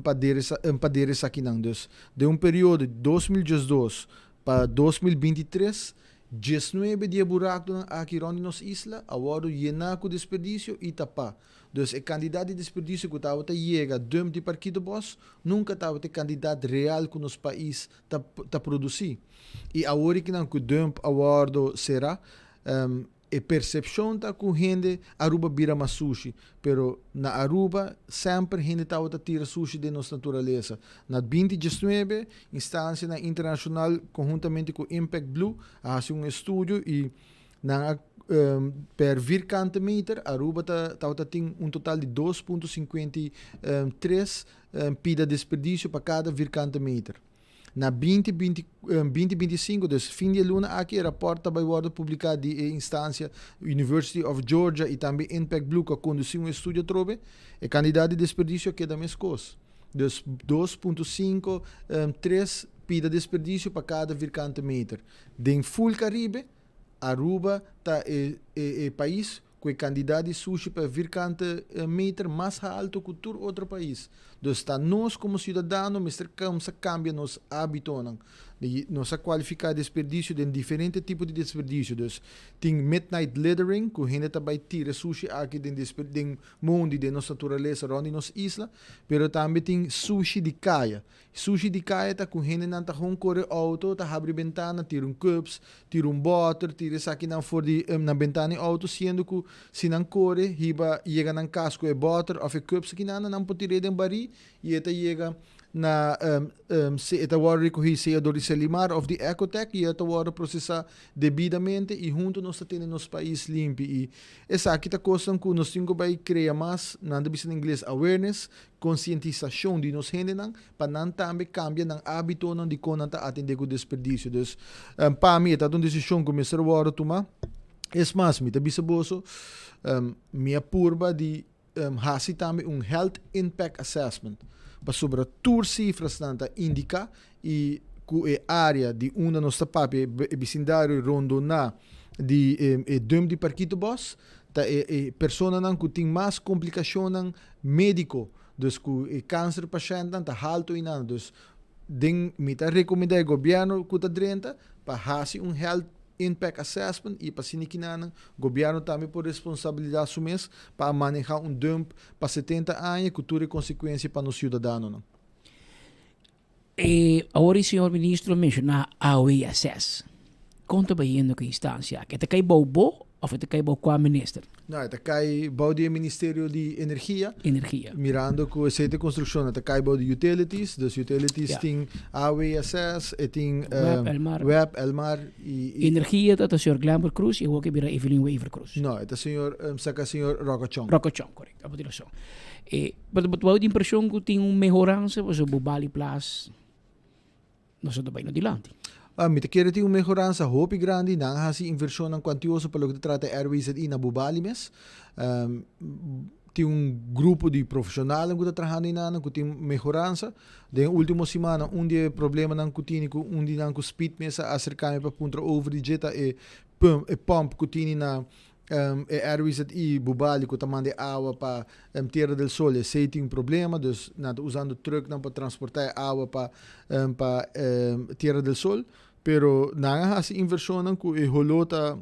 pa dere pa dere esakinan. Dus den un periodo di 2012 pa 2023, diesnuebe di e burakunan aki rònt di nos isla a wòrdu yená ku desperdisio i tapá. Dus e kandidat di desperdisio ku tabata yega dump di Parkietenbos nunka tabata e kandidat real ku nos pais ta ta produsí. I awor i kinan ku dump a wòrdu será, e persepshon ta ku hende Aruba bira mas sushi. Pero na Aruba semper hende tabata tira sushi den nos naturalesa. Na 2019 instansianan internashonal konhuntamente ku Impact Blue a hasi un estudio i nan a per vierkante meter Aruba ta tabata tin un total di 2.53 pida desperdisio pa kada vierkante meter. Na 2025, dus fin di e luna aki, e rapòrt ta bai wòrdu publiká di e instansia University of Georgia i tambe Impact Blue ku a kondusí un estudio atrobe. E kandidat di desperdisio a keda meskos. Dus 2.53. pida desperdisio pa kada vierkante meter. Den ful Karibe, Aruba ta e e e pais ku e kandidat di sushi pa vierkante meter mas haltu ku tur otro pais. Dus ta nos komo siudadano mester kumsa kambia nos ábitonan. Nos a kualifiká desperdisio den diferente tipo di desperdisio. Dus tin midnight littering ku hende ta bai tira sushi aki den den mondi, den nos naturalesa rònt di nos isla. Pero tambe tin sushi di kaya. Sushi di kaya ta ku hendenan ta hon kore outo, ta habri bentana, tira un cups, tira un bòter, tira esakinan for di nan bentana di outo, siendo ku si nan kore hiba yega nan kas ku e bòter òf e cups akinan, nan por tir'é den barí i e ta yega na e ta wòrdu rekohí sea dor di Selimar òf di Ecotec i e ta wòrdu prosesá debidamente i huntu nos ta tene nos pais limpi i esaki ta kosnan ku nos tin ku bai krea mas, nan ta bisa na ingles awareness, konsientisashon di nos hendenan pa nan tambe kambia nan ábitonan di kon nan ta atendé ku desperdisio. Dus, pa mi e ta un desishon ku mester wòrdu tumá. Es mas, mi ta bisa boso, mi a purba di hasi tambe un health impact assessment pasobra tur sifrasnan ta indiká i ku e área di unda nos ta papia, e bisindario rondoná di e dump di Parkitobos, ta e e personanan ku tin mas komplikashonnan médiko, dus ku e kanser pashèntnan ta haltu einan. Dus den mi ta rekomendá e gobièrnu ku ta drenta pa hasi un health impact assessment i pa asina kinanan gobièrnu tambe por responsabilidá su mes pa a manehá un dump pa 70 aña ku tur e konsekuensia pa nos siudadanonan. E awor e señor ministro a menshoná AOESS. Kon ta bayendo ku e instansia aki? E ta kai bou bo òf e ta kai bou kua minister? No, e ta kai bou di e Ministerio di Energia. Energia. Mirando ku esei ta konstrukshon, e ta kai bou di Utilities. Dus Utilities tin AOESS, e tin Web, Elmar. Web, Elmar i. Energia ta señor Glenbert Croes i awor ke bira Evelyn Wever Croes. No, e ta señor, saka señor Rocco Chong. Rocco Chong, korekto. Abo tin rason. E, pero bo ta impreshon ku tin un mehoransa pasobra bo bali plas no sa ta bai no dilanti. Ah, mi ta kere tin un mehoransa hopi grandi. Nan a hasi invershonnan kuantioso pa loke ta trata RWZI na Bubali mes. Tin un grupo di profeshonalnan ku ta trahando einan ku tin mehoransa. Den ultimo simannan un di e problemanan ku tini ku un di nan ku Speed mes a aserka mi pa puntra over di dje ta e e pump ku tini na E RWZI Bubali ku ta manda e awa pa Tierra del Sol esei tin un problema, dus nan ta usando trucknan pa transportá e awa pa pa Tierra del Sol. Pero nan a hasi invershonnan ku e holó ta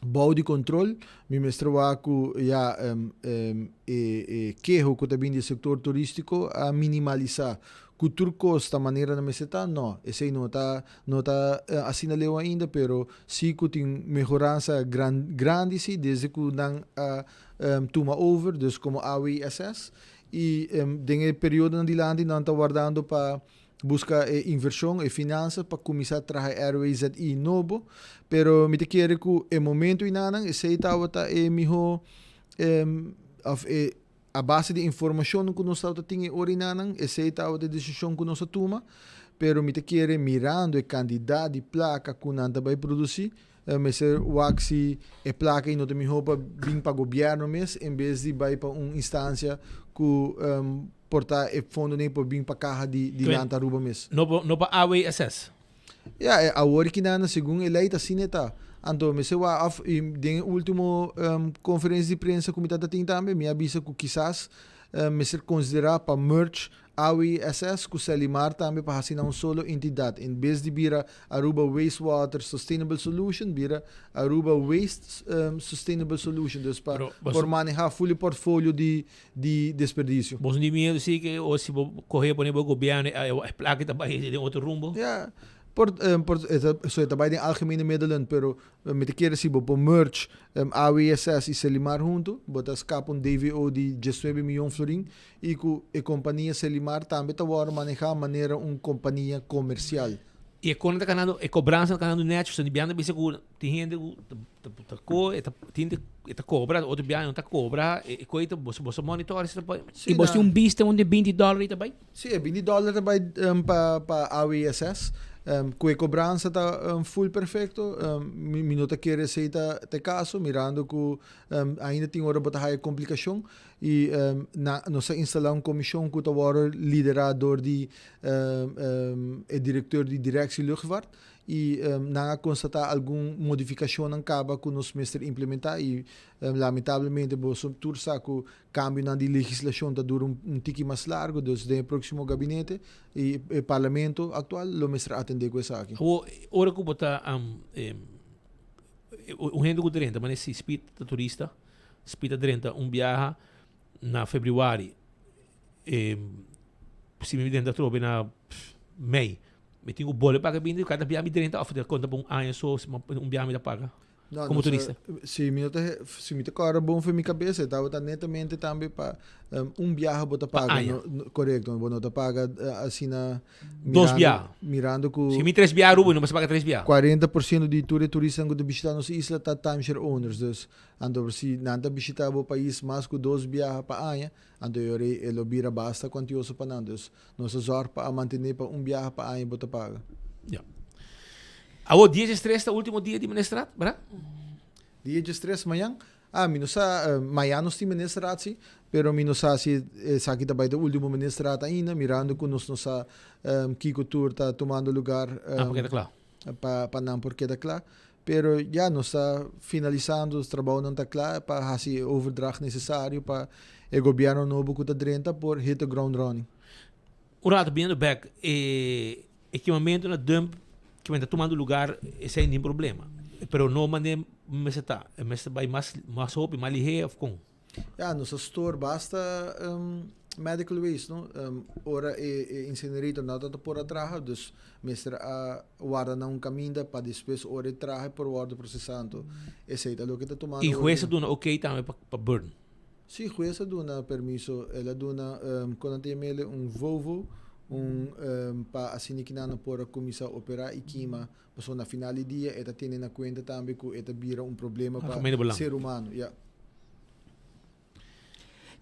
bou di kontrol. Mi mester wak ku ya e e keho ku ta bini di e sektor turístiko a minimalisá. Ku tur kos ta manera nan mester ta? No, esei no ta no ta asina leu ainda, pero si ku tin mehoransa gran grandi si desde ku nan a tuma over, dus komo AWSS, i den e periodonan dilanti nan ta wardando pa buska e invershon, e finansa pa kuminsá traha e RWZI nobo, pero mi ta kere ku e momento einanan esei tabata e mihó òf e A base di informashonnan ku nos tabata tin e orinanan, esei tabata e desishon ku nos a tuma, pero mi ta kere mirando e kantidat di plaka ku nan ta bai produsí, mester wak si e plaka ei no ta mihó pa bin pa gobièrnu mes en bes di bai pa un instansia ku por ta e fondonan ei por bin pa kaha di di Land Aruba mes. No pa AWSS? Ya, e awor ki nan segun e ley ta asina e ta. Anto mester wak af y den e ultimo conferencia di prensa cu mi tata tin tambe mi a bisa cu kisas mester considera pa merge AWSS cu Selimar tambe pa haci nan un solo entidad. En bes di bira Aruba Wastewater Sustainable Solution bira Aruba Waste Sustainable Solution. Dus pa por maneha full e portfolio di di desperdicio. Bo no tin miedo si ke o si bo kohe pone bo gobierno e plaka ta bai den otro rumbo? Ja, por por so e ta bai den algemene middelen pero mi ta kere si bo por merge AWSS y Selimar hunto bo ta skapa un DVO di diesnuebe miyon florin y ku e kompania Selimar tambe ta wòrdu maneha manera un kompania komersial. Y e kona ta kanando e kobransa ta kanando nèchi pasobra biaha ta bisa ku tin hende ku ta ko e ta tin e ta kobra otro biaha no ta kobra e koe ta boso boso monitor esei ta bai. Y boso tin un bista unda e binti dòler ei ta bai? Si e binti dòler ta bai pa pa AWSS. Ku e kobransa ta full perfekto, mi no ta kere esei ta e kaso, mirando ku ainda tin ora bo ta haya komplikashon i na nos a instalá un komishon ku ta wòrdu liderá dor di e direktor di Directie Luchtvaart i nan a konstatá algun modifikashonnan kaba ku nos mester implementá i lamentablemente boso tur sa ku Cambionan di legislacion ta dura un tiki mas largo, dus den e proximo gabinete y e parlamento actual lo mester atende cu esaki. Awor, ora cu bo ta un hende cu drenta, manera si Speed ta turista, Speed ta drenta un biaha na februari, si mi drenta atrobe na mei, mi tin cu bolbe paga bini cada biaha mi drenta of ta conta pa un aña so, un biaha mi ta paga? No, Como turista. Si mi no ta, si mi ta kòrda bon for mi kabesa, e tabata netamente tambe pa un biaha bo ta Pa paga. aña. No, no, korekto, bo no ta paga asina Dos mirando, biaha. mirando ku Si mi tres biaha Aruba, mi no mester paga tres biaha. 40% di tur e turistanan ku ta bishita nos isla ta timeshare owners. Dus, anto si nan ta bishita bo pais mas ku dos biaha pa aña, anto e ora ei e lo bira basta kuantioso pa nan. Dus, nos ta zòrg pa a mantené pa un biaha pa aña bo ta paga. Ja. Awor dia diestres ta ultimo dia di ministerat, berdad? Dia diestres mañan? Ah, mi no sa, mañan nos tin ministerat si, pero mi no sa si esaki ta bai ta ultimo ministerat ainda, mirando cu nos no sa kico tur ta tumando lugar. Nan por keda cla. Pa, pa nan por keda cla. Pero ya, nos ta finalisando, nos trabounan ta cla pa haci e overdracht necesario pa e gobierno nobo cu ta drenta por hit the ground running. Un rato biniendo bek, e E kimamentu na dump kimen ta tumando lugar esei nin problema. Pero no mane mester ta. E mester bai mas mas hopi, mas lihé of kon? Ya, nos a store basta medical waste, no? Ora e e incinerator no ta por a traha, dus mester a warda na un kaminda pa despues ora e traha e por wòrdu prosesá. Anto esei ta loke ta tumando I hues a duna oké tambe pa pa burn? Sí, hues a duna permiso. El a duna, kon nan ta yam'el, un vovo, un pa asina ki nan no por a kuminsá operá i kima, pasobra na final di dia e ta tene na kuenta tambe ku e ta bira un problema pa ser humano. Ya.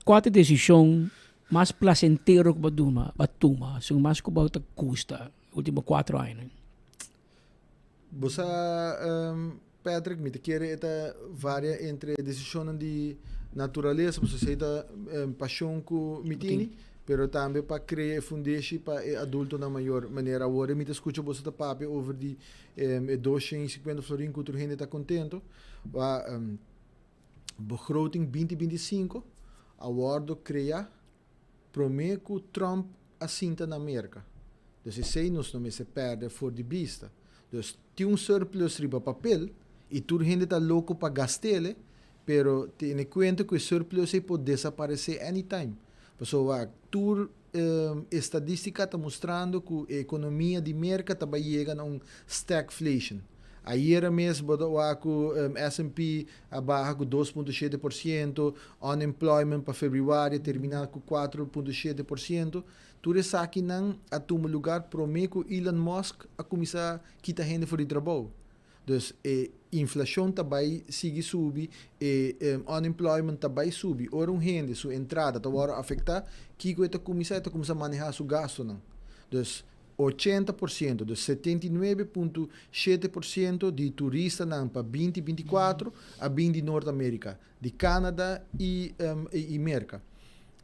Kua ta e desishon mas plasentero ku bo a duna, bo a tuma, esun mas ku bo ta gusta ultimo kuatro añanan? Bo sa, Patrick, mi ta kere e ta varia entre desishonnan di naturalesa, pasobra esei ta pashon ku mi tini, pero tambe pa krea e fundeshi pa e adultonan mayor. Manera awor mi ta skucha boso ta papia over di e 250 florin ku tur hende ta kontento, wa begroting binti 25 a wòrdu krea promé ku Trump a sinta na Merka. Dus esei nos no mester pèrdè for di bista. Dus tin un surplus riba papel i tur hende ta loko pa gast'ele, pero tene kuenta ku e surplus ei por desaparesé anytime. Pasobra wak, tur estadístika ta mustrando ku e ekonomia di Merka ta bai yega na un stagflation. Ayera mes bo ta wak ku S&P a baha ku 2.7%, unemployment pa febrüari a terminá ku 4.7%. Tur esakinan a tuma lugar promé ku Elon Musk a kuminsá kita hende for di trabou. Dus e inflashon ta bai sigui subi, e unemployment ta bai subi. Ora un hende su entrada ta wòrdu afektá, kiko e ta kuminsá? E ta kuminsá manehá su gastunan. Dus 80%, dus 79.7% di turistanan pa 2024 a bin di Noord Amerika, di Canada i i Merka.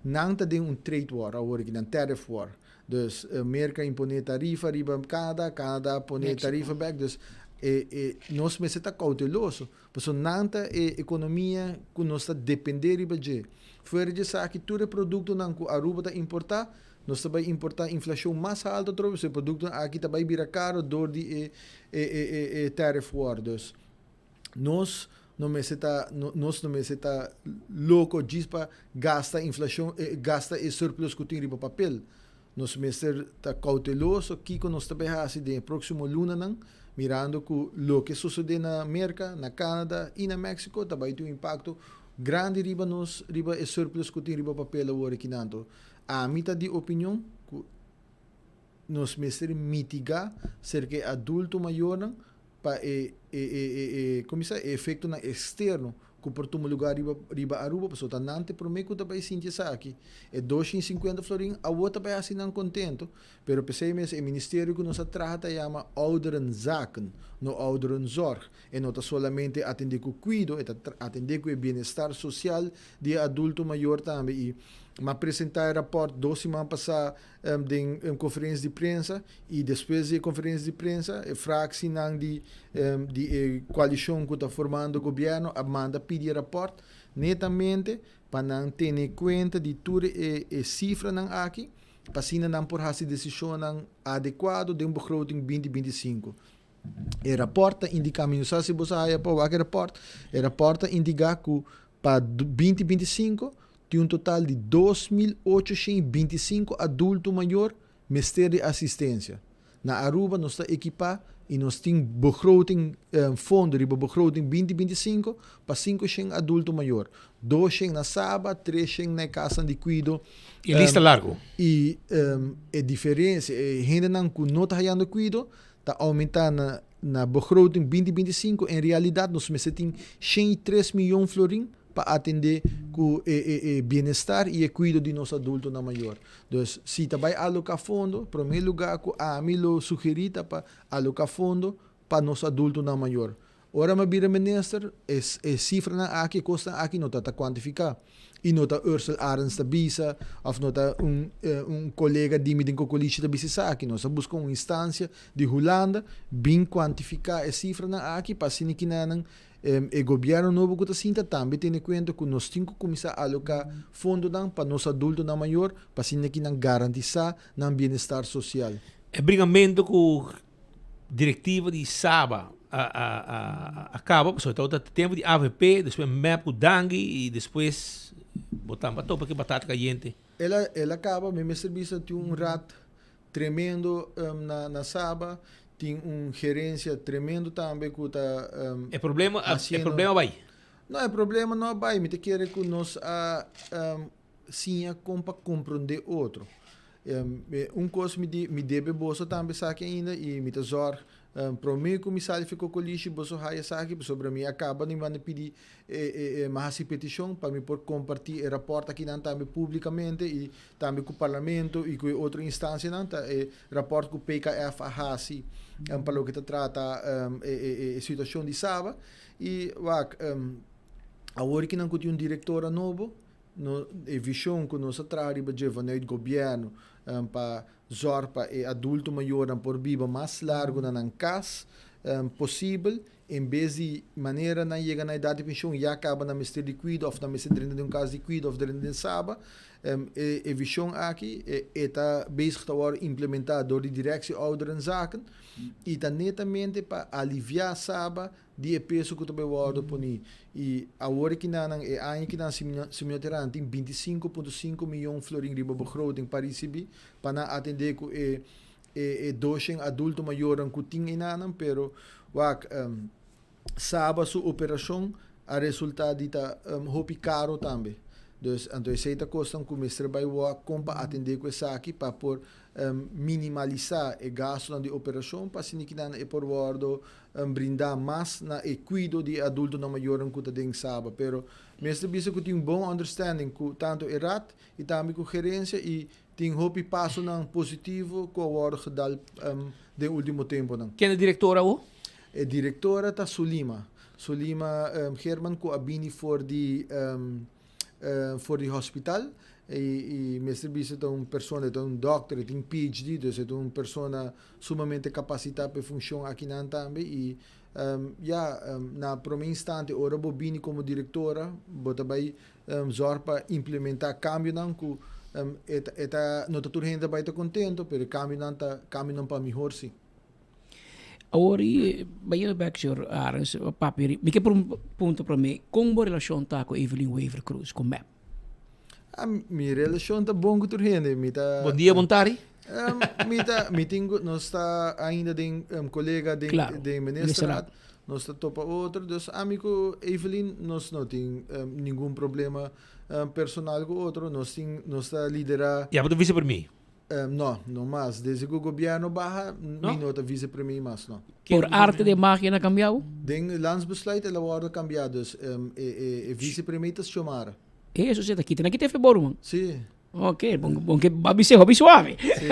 Nan ta den un trade war awor aki, nan tariff war. Dus Merka a imponé tarifa riba Canada, Canada a pone tarifa bek, dus e e nos mester ta kouteloso, pasobra nan ta e ekonomia ku nos ta dependé riba dje. Fuera di esaki tur e produktonan ku Aruba ta importá, Nos ta bai importá inflashon mas haltu atrobe, so e produktonan aki ta bai bira karo dor di e e e e tariff war. Dus nos no mester ta nos no mester ta loko djis pa gasta inflashon gasta e surplus ku tin riba papel. Nos mester ta kouteloso kiko nos ta bai hasi den e próksimo lunanan, mirando ku loke sosodé na Merka, na Canada i na Mexico ta bai tin un impakto grandi riba nos riba e surplus ku tin riba papel awor aki nan. Ami ta di opinion ku nos mester mitigá serka e adulto mayornan pa e e e e e komo bisa e efektonan eksterno ku por tuma lugá riba riba Aruba pasobra ta nan ta e promé ku ta bai sinti esaki. E 250 florin awor ta bai hasi nan kontento, pero p'esei mes e ministerio ku nos a traha ta yama Ouderenzaken, no Ouderenzorg. E no ta solamente atendé ku kuido, e ta atendé ku e bienestar sosial di e adulto mayor tambe. I m'a presentá e rapòrt dos siman pasá den un konferensia di prensa i despues di e konferensia di prensa e fraksinan di di e koalishon ku ta formando gobièrnu a manda pidi e rapòrt netamente pa nan tene kuenta di tur e e sifranan aki pa asina nan por hasi desishonnan adekuado den begroting binti 25. E rapòrt ta indiká, mi no sa si bo sa haya pa wak e rapòrt, e rapòrt ta indiká ku pa 2025 tin un total di 2.825 adulto mayor mester di asistensia. Na Aruba nos ta ekipá i nos tin begroting, fondo riba begroting 2025 pa 500 adulto mayor. 200 na Saba, 300 na e kasnan di kuido. E lista largu. I e diferensia, e hendenan ku no ta hayando kuido ta oumentá na na begroting 2025, en realidat nos mester tin 103 miyon florin pa atendé ku e e e bienestar i e kuido di nos adultonan mayor. Dus si ta bai aloká fondo, promé lugá ku ami lo sugerí ta pa aloká fondo pa nos adultonan mayor. Ora mi a bira minister, e e sifranan aki, e kosnan aki no ta ta kuantifiká. I no ta Ursel Arends ta bisa, òf no ta un un kolega di mi den Kokolishi ta bisa esaki. Nos a buska un instansia di Hulanda bin kuantifiká e sifranan aki pa asina kinanan e gobièrnu nobo ku ta sinta tambe tene kuenta ku nos tin ku kuminsá aloká fondonan pa nos adultonan mayor pa asina kinan garantisá nan bienestar sosial. E bringamentu ku Direktiva di Saba a a a a kaba pasobra tabata tempu di avp, despues mep ku dangui i despues bo tamba a topa ki batata kayente. El a el a kaba, mi mester bisa tin un rat tremendo na na Saba, tin un gerencia tremendo tambe ku ta E problema a e problema a bai? No, e problema no a bai, mi ta kere ku nos a siña kon pa komprondé otro. Un kos mi di, mi debe boso tambe esaki ainda i mi ta zòrg promé ku mi sali fi Kokolishi boso haya esaki pasobra mi a kaba di manda pidi e mi a hasi petishon pa mi por kompartí e rapòrt akinan tambe públikamente i tambe ku parlamento i ku e otro instansianan ta e rapòrt ku PKF a hasi pa loke ta trata e situashon di Saba i wak awor kinan ku tin un direktora nobo No, e vision cu nos a traha riba dje vanuit gobierno pa zorg pa e adulto mayornan por biba mas largo na nan cas posibel, en bes di manera nan yega na edad di pensioen ya caba nan mester di cuido of nan mester drenta den un cas di cuido of drenta den Saba. E e vision aki e ta bezig ta worde implementa door di Directie Ouderenzaken y ta netamente pa alivia Saba di e peso ku ta bai wòrdu poní. I awor e kinanan, e aña kinan si mi si mi no ta erá, nan tin 25.5 miyon florin riba begroting pa risibí pa nan atendé ku e e e doshen adulto mayornan ku tin einanan, pero wak Saba su operashon a resultá di ta hopi karo tambe. Dus anto esei ta kosnan ku mester bai wak kon pa atendé ku esaki pa por minimalisá e gastunan di operashon pa asina kinan e por wòrdu brindá mas na e kuido di e adultonan mayornan ku ta den Saba. Pero mester bisa ku tin un bon understanding ku tantu e Raad i tambe ku gerensia i tin hopi pasonan positivo ku a wòrdu gedal den ultimo temponan. Ken e direktor awor? E direktora ta Sulima. Sulima Geerman ku a bini for di for di hospital i mester bisa ta un persona, e ta un dòkter, e tin PhD, dus e ta un persona sumamente kapasitá pa e funshon akinan tambe i ya na promé instante ora bo bini komo direktora bo ta bai zòrg pa implementá kambionan ku e ta e ta no ta tur hende ta bai ta kontento pero e kambionan ta kambionan pa mihor si. Awor i bayendo bek señor Arends papia mi ke por un punto prome kon bo relashon ta ku Evelyn Wever Croes ku mep? Ah, mi relashon ta bon ku tur hende. Mi ta Bon dia, bon tardi. Mi ta mi tin ku nos ta ainda den kolega den Claro, den ministerraad. Nos ta topa otro. Dus ami ku Evelyn nos no tin ningun problema personal ku otro. Nos tin nos ta lidera Ya bo ta bisa por mi. No, no mas. Desde cu gobierno baha, mi no ta vicepremier mas, no. Por arte de magia nan a cambia bo? Den landsbesluit el a wordo cambia, dus e vicepremier ta Xiomara. Eso si ta kita, nan kita efe bo ruman? Si. Ok, bon, bon ke ba bisé hopi suave. Si.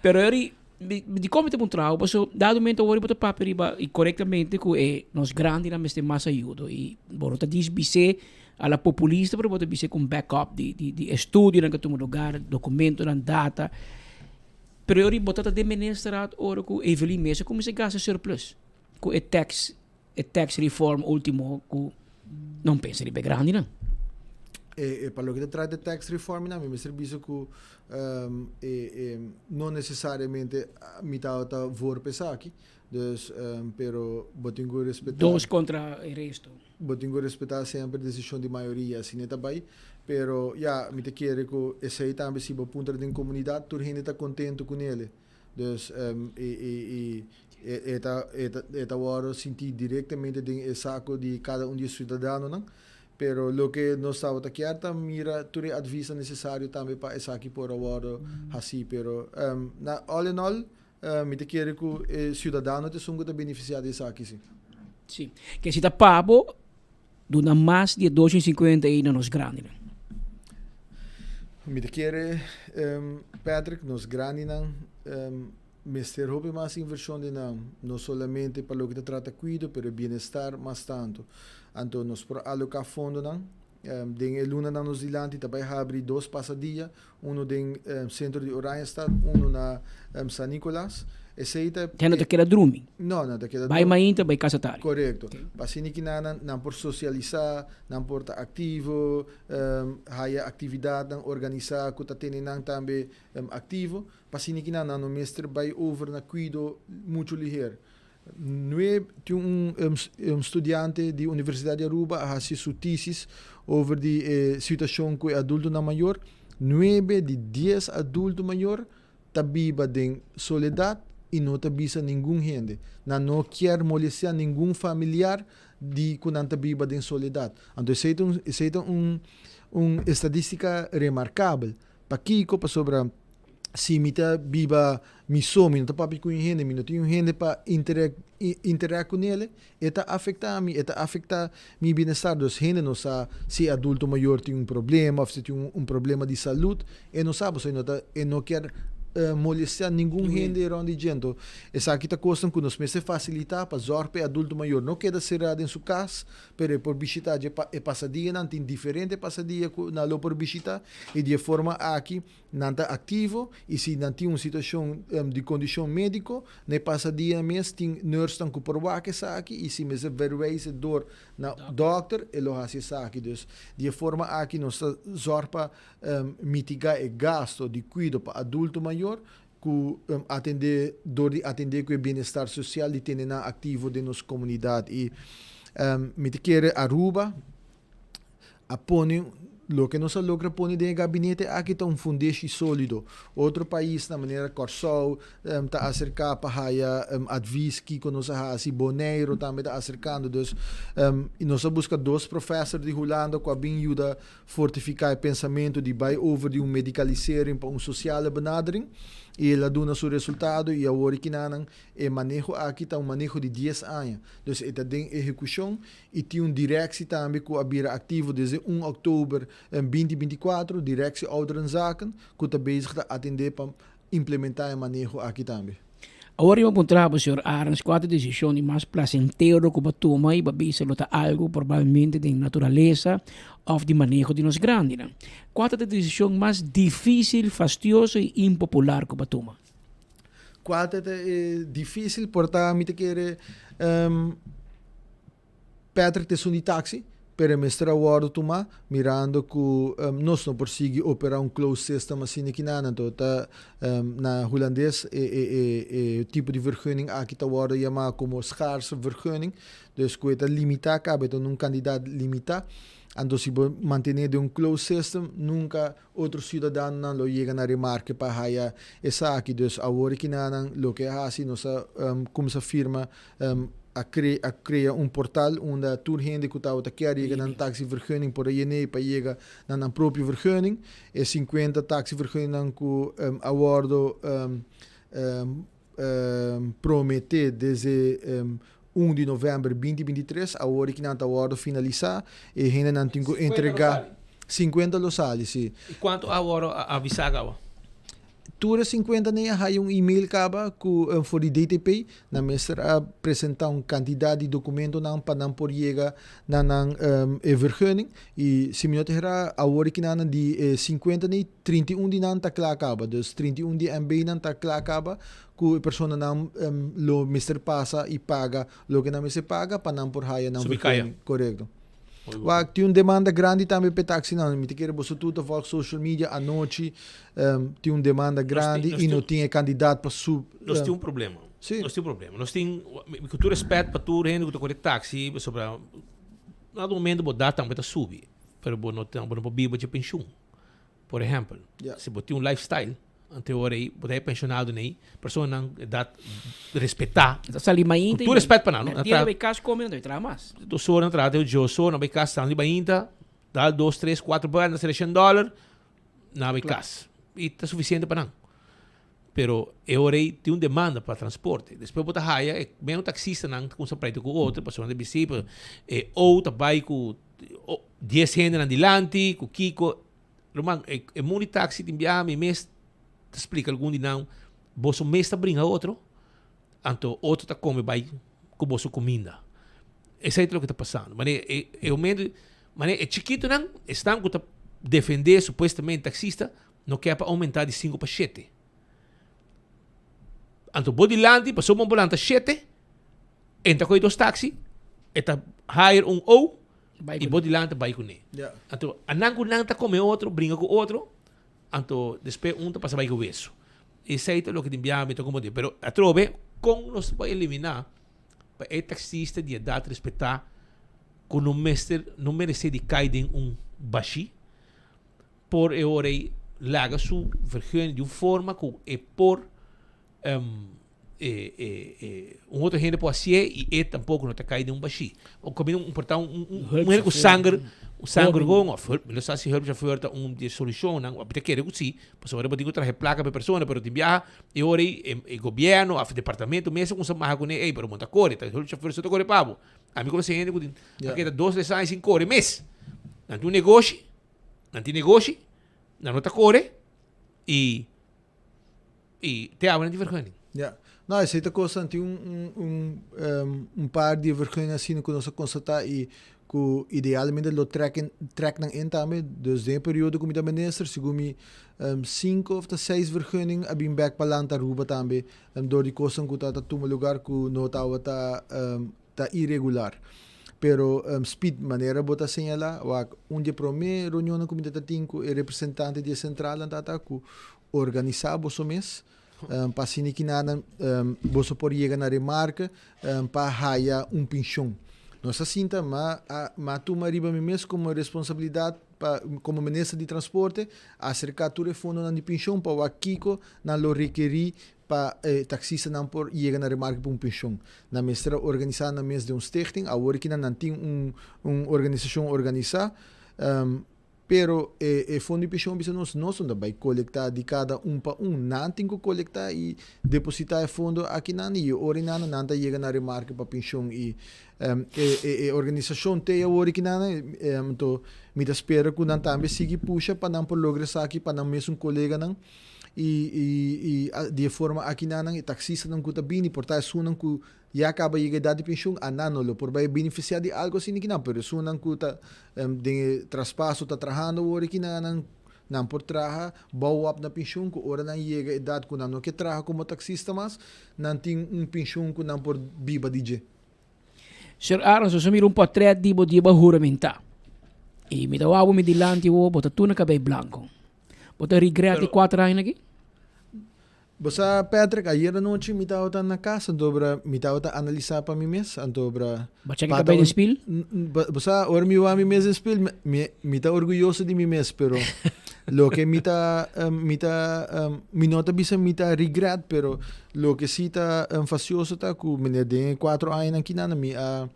Pero eri, di kon mi ta puntra bo, paso dado momento awor bo ta papia riba y corectamente cu e nos grandinan mester mas ayudo y bo no ta disbisé a la populista pero bo ta bisé cu un back up di di di estudionan cu a tuma lugar, documentonan, data. Pero eri bo ta ta den ministerraad ora cu Evelyn mes a cuminsa gasta surplus cu e tax E tax reform ultimo cu non pensa riba e grandinan. E, e pa loke ta trata e tax reform nan, mi mester bisa cu e, e no necesariamente mi tabata voor pa esaki. Dus, pero bo tin cu respeta. Dos contra e resto. Bo tin cu respeta semper decision di mayoria, asina e ta bay. Pero, ya, mi ta kere cu esey tambe si bo puntra den comunidad, tur hende ta contento cu nele. Dus e e e e ta e ta e ta wòrdu sintí direktamente den e sako di kada un di e siudadanonan. Pero loke nos tabata kier ta mira tur e advisnan nesesario tambe pa esaki por a wòrdu hasí. Pero na all in all mi ta kere ku e siudadano ta esun ku ta benefisiá di esaki si. Si. Ke si ta pa bo duna mas di e 250 ei na nos grandinan. Mi ta kere, Patrick, nos grandinan mester hopi mas invershon den nan, no solamente pa loke ta trata kuido, pero e bienestar mas tantu. Anto nos por aloká fondonan. Den e lunanan nos dilanti ta bai habri dos pasadia, uno den sentro di Oranjestad, uno na San Nicolas. Esei ta. Te no ta keda drumi. No, no ta keda drumi. Bai mainta, bai casa tardi. Korekto. Pa asina ki nan nan por sosialisá, nan por ta aktivo, haya aktividatnan organisá ku ta tene nan tambe aktivo. Pa asina ki nan nan no mester bai over na kuido muchu liher. Nue tin un studiante di Universidad di Aruba a haci su tesis over di e situacion cu e adultonan mayor. Nuebe di dies adulto mayor ta biba den soledad y no ta bisa ningun hende. Nan no kier molestia ningun familiar di cu nan ta biba den soledad. Anto esey ta un esey ta un un estadistica remarcabel. Pakico? Pasobra si mi ta biba mi so, mi no ta papia ku un hende, mi no tin un hende pa interact ku nele, e ta afektá mi, e ta afektá mi bienestar. Dus hende no sa si e adulto mayor tin un problema òf si tin un problema di salud, e no sa pasobra e no ta e no kier molestiá ningun hende rònt di dje. Anto esaki ta kosnan ku nos mester fasilitá pa zòrg pa e adulto mayor no keda será den su kas, pero e por bishitá dje e pasadianan, tin diferente pasadia ku nan lo por bishitá i di e forma aki Nan ta aktivo i si nan tin un situashon di kondishon médiko, na e pasa dia mes tin nùrsnan ku por wak esaki i si mester verwijzen dor na dòkter e lo hasi esaki. Dus di e forma aki nos ta zòrg pa mitigá e gasto di kuido pa adulto mayor ku atendé dor di atendé ku e bienestar sosial di tene nan aktivo den nos komunidat. I mi ta kere Aruba A pone, loke nos a logra pone den e gabinete aki ta un fundeshi solido. Otro paisnan manera Kòrsou ta aserká pa haya advis kiko nos a hasi, Boneiru tambe ta aserkando. Dus nos a buska dos profèser di Hulanda ku a bin yuda fortifiká e pensamentu di bai over di un medikalisering pa un sosiale benadering i el a duna su resultado i awor i kinanan e maneho aki ta un maneho di dies aña. Dus e ta den ehekushon I tin un directie tambe cu a bira activo desde un oktober binti 24, Directie Ouderenzaken, cu ta bezig ta atende pa implementa e maneho aki tambe. Awor riba puntra bo, señor Arends, cua ta e decision di mas placentero cu bo a tuma y bo a bisa lo ta algo probablemente den naturalesa of di maneho di nos grandinan? Cua ta e decision mas dificil, fastioso y impopular cu bo a tuma? Cua ta e dificil? Por ta mi ta kere Patrick ta esun di taxi, pero e mester a wordo tuma mirando cu nos no por sigui opera un closed system asina kinan. Anto ta na Hulandes e e e tipo di vergunning aki ta wordo yama como schaarse vergunning, dus cu e ta limita caba, e ta un cantidad limita. Anto si bo mantene den un closed system nunca Otro ciudadanonan lo yega na remarke pa haya esaki. Dus awor e kinanan loke a haci nos a cuminsa firma. a cre a crea un portal unda tur hende cu tabata kier yega nan taxivergunning por a yen'e pa yega na nan propio vergunning. E 50 taxivergunningnan cu a wordo promete desde 1 di november 2023, awor aki nan ta wordo finalisa. E hendenan tin cu entrega. 50 lo sali, si. Y cuanto a wordo avisa caba? Tur e 50 nei a haya un email kaba ku for di DTP. Nan mester a presenta un kantidat di dokumentonan pa nan por yega na nan e vergunning. I si mi no ta hera awor e kinanan di e 50 nei, 31 di nan ta kla kaba. Dus 31 di MB nan ta kla kaba ku e personanan lo mester pasa i paga loke nan mester paga pa nan por haya nan vergunning. Korekto. Wak, tin un demanda grandi tambe p'e taxinan. Mi ta kere boso tur ta volg social media anochi. Um, tin un demanda grandi y no tin e kandidaat pa sub. Nos tin un problema. Sí. Nos tin un problema. Nos tin, ku tur respet pa tur hende ku ta kore taxi, pasobra na un momento bo dat tambe ta subi, pero bo no bo no por biba dje penshun. Por ehempel, si bo tin un lifestyle, ante ora ei bo ta e pensionado nei, personanan edat respetá. Ta sali mainta Ku tur respet pa nan, no? Nan tiene bai kas kome, nan ta bai traha mas. Dos ora nan traha te ocho ora, nan bai kas sali mainta, dal dos, tres, kuater buelta, nan sali shen dòler, nan bai kas. I ta sufisiente pa nan. Pero e ora ei tin un demanda pa transporte. Despues bo ta haya e meno taksistanan ta kumsa pleita ku otro pasobra nan ta bisa pero e ou ta bai ku dies hendenan dilanti ku kiko. Ruman, e e mundu di taksi tin biaha mi mes ta splika algun di nan boso mes ta bringa otro anto otro ta kome bai ku boso kuminda. Esei ta loke ta pasando. Manera e e momento manera e chikitonan esnan ku ta defende supuestamente taksista No ke pa oumentá di sinku pa shete. Anto bo dilanti, pasobra bo lanta shete, entra ku e dos taksi, e ta hire un ou i bo dilanti bai kuné. Anto anan ku nan ta kome otro, bringa ku otro, anto despues un ta pasa bai ku wesu. Esei ta loke tin biaha mi ta komprendé. Pero atrobe, kon nos por eliminá pa e taksista di edat respetá ku no mester, no meresé di kai den un bashí? Por e ora ei laga su vergunning di un forma ku e por un otro hende por hasié i e tampoko no ta kai den un bashí. O kaminda un por ta un un hende ku sanger un sanger gon òf hulp mi no sa si hulpchauffeur ta un di e solushonnan mi ta kere ku si pasobra bo tin ku traha e plaka pa e persona pero tin biaha e ora ei e gobièrnu òf departamento mes a kumsa maha kuné ei pero bo no ta kore ta hulpchauffeur so ta kore pa bo. Ami konosé hende ku tin a keda dos tres aña sin kore mes. Nan tin un negoshi. Nan tin negoshi, nan no ta kore i i te awe nan tin vergunning. Ja. No, esei ta kos, nan tin un un un um, un par di vergunning asina ku nos a konstatá i ku idealmente lo trek in trek nan in tambe. Dus den e periodo ku mi ta minister, segun mi um sinku of ta seis vergunning a bin bek pa lanta Aruba tambe um dor di kosnan ku ta ta tuma lugar ku no tabata um ta iregular. Pero Speed, manera bo ta señala, wak un di e prome reunionnan ku mi ta tin ku e representante di e sentralnan ta ku organisa boso mes pa asina kinanan boso por yega na remarke pa haya un penshon. Nos a sinta ma a ma tuma riba mi mes komo responsabilidat pa komo minister di transporte aserka tur e fondonan di penshon pa wak kiko nan lo rekeri Pa e taxistanan por yega na remarke pa un penshon, nan mester a organisá nan mes den un stichting. Awor aki nan tin un un organisashon organisá, pero e e fondo di penshon a bisa nos, nos no ta bai kolektá di kada un pa un. Nan tin ku kolektá i depositá e fondo akinan i e ora nan nan ta yega na remarke pa penshon. I e e e organisashon te awor aki nan, anto mi ta spera ku nan tambe sigui pusha pa nan por logra esaki pa nan mesun koleganan. I i i di e forma aki nan e taxistanan ku ta bini por ta esunnan ku ya kaba yega edat di penshun a nan no lo por bai benefisiá di algu asina kinan pero esunnan ku ta den e traspaso ta trahando awor aki nan nan por traha bou op na penshun ku ora nan yega edat ku nan no ke traha komo taxista mas nan tin un penshun ku nan por biba di dje. Sir Arends, nos a mira un portret di bo dia bo a huramentá. I mi ta wak bo mi dilanti awor, bo ta tur na kabei blanko. Bo ta regret di kuater aña aki? Bo sa Patrick, ayer anochi mi tabata na kas, anto bra mi tabata analisá pa mi mes, anto bra. Bo a chèk e kabei den spil? Bo sa, ora mi wak mi mes den spil, mi mi ta orguyoso di mi mes, pero. Loke mi ta mi ta mi no ta bisa mi ta regret pero loke si ta fastioso ta ku meneer den e cuatro añanan kinan mi a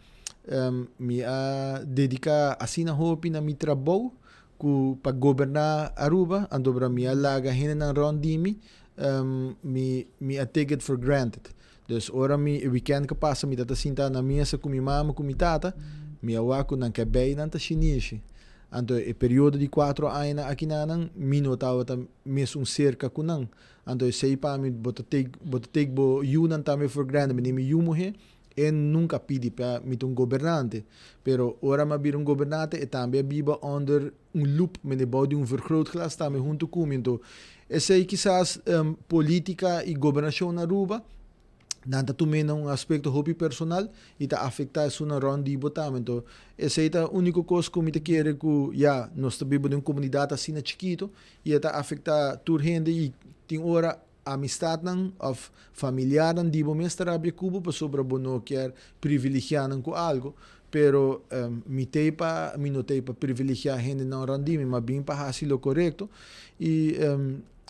mi a dedica asina hopi na mi trabou ku pa goberna Aruba anto bra mi a laga hendenan rond di mi mi mi a take it for granted. Dus ora mi e weekend ku pasa mi ta sinta na mesa ku mi mama ku mi tata, mi a wak ku nan ke bay nan ta shinishi. Anto e periodo di cuatro añanan akinanan mi no tabata mesun cerca ku nan. Anto esey pa mi bo ta take bo ta take bo yunan tambe for granted. Mi di mi yu muhe e nunca a pidi pa mi ta un gobernante. Pero ora mi a bira un gobernante e tambe a biba onder un loop, mi di bou di un vergrootglas tambe hunto ku mi. Anto esei kisas politica y gobernacion na Aruba nan ta tum'é na un aspecto hopi personal y ta afecta esunnan rond di bo tambe. Anto esei ta unico cos ku mi ta kere ku ya nos ta biba den un comunidad asina chikito y e ta afecta tur hende y tin ora amistadnan of familiarnan di bo mes ta rabia ku bo pasobra bo no kier privilegia nan ku algo, pero mi t'ei pa mi no t'ei pa privilegia hendenan rond di mi, ma bin pa hasi lo korekto i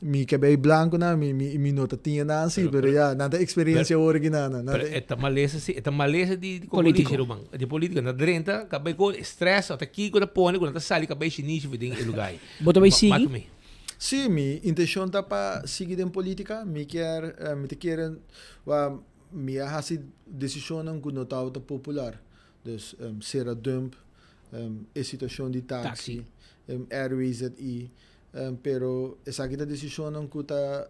mi kabei blankonan mi mi mi no ta tin nan si, pero ya nan ta eksperensia ora ki nan nan Pero e ta malesa si, e ta malesa di di Politico. ruman, di politica, nan ta drenta kabei ku stress ota kiko ta pone ku nan ta sali kabei shinishi for den e lugar ei. Bo ta bai sigui? Mata mi. Sí, mi intencion ta pa sigui den politica. Mi kier, mi ta kere, wa mi a haci decisionnan cu no tabata popular. Dus cera dump, e situacion di taxi, RWZI, pero esaki ta decisionnan cu ta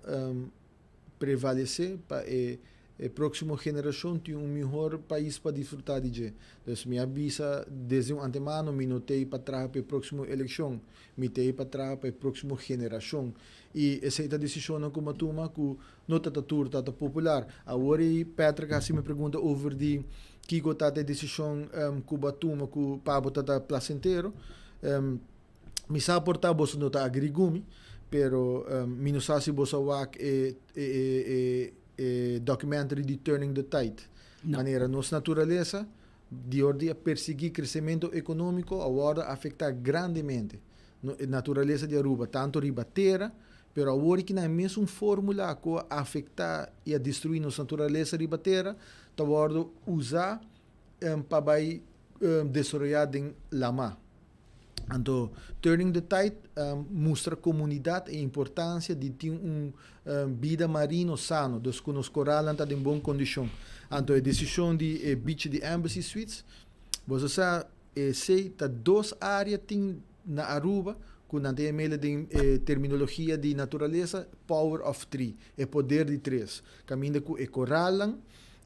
prevalece pa e e proximo generacion tin un mihor pais pa disfruta di dje. Dus mi a bisa desde un antemano mi no t'ey pa traha pa e proximo eleccion, mi t'ey pa traha pa e proximo generacion. Y esey ta decisionnan cu mi a tuma cu no ta ta tur ta ta popular. Awor ey Patrick a haci mi pregunta over di kico ta ta e decision cu bo a tuma cu pa bo ta ta placentero. Mi sa por ta boso no ta agree cu mi, pero mi no sa si boso a wak e e e e documentary di Turning the Tide. No. Manera nos naturalesa di or di a persigui crecemento economico a wordo afecta grandemente. No, e naturalesa di Aruba, tanto riba tera, pero awor ki nan e mesun formula cu a afecta y a destrui nos naturalesa riba tera, ta wordo usa pa bay desaroya den lama. Anto Turning the Tide mustra comunidad e importancia di tin un bida marino sano, dus cu nos coralnan ta den bon condicion. Anto e decision di e beach di Embassy Suites, boso sa esey ta dos area tin na Aruba cu nan ta yam'ele den e terminologia di naturalesa power of three, e poder di tres, caminda cu e coralnan,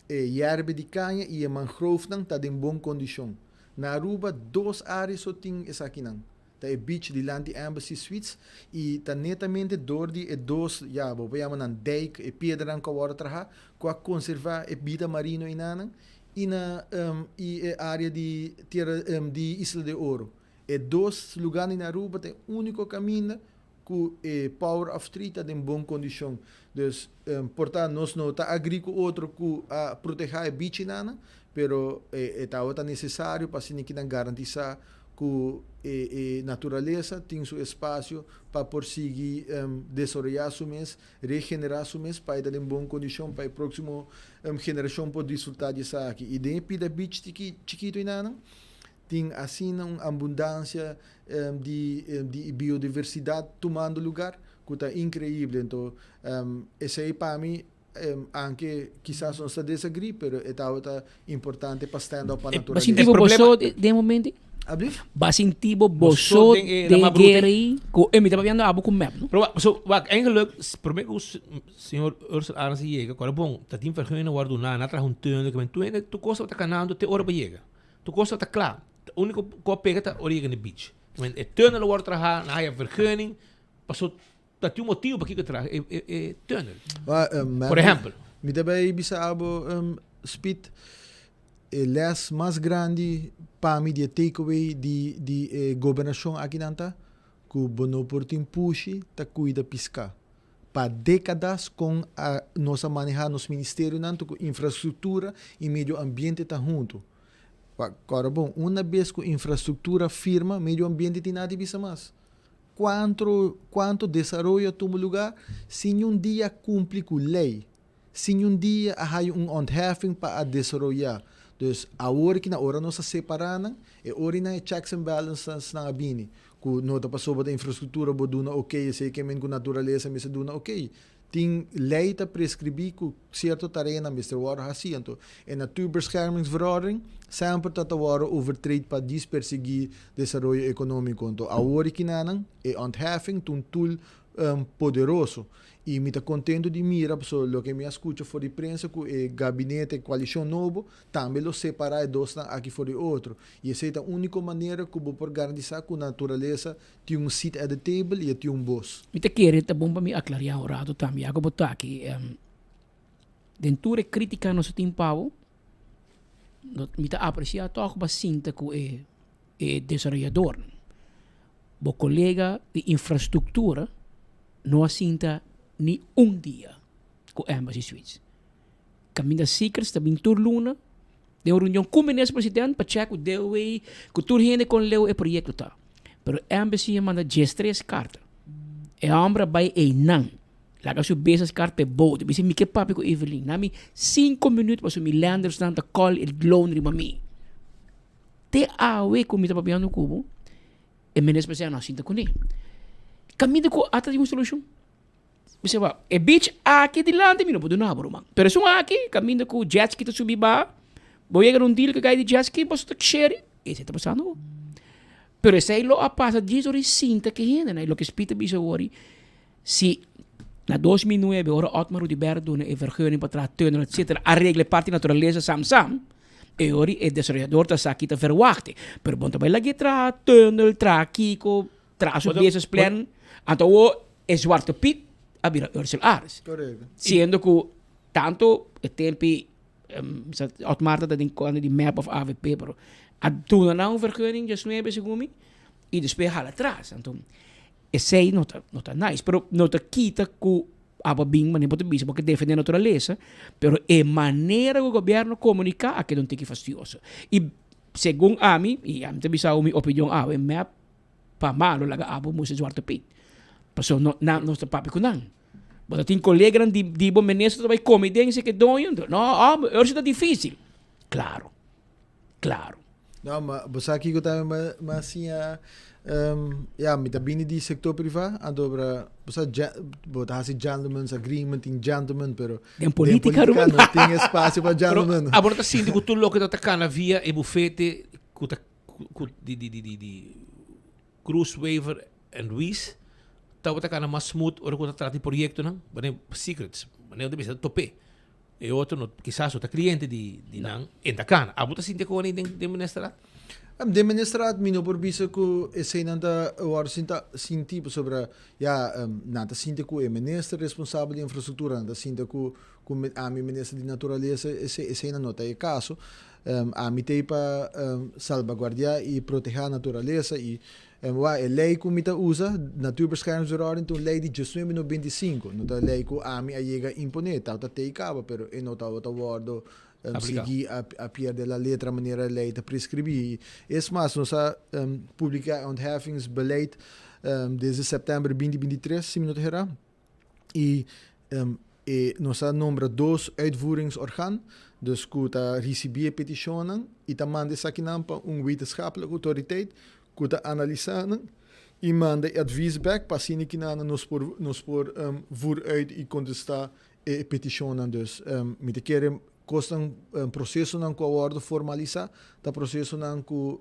e yerbe di caña y e mangroofnan ta den bon condicion. Na Aruba dos área so tin esakinan. Ta e beach dilanti Embassy Suites y ta netamente door di e dos, ya, bo por yama nan dijk, e piedranan cu a worde traha, cu a conserva e bida marino einanan y na y e área di tierra di Isla de Oro. E dos lugarnan na Aruba ta e unico caminda cu e power of tree ta den bon condicion. Dus por ta nos no ta agree cu otro cu a proteha e bichinan, pero e tabata necesario pa asina kinan garantisa cu e naturalesa tin su espacio pa por sigui desaroya su mes, regenera su mes pa e ta den bon condicion pa e proximo generacion por disfruta di esaki. Y den e pida beach chikito enanan, Tin asina un abundancia di di biodiversidad tumando lugar cu ta increible. Enton esey pa mi, aunke kisas nos ta desagri, pero e tabata importante pa stand up pa Ba naturalesa. sinti bo boso den momento? Ablief? Ba sinti bo boso den e guera ei? Cu e mi ta papiando abo cu mep, no? Pero wak, so wak, eigenlijk, prome cu señor Ursel Arends a yega, cu era bon, ta tin vergunning worde duna, nan a traha un tunnel, tur cos tabata canando te ora bo yega. Tur kos ta kla. Úniko ku a pega ta ora yega na e beach. E tunnel a wòrdu trahá, nan haya vergunning, paso ta tin un motibu pakiko traha e e tunnel. Por ehèmpel. Mi ta bai bisa abo Speed, e lès mas grandi pa mi di e take away di di e gobernashon akinan ta ku bo no por tin pushi ta kuida piská. Pa décadas con a nos a maneha nos ministerionan tu cu infrastructura y medio ambiente ta hunto. Wak, cora bon, una bes cu infrastructura firma, medio ambiente tin nada di bisa mas. Kuantu kuantu desaroyo a tuma lugá sin niun dia a kumpli ku lei, sin niun dia a haya un ontheffing pa a desaroyá. Dus awor ki na ora nos a separá nan, e ora nan e checks and balances nan a bini, ku no ta pasobra ta infrastruktura bo duna okey, esei ke men ku naturalesa mester duna okey. Tin lei ta preskribí ku sierto tareanan mester wòrdu hasí. Anto e Natuurbeschermingsverordening semper ta ta wòrdu overtreed pa djis persiguí desaroyo ekonómiko. Anto awor i kinanan e ontheffing ta un tool poderoso. I mi ta kontentu di mira pasobra loke mi a skucha for di prensa ku e gabinete, e koalishon nobo, tambe lo separá e dosnan aki for di otro. I esei ta úniko manera ku bo por garantisá ku naturalesa Tin un seat at the table y e tin un bos. Mi ta kere ta bon pa mi aclaria un rato tambe ya cu bo ta aki. Den tur e critica nos a tin pa bo, mi ta aprecia toch bo a sinta cu e e desaroyadornan. Bo colega di infrastructura no a sinta ni un dia cu Embassy Suites. Caminda Secrets ta bin tur luna den un reunion cu Minister President pa check cu DOW cu tur hende con leu e proyecto ta. Pero Embassy a manda diestres carta. E homber a bay eynan laga su business card pa e boot. Bisa mi ke papia cu Evelyn. Na mi cinco minuut pasobra mi lendersnan ta call e loan riba mi. Te awe cu mi ta papiando cu bo e Minister President no a sinta cune. Caminda cu ata tin un solucion. Bisa ba, e beach aki dilanti mi no por duna bo ruman. Pero esun aki, kaminda ku jet ski ta subi ba, bo yega na un deal ku kai di jet ski, boso ta share, esei ta pasando bo. Pero esei lo a pasa djis ora e sinta ku e hendenan. E loke Speed ta bisa awor, si na 2009 ora Otmar Oduber duna e vergunning pa traha tunnel etcetera, a regla e parti naturalesa sam sam, e ora e desaroyador ta sa ki ta verwachti. Pero bo no ta bai lag'é traha tunnel, traha kiko, Traha su business plan, anto awor e Zwarte Piet a bira Ursel Aris. Correcto. Siendo cu tanto e tempi um, Otmar ta den cuando di map of AVP, pero a duna nan un vergunning 19 segun mi y despues hala atrás. Anto esey no ta no ta nice, pero no ta kita cu abo bin manera bo ta bisa bo ke defende naturalesa, pero e manera cu gobierno comunica a keda un tiki fastioso. Y segun ami, y ami ta bisa mi opinion awe, map Pa malo laga abo mustra Zwarte Piet. Pasobra no, nan, nos ta papia ku nan. Bo ta tin koleganan di, di bo minister ta bai kome den esei ke doño. No, hombre, ora si ta difícil. Claro, claro. No, ma bo sa kiko tambe ma, ma siña, um, ya, mi ta bini di sector priva, anto bra, bo sa, bo ta hasi gentleman's agreement, tin gentleman, pero Den politica, den politica no tin espacio pa gentleman. Pero abo no ta sinti ku tur loke ta ta kana via e bufete ku ta ku di di di di di Cruz Wever en Ruiz tabata kana mas smooth ora ku ta trata di proyektonan wanneer secrets wanneer ta bisa top'é e otro no kisas no ta kliente di di nan en ta kana abo ta sinti kon den den ministerat? Den ministerat mi no por bisa ku eseinan ta wòrdu sinta sinti pasobra ya nan ta sinti ku e minister responsabel di infrastruktura nan ta sinti ku ku ami minister di naturalesa esei eseinan no ta e kaso. Ami t'ei pa salbaguardiá i protehá naturalesa i wak e lei ku mi ta usa, Natuurbeschermingsverordening, ta un lei di diesnuebe 95. No ta lei ku ami a yega imponé, tabata t'ei kaba, pero e no tabata wòrdu sigui a pierde la letra manera e lei ta preskribí. Es mas, nos a publiká e ontheffingsbeleid desde sèptèmber 2023, si mi no ta herá. I e nos a nombra dos uitvoeringsorgaan, dus ku ta risibí e petishonnan i ta manda esakinan pa un wetenschappelijke autoriteit ku ta analisá nan i manda e advies bèk pa asina kinan nos por nos por voer uit i kontestá e petishonnan. Dus mi ta kere kosnan prosesonan ku a wòrdu formalisá ta prosesonan ku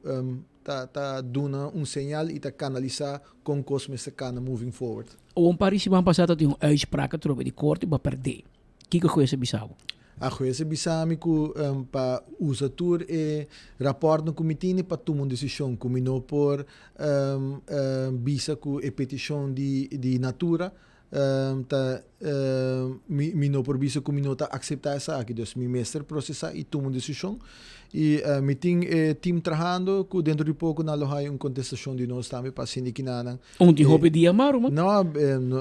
ta ta duna un señal i ta kanalisá kon kos mester kana moving forward. Un par di siman pasá ta tin un uitspraak atrobe di korte bo a perdé. Kiko hues a bisa bo? A hues a bisa mi ku pa usa tur e rapòrtnan ku mi tini pa tuma un desishon, ku mi no por bisa ku e petishon di di Natura ta mi mi no por bisa ku mi no ta akseptá esaki. Dus mi mester prosesá i tuma un desishon. I mi tin e team trahando ku dentro di poko nan lo haña un kontestashon di nos tambe pa asina kinanan. Un tin hopi dia mas, ruman? No,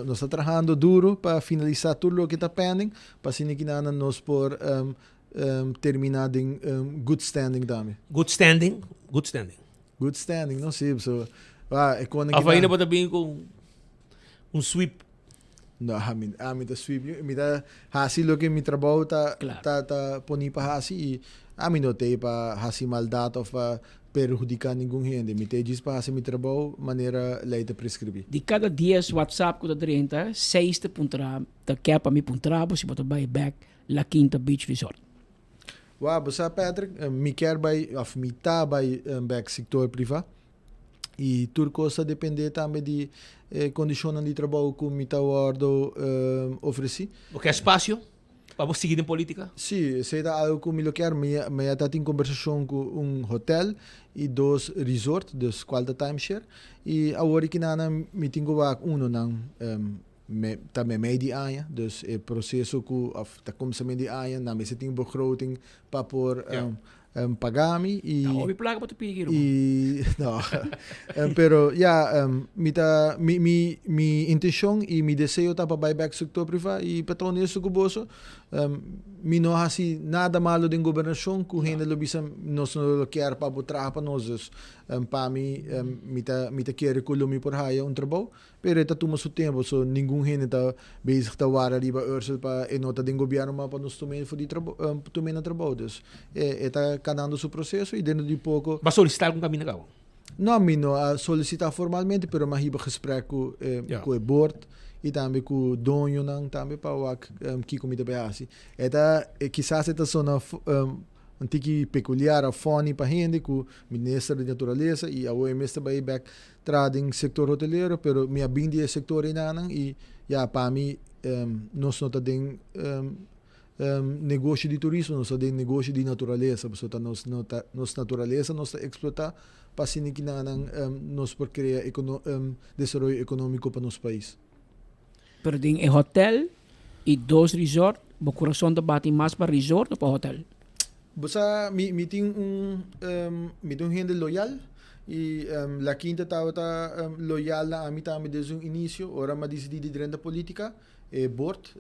nos ta trahando duru pa finalisá tur loke ta pending pa asina kinanan nos por terminá den good standing tambe. Good standing? Good standing. Good standing, no? Sí, so. Wa, e koning Of ainda bo ta bin ku un sweep? No, ami, ami ta sweep. Mi ta hasi loke mi trabou ta, ta, ta poni pa hasi i ami no t'ei pa hasi maldat of pa perhudiká ningun hende. Mi t'ei djis pa hasi mi trabou manera lei ta preskribí. Di kada dies WhatsApp ku ta drenta, seis ta puntra, ta ke pa mi puntra bo si bo ta bai bek La Quinta Beach Resort. Wa, bo sa Patrick, mi kier bai of mi ta bai bek sektor privá. I tur kos ta dependé tambe di e kondishonnan di trabou ku mi ta wòrdu ofresí. Bo ke espasio pa bo sigui den polítika? Sí, esei ta algu ku mi lo kier. Mi mi a ta tin kombersashon ku un hotel i dos resort, dus kual ta timeshare. I awor di kinanan mi tin ku wak uno nan me ta meimei di aña, dus e proseso ku òf ta kuminsamentu di aña nan mester tin begroting pa por paga mi i Ta hopi plaka pa ta pidi ki ruman. I no pero ya mi ta mi mi mi intencion i mi deseo ta pa bai bek sector priva i pa ta honesto ku boso mi no hasi nada malo den gobernacion ku hende lo bisa nos no lo kier pa bo traha pa nos dus pa mi mi ta mi ta kere ku lo mi por haya un trabou Pero e ta tuma su tempo, so ningun hende ta bezig ta wara riba Ursel pa e no ta den gobierno mas pa nos tum'é for di trabou, tum'é na trabou. Dus e ta kanando su proseso i dentro di poko. Bo a solisitá algun kaminda kaba? No, mi no a solisitá formalmente, pero mi a hiba gesprek ku ku e bord i tambe ku doñonan tambe pa wak kiko mi ta bai hasi. E ta, kisas e ta sona Un tiki peculiar of funny pa hende cu minister di naturalesa y awo e mester bay bek traha den sector hotelero pero mi a bin di e sector enanan y ya pa mi nos no ta den negoshi di turismo nos ta den negoshi di naturalesa pasobra ta nos nos naturalesa nos ta explota pa asina kinanan nos por crea desaroyo economico pa nos pais. Pero den e hotel y dos resort, bo curason ta bati mas pa resort o pa hotel? Bo sa, mi, mi tin un, mi ta un hende loyal y La Quinta tabata loyal na ami tambe desde un inicio. Ora mi a dicidi di drenta politica, e board,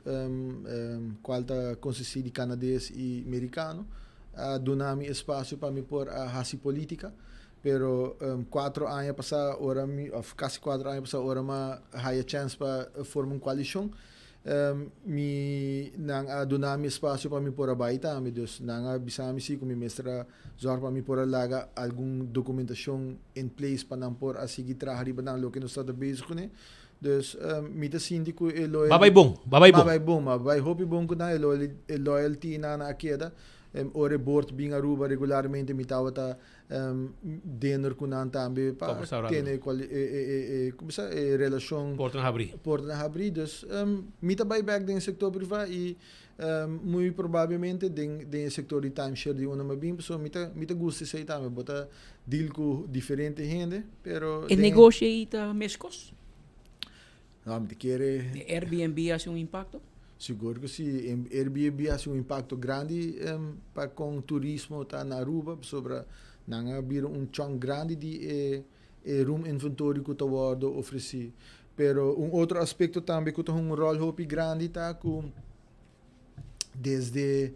cual ta consisti di Canades y Mericano, a duna mi espacio pa mi por a haci politica. Pero cuatro aña pasá ora mi, of casi cuatro aña pasá ora mi a haya chance pa forma un coalicion, mi, nan a duna mi espacio pa mi por a bay tambe. Dus nan a bisa mi si cu mi mester a zorg pa mi por a laga algun documentacion in place pa nan por a sigui traha riba nan loke nos tabata bezig cune. Dus mi ta sinti cu e loyalty. Ba bay bon, ba bay bon. Ba bay bon, ba bay hopi bon cu nan, e loyalty nan a keda. Ora e board bin Aruba regularmente mi tabata dinner cu nan tambe pa tene e como sa e relacion Portanan habri. Portanan habri. Dus mi ta bay bek den e sector priva y muy probablemente den den e sector di timeshare di unda mi a bin pasobra mi ta mi ta gusta esey tambe. Bo ta deal cu diferente hende pero E negoshi ey ta mescos? No, mi ta kere. E Airbnb haci un impacto? Sigur cu si. E Airbnb haci un impacto grandi pa con turismo ta na Aruba, pasobra nan a bira un chunk grandi di e e room inventory cu ta wordo ofreci. Pero un otro aspecto tambe cu ta hunga un rol hopi grandi ta cu desde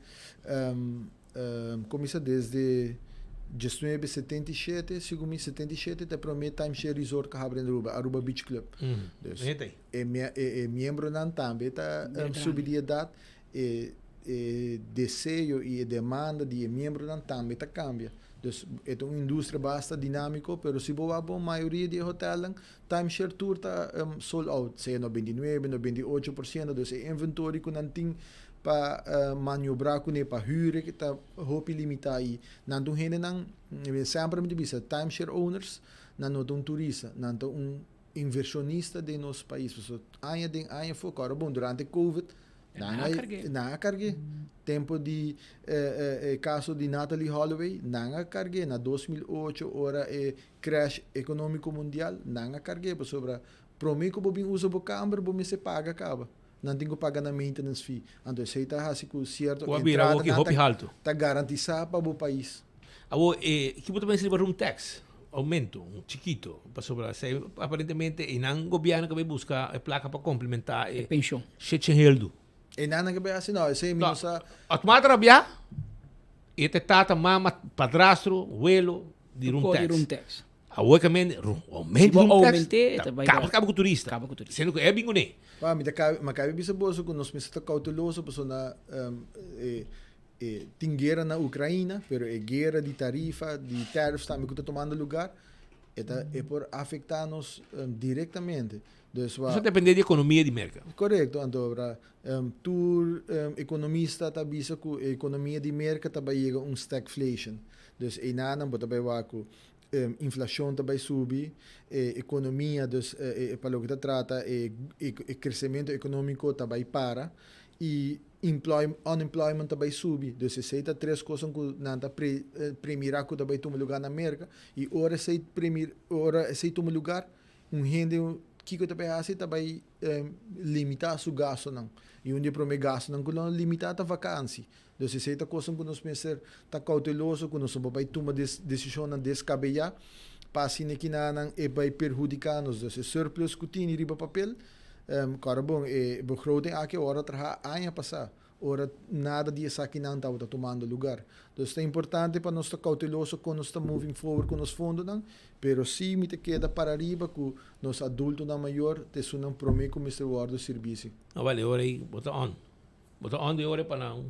Cuminsa desde diesnuebe setenta i shete, segun mi setenta i shete ta e prome timeshare resort cu habri na Aruba, Aruba Beach Club. Dus e e miembronan tambe ta subi di edad, e e deseo y e demanda di e miembronan tambe ta cambia. Dus e ta un industria basta dinamico, pero si bo wak bon mayoria di e hotelnan timeshare tur ta sold out, sea 99, 98%, dus e inventory cu nan tin pa maniobrá kuné pa hür e ta hopi limitá i nan ta un hendenan semper mi ta bisa timeshare owners nan no ta un turista nan ta un invershonista den nos pais pasobra aña den aña afó kòrda bon durante covid nan a nan a karg'é tempu di e kaso di Natalie Holloway nan a karg'é na 2008 ora e crash ekonómiko mundial nan a karg'é pasobra promé ku bo bin usa bo kamber bo mester paga kaba. Nan tin ku paga nan maintenance fee. Anto esei ta hasi ku sierto Ku a bira entradanan hopi hopi haltu. ta garantisá pa bo pais. Awor, e ki bo ta pensa riba room tax? Aumento, un chikito, pasobra esei aparentemente e nan gobièrnu ke bai buska e plaka pa komplementá e E penshon. shechen heldu. E nan nan ke bai hasi? No, esei mi no sa. Otmar ta rabiá i e ta e tata, mama, padrastro, welo di room Tokó di tax. room tax. Awor ke men aumento Si bo room tax, aument'é, ta ta bai kaba da- kaba ku turista. Kaba ku turista. Siendo ku e bin kuné. Pa mi ta kabe, ma kabe bisa boso ku nos mester ta kouteloso pasobra na e e tin guera na Ukraina, pero e guera di tarifa, di tariffs tambe ku ta tumando lugar, e ta e por afektá nos direktamente. Dus wa. Eso ta depende di ekonomia di Merka. Korekto, anto ora tur ekonomista ta bisa ku e ekonomia di Merka ta bai yega un stagflation. Dus einanan bo ta bai wak ku inflashon ta bai subi, e ekonomia dus pa loke ta trata e kresementu ekonómiko ta bai para i unemployment ta bai subi. Dus esei ta tres kosnan ku nan ta premirá ku ta bai tuma lugá na Merka i ora esei ora esei tuma lugar un hende kiko ta bai hasi ta bai limitá su gastunan i un di e promé gastunan ku lo limitá ta vakansi. Dus esei ta kosnan ku nos mester ta kouteloso, ku nos no por bai tuma desishonnan deskabeyá pa asina kinanan e bai perhudiká nos. Dus e surplus ku tini riba papel, kòrda bon, e begroting aki a wòrdu trahá aña pasá, ora nada di esakinan tabata tumando lugar. Dus ta importante pa nos ta kouteloso kon nos ta moving forward ku nos fondonan, pero sí mi ta keda para riba ku nos adultonan mayor ta esunnan promé ku mester wòrdu sirbisi. No bale ora ei bo ta on. Bo ta on di ora pa nan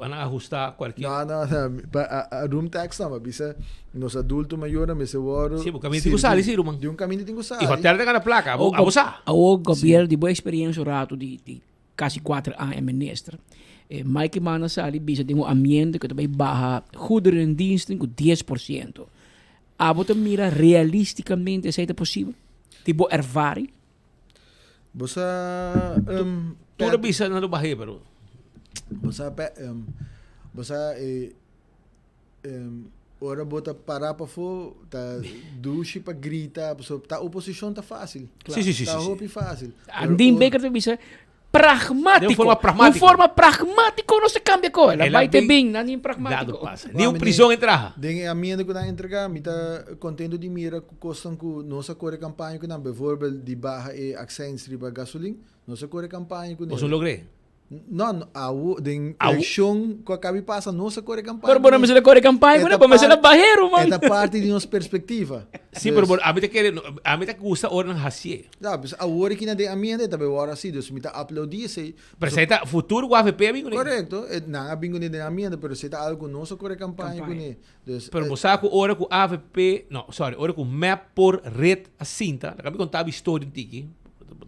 pa nan ahusta cualkier. No, no, no. Pa a, a room tax no, ma bisa nos adulto mayornan mester wòrdu Sí, bo kaminda tin ku sali, sí, ruman. Di un kaminda tin ku sali. I hotel ta gana plaka, abo, abo sa. Awor gobierno di bo experiencia un rato di di casi cuater aña minister, eh, Mike Eman a sali bisa den un ambiente cu ta bay baha goederendiensten cu 10%. Abo ta mira realisticamente esey ta posibel? Di bo ervaring? Bo sa um, Tur a bisa nan lo bah'é, pero. Bo sa pe um, bo sa e um, ora bo ta pará pafó ta dushi pa grita, pasobra ta oposishon ta fásil. Sí, sí, sí, Ta sí, sí. hopi fásil. Pero Andin ora- Baker ta bisa pragmático. De un forma pragmático. Un forma pragmático no se cambia ko. La El a bai te bin- bin, nan in pragmático. Dado pasa. Ni un prison e traha. Den e ambiente ku nan entrega, mi ta contento di mira ku kosnan ku nos a kore kampaña ku nan, bijvoorbeeld di baha e accijns riba gasolin, nos a kore kampaña ku Boso logr'é? No, no, awo, den Awo. elekshon ku a kabi pasa, nos a kore kampaña Pero bo no ku mester a kore kampaña E ku ta nan, bo mester a par- bah'é, ruman. E ta parti di nos perspektiva. Sí, pero Dus- bo, ami ta kere, ami ta gusta ora nan hasié. Ja, pues awor aki na den ambiente ta bay wòrdu así, dus mi ta aplaudí esei. Pero esei ta futuro ku avp a bin kuné. Korekto, e nan a bin kuné den ambiente, pero esei ta algu ku nos a kore kampaña kuné. Dus, Pero bo sa ku ora ku avp, no, sorry, ora ku mep por red a sinta, laga mi konta bo historia un tiki,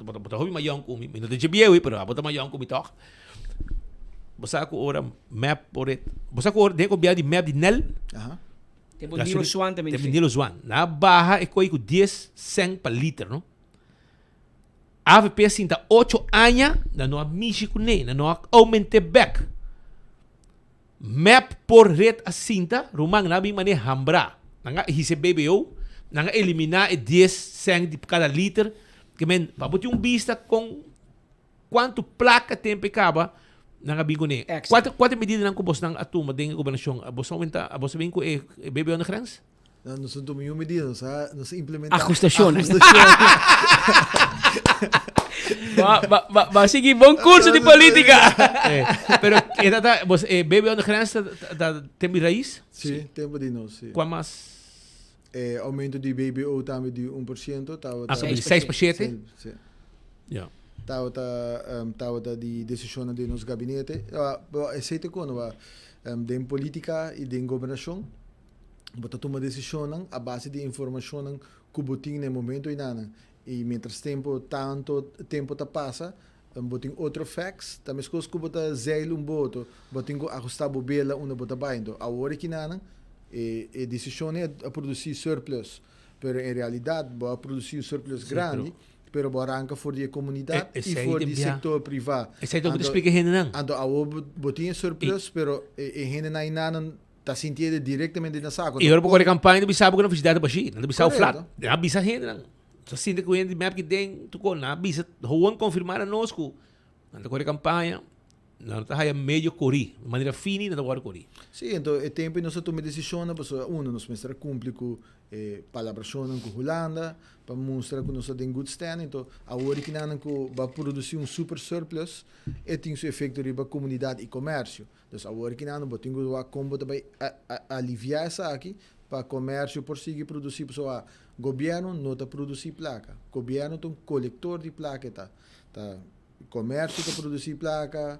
bo ta hopi mas yòn ku mi, mi no ta dje bieu, pero abo ta mas yòn ku mi tòg. Bo sa ku ora mep por red, bo sa ku ora den gobièrnu di mep di Nel, Aha. Tempo Nilo Swan ta Tempo Nilo Swan. Nan a baha e koe ku dies sèn pa liter, no? Avp a sinta ocho aña, nan no a mishi kuné, nan no a oument'é bèk. Mep por ret a sinta, ruman, nan a bin manera hambrá. Nan a hisa e BBO, nan a eliminá e dies sèn di kada liter. Ke men, pa bo tin un bista kon Kuantu plaka tempu e kaba nan a bin kuné? Kua ta kua ta e medidanan ku bosnan a tuma den e gobernashon? Bos a aumenta bos a bin ku e BBO na grens? No, nos no tuma niun medida, nos a nos a implementa Ajustashonnan. ajustashonnan. Ba ba ba ba sigui bon kurso di politika. Eh, pero e ta ta bos e BBO na grens ta ta tempu di rais? Sí, tempu di nos, sí. Kua mas? E aumento di BBO tambe di 1% tabata. Ah, di 6 pa 7? Sí. Ja. Tabata, um, tabata di decisionnan den nos gabinete. Ah, bo, esei ta kono ba, um, den politica y den gobernacion, bo ta tuma decisionnan a base di informacionnan cu bo tin na e momento einanan. Y mientras tempo, tanto tempo ta pasa, um, bo tin otro facts, ta mescos cu bo ta zeil un boto, bo tin cu ahusta bo bela unda bo ta bay. Enton, awor ekinanan, e, e decisionnan a produci surplus, pero en realidad bo a produci un surplus grandi, pero bo a ranca for di e comunidad E- y esei for te di bia. sector priva. Esei ta bo ta Anto- splica e hendenan. Anto awor bo, bo tin e surplus, pero e, e hendenan einanan ta sintié directamente na saco. Y ora bo kore campaña ta bisa bo ku nan felicidad ta bashí, nan ta bisa bo flat. Correcto. Nan a bisa hendenan. Sa sinti ku hende di mep ki den tu kon, nan a bisa gewoon confirma na nos ku nan ta kore campaña, nan ta haya medio korí, di manera fini nan ta wòrdu korí. Sí, enton e tempo ei nos a tuma e desishonnan pasobra uno nos mester a kumpli ku e palabrashonnan ku Hulanda pa mustra ku nos ta den good standing. Enton awor e kinanan ku ba produsí un super surplus e tin su efekto riba komunidat i komersio. Dus awor e kinanan bo tin ku wak kon bo ta bai aliviá esaki. pa comercio por sigui produci pasobra gobierno no ta produci placa. Gobierno ta un colector di placa e ta. Ta comercio ta produci placa,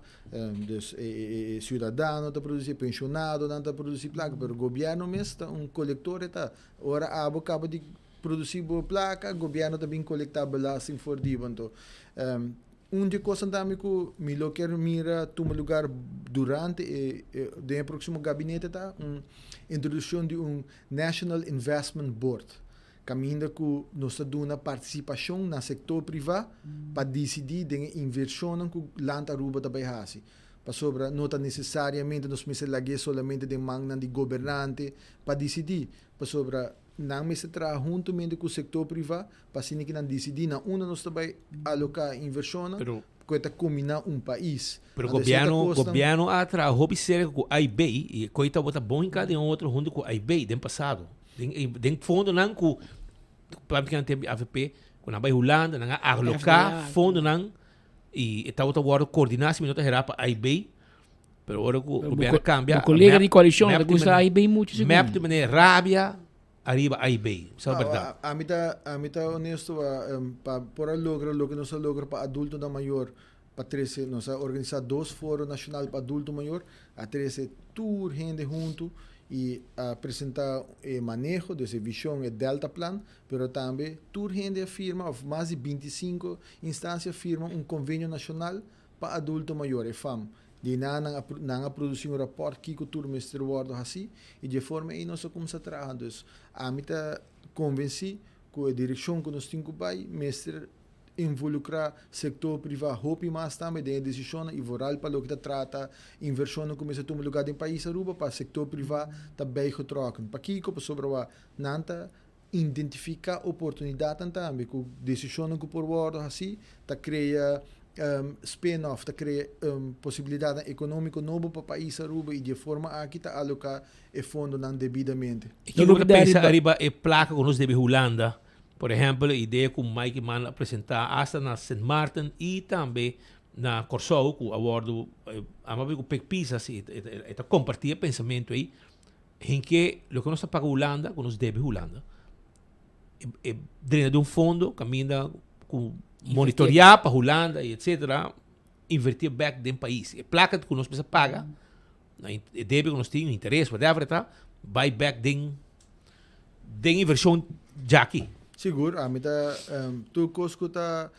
dus e ciudadano ta produci, e pensionadonan ta produci placa, pero gobierno mes ta un colector e ta. Ora abo caba di produci bo placa, gobierno ta bin colecta belasting for di bo. Anto Un di e kosnan tambe ku mi lo kier mira tuma lugar durante e den e próksimo gabinete ta un introdukshon di un National Investment Board, kaminda ku nos ta duna partisipashon na sektor privá pa disidí den e invershonnan ku Land Aruba ta bai hasi. Pasobra no ta nesesariamente nos mester lag'é solamente den mannan di gobernante pa disidí, pasobra Nan mester traha huntumente ku sektor privá pa asina ki nan disidí na unda nos ta bai aloká invershonnan ku e ta kumbiná un pais. Pero Anto esei ta gobièrnu kosnan. gobièrnu a traha hopi serka ku AIB i e koi tabata bon hinká den otro huntu ku AIB den pasado. Den e den fondonan ku práktikamente tempu di avp ku nan bai Hulanda nan a aloká fondonan i e tabata wòrdu koordiná si mi no ta herá pa AIB. Pero ora ku gobierno cambia, Bo colega di coalicion ta gusta AIB mucho segun. Mep ta mene rabia ariba AIB. Sa berdad. Ami ta ami ta honesto pa por a logra loke nos a logra pa adultonan mayor pa trece nos a organisa dos foro nacional pa adulto mayor a trece tur hende hunto y a presenta e maneho dus e vision e delta plan pero tambe tur hende a firma of mas di 25 instancia a firma un convenio nacional Pa adulto mayor e fam di nan nan a nan a produci un rapport kico tur mester wordo haci y di e forma ey nos a cuminsa traha. Dus ami ta convenci cu e direccion cu nos tin cu bay mester involucra sector priva hopi mas tambe den e decisionnan y vooral pa loke ta trata inversionnan cu mester tuma lugar den pais Aruba pa sector priva ta bijgetrokken. Pakico? Pasobra wa nan ta Identifiká oportunidatnan tambe ku desishonnan ku por wòrdu hasí ta krea spin-off, ta krea posibilidatnan ekonómiko nobo pa pais Aruba i di e forma aki ta aloká e fondonan debidamente. I kiko bo ta pensa ariba e plaka ku nos debe Hulanda? Por ehèmpel, e idea ku Mike Eman a presentá asta na Sint Maarten i tambe na Kòrsou ku a wòrdu, a ku Pek Pisas i e ta kompartí e pensamentu ei. Hinke loke nos ta paga Hulanda, ku nos debe Hulanda, e drena den un fondo kaminda ku monitoreá pa Hulanda i etsetera, invertí bèk den pais. E plaka ku nos mester paga, e debe ku nos tin, interes, whatever e ta, bai bèk den den invershon djaki. Sigur, ami ta tur kos ku ta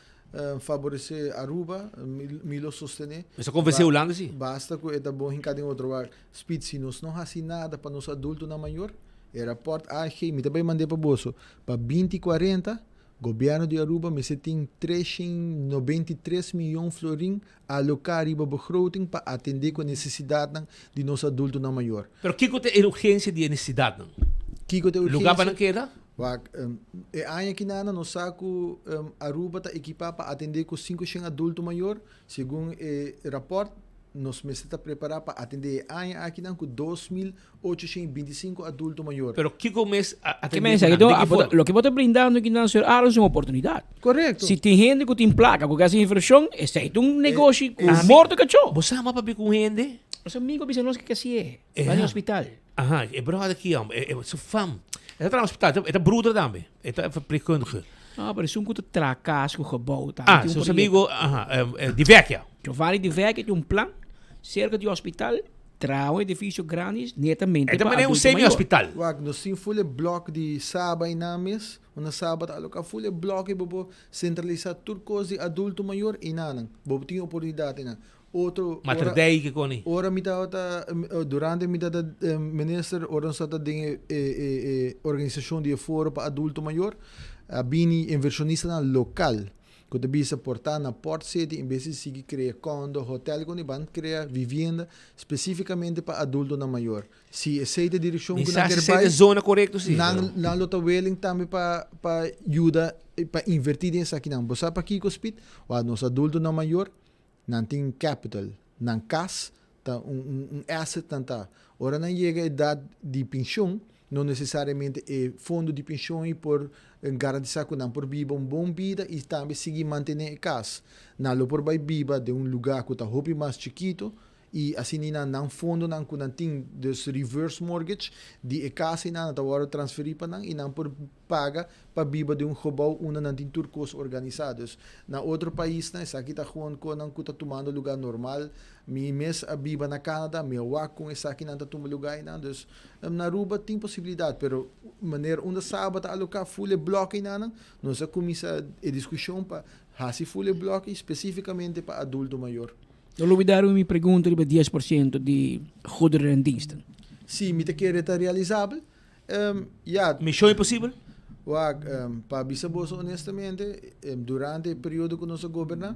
Faboresé Aruba, mi lo sostené. Mester konvensé Hulanda si. Basta ku e ta bon hinká den otro wak. Speed, si nos no hasi nada pa nos adultonan mayor, e rapòrt AG, mi ta bai mand'é pa boso, pa binti kuarenta, gobièrnu di Aruba mester tin 393 miyon florin aloká riba begroting pa atendé ku e nesesidatnan di nos adultonan mayor. Pero kiko ta e urgensia di e nesesidatnan? Kiko ta e urgensia? Lugá pa nan keda? Wak, e aña aki nan nos sa ku Aruba ta ekipá pa atendé ku 500 adulto mayor. Segun e rapòrt, nos mester ta prepará pa atendé e aña akinan ku 2825 adulto mayor. Pero kiko mes Ke atendé men ku sa nan? Den ki forma? Loke bo ta brindando akinan, señor Arends, es un oportunidat. Korekto. Si tin hende ku tin plaka ku ke hasi invershon, esei ta un negoshi ku morto kachó. Bo sa ama papia ku un hende? Nos amigo a bisa nos ke ke hasié. Bai na hospital. Aha, e brother aki hombre, e, e, su fam. E ta traha hospital, e ta broeder tambe. E ta verpleegkundige. Ah, pero esun ku ta traha kas ku gebouw tambe. Ah, su amigo, aha, Di Vecchia. Giovanni Di Vecchia tin un plan serka di hospital, traha un edifisio grandi netamente E ta pa manera un adulto semi mayor. hospital. Wak, nos tin full e blok di Saba i nan mes. Unda Saba ta aloká full e blok i bo por sentralisá tur kos di adulto mayor i nanan. Bo tin oportunidat einan. Otro, Mater ora, Dei ke koni. ora mi tabata, durante mi tabata minister, ora nos tabata den e, e, e, e organisashon di e foro pa adulto mayor, a bini invershonistanan lokal ku ta bisa por ta na Port City en bes di sigui krea kondo, hotel koni, ban krea vivienda spesifikamente pa adultonan mayor. Si esei ta e direkshon Mi ku sa nan si ker esei ta bai, e zona korekto si, nan, pero. nan lo ta willing tambe pa, pa yuda, pa invertí den esakinan. Bo sa pakiko, Speed? Wak nos adultonan mayor Nan tin capital, nan cas ta un un un asset nan ta. Ora nan yega edad di pension, no necesariamente e fondo di pension ei por garantisa cu nan por biba un bon bida y tambe sigui mantene e cas. Nan lo por bay biba den un lugar cu ta hopi mas chikito. i asina nan nan fondonan ku nan tin, dus reverse mortgage di e kas einan ta wòrdu transferí pa nan i nan por paga pa biba den un gebouw unda nan tin tur kos organisá. Dus na otro paisnan esaki ta gewoon konan ku ta tumando lugá normal. Mi mes a biba na Canada, mi a wak kon esakinan ta tuma lugá einan. Dus na Aruba tin posibilidat, pero manera unda Saba ta aloká ful e blòk einanan, nos a kuminsá e diskushon pa hasi ful e blòk ei spesífikamente pa adulto mayor. No lubidá riba mi pregunta riba 10% di goederen en diensten. Sí, mi ta kere ta realisabel. Ya. Mishon imposibel? Wak, pa bisa boso honestamente, durante e periodo ku nos a goberná,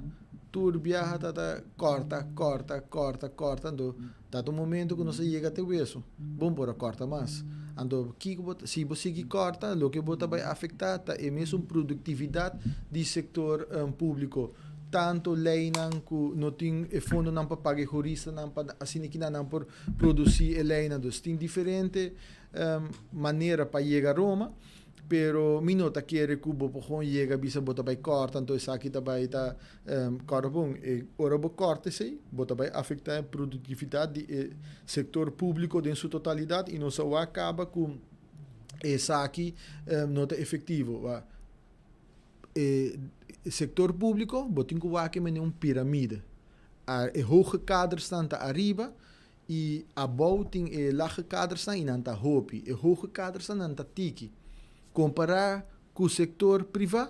tur biaha ta ta kòrta, kòrta, kòrta, kòrta, anto ta ta un momento ku nos a yega te weso. Bon por a kòrta mas. Anto kiko bo ta, si bo sigui kòrta, loke bo ta bai afektá ta e mesun produktividat di sektor públiko. Tanto leinan ku no tin e fondonan pa paga e huristanan pa asina kinan nan por produsí e leinan. Dus tin diferente manera pa yega Roma, pero mi no ta kere ku bo por gewoon yega bisa bo ta bai kòrta, anto esaki ta bai ta kòrta bon. E ora bo kòrta esei, bo ta bai afektá e produktividat di e sektor públiko den su totalidat i nos a wak kaba ku esaki no ta efektivo. E sektor públiko bo tin ku wak e manera un piramide. E hoge kadersnan ta ariba I abou tin e lage kadersnan i nan ta hopi. E hoge kadersnan nan ta tiki. Kompará ku sektor privá,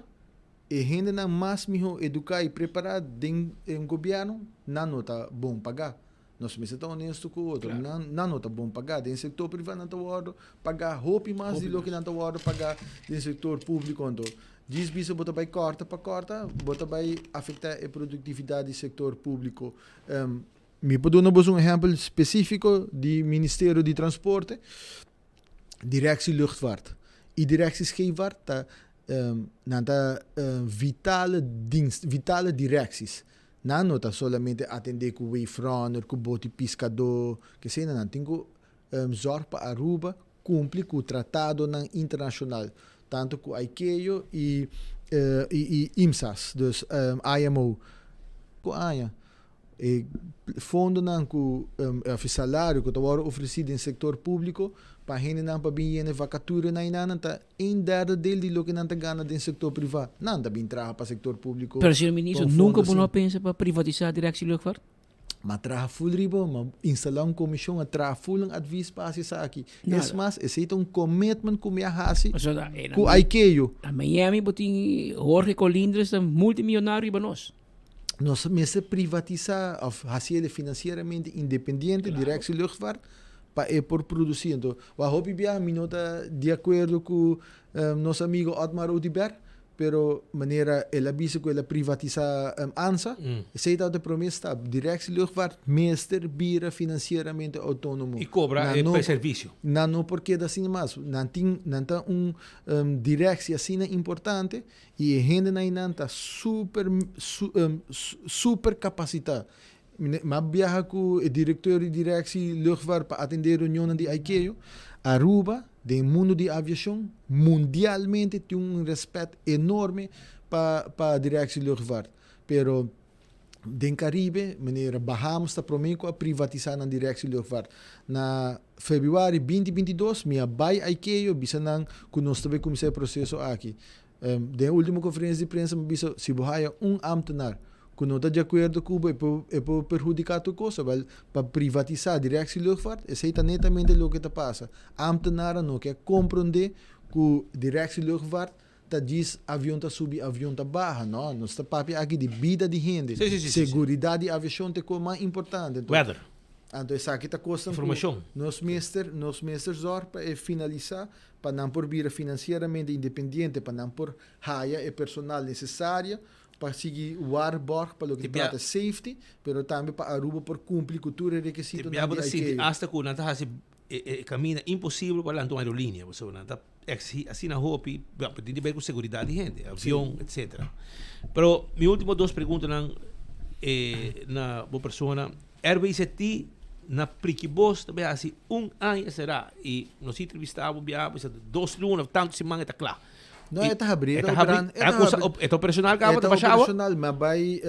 e hendenan mas mihó eduká i prepará den e gobièrnu, nan no ta bon pagá. Nos mester ta honesto ku otro. Nan nan no ta bon pagá. Den sektor privá nan ta wòrdu pagá hopi mas di loke nan ta wòrdu pagá den sektor públiko. Anto, djis bisa bo ta bai kòrta pa kòrta, bo ta bai afektá e produktividat di sektor públiko. Mi por duna boso un ehèmpel spesífiko di Ministerio di Transporte, Directie Luchtvaart i Directie Scheepvaart ta nan ta vitale dienst, vitale directies. Nan no ta solamente atendé ku wave runner, ku boti piskadó, kesei nan tin ku zòrg pa Aruba kumpli ku tratadonan internashonal, tantu ku ICAO i i IMSAS, dus IMO. Ku aña e fondonan ku òf e salario ku ta wòrdu ofresí den sektor públiko pa hendenan pa bin yena e vakaturanan einan ta un derde del di loke nan ta gana den sektor privá. Nan ta bin traha pa sektor públiko. Pero señor ministro, nunka bo no a pensa pa privatisá Directie Luchtvaart? M'a traha full riba, m'a instalá un komishon, a traha full un advis pa hasi esaki. Es mas, esei ta un commitment ku mi a hasi ku ICAO. Na Miami bo tin Jorge Colindres ta multimillonario riba nos. Nos mester privatisá òf hasi el finansieramente independiente, Directie Luchtvaart, pa e por produsí. Anto, wak hopi biaha mi no ta di akuerdo ku nos amigo Otmar Oduber, Pero manera el a bisa ku el a privatisá ANSA, esei tabata e promé stap. Directie Luchtvaart mester bira finansieramente outónomo. I kobra e pa e servisio. Nan no por keda asina mas. Nan tin, nan ta un directie asina importante i e hendenan einan ta super super kapasitá. Mi a biaha ku e direkteur di Directie Luchtvaart pa atendé reunionnan di ICAO. Aruba, den e mundu di aviashon, mundialmente tin un rèspèt enorme pa pa Directie Luchtvaart. Pero den Karibe, manera Bahamas ta promé ku a privatisá nan Directie Luchtvaart. Na febrüari binti 22 mi a bai ICAO bisa nan ku nos ta bai kuminsá e proseso aki. Den e ultimo konferensia di prensa mi bisa si bo haya un ambtenaar ku no ta di akuerdo ku bo e por e por perhudiká tur kosa. Wèl, pa privatisá Directie Luchtvaart esei ta netamente loke ta pasa. Ambtenaarnan no ke komprondé ku Directie Luchtvaart ta djis avion ta subi avion ta baha. No, nos ta papia aki di bida di hende. Seguridat di aviashon ta e kos mas importante. Weather. Anto esaki ta kosnan ku nos mester nos mester zòrg pa e finalisá pa nan por bira financieramente independiente, pa nan por haya e personal necesario pa sigui waarborg pa loke ta trata safety, pero tambe pa Aruba por cumpli cu tur e requisitonan di ICAO. Bo ta sinti hasta cu nan ta haci e camina imposibel pa lanta un aerolinea, pasobra nan ta exigi asina hopi, bueno, pero tin di ber cu seguridad di hende, avion, etcetera. Pero mi ultimo dos preguntanan na bo persona. RWZT na Prikibos ta bay haci un aña será y nos entrevista bo bia bo bisa dos luna of tanto siman e ta cla. No, e ta habri, e ta operando. E ta habri, e ta operacional caba, ta basha awa? E ta operacional, ma bay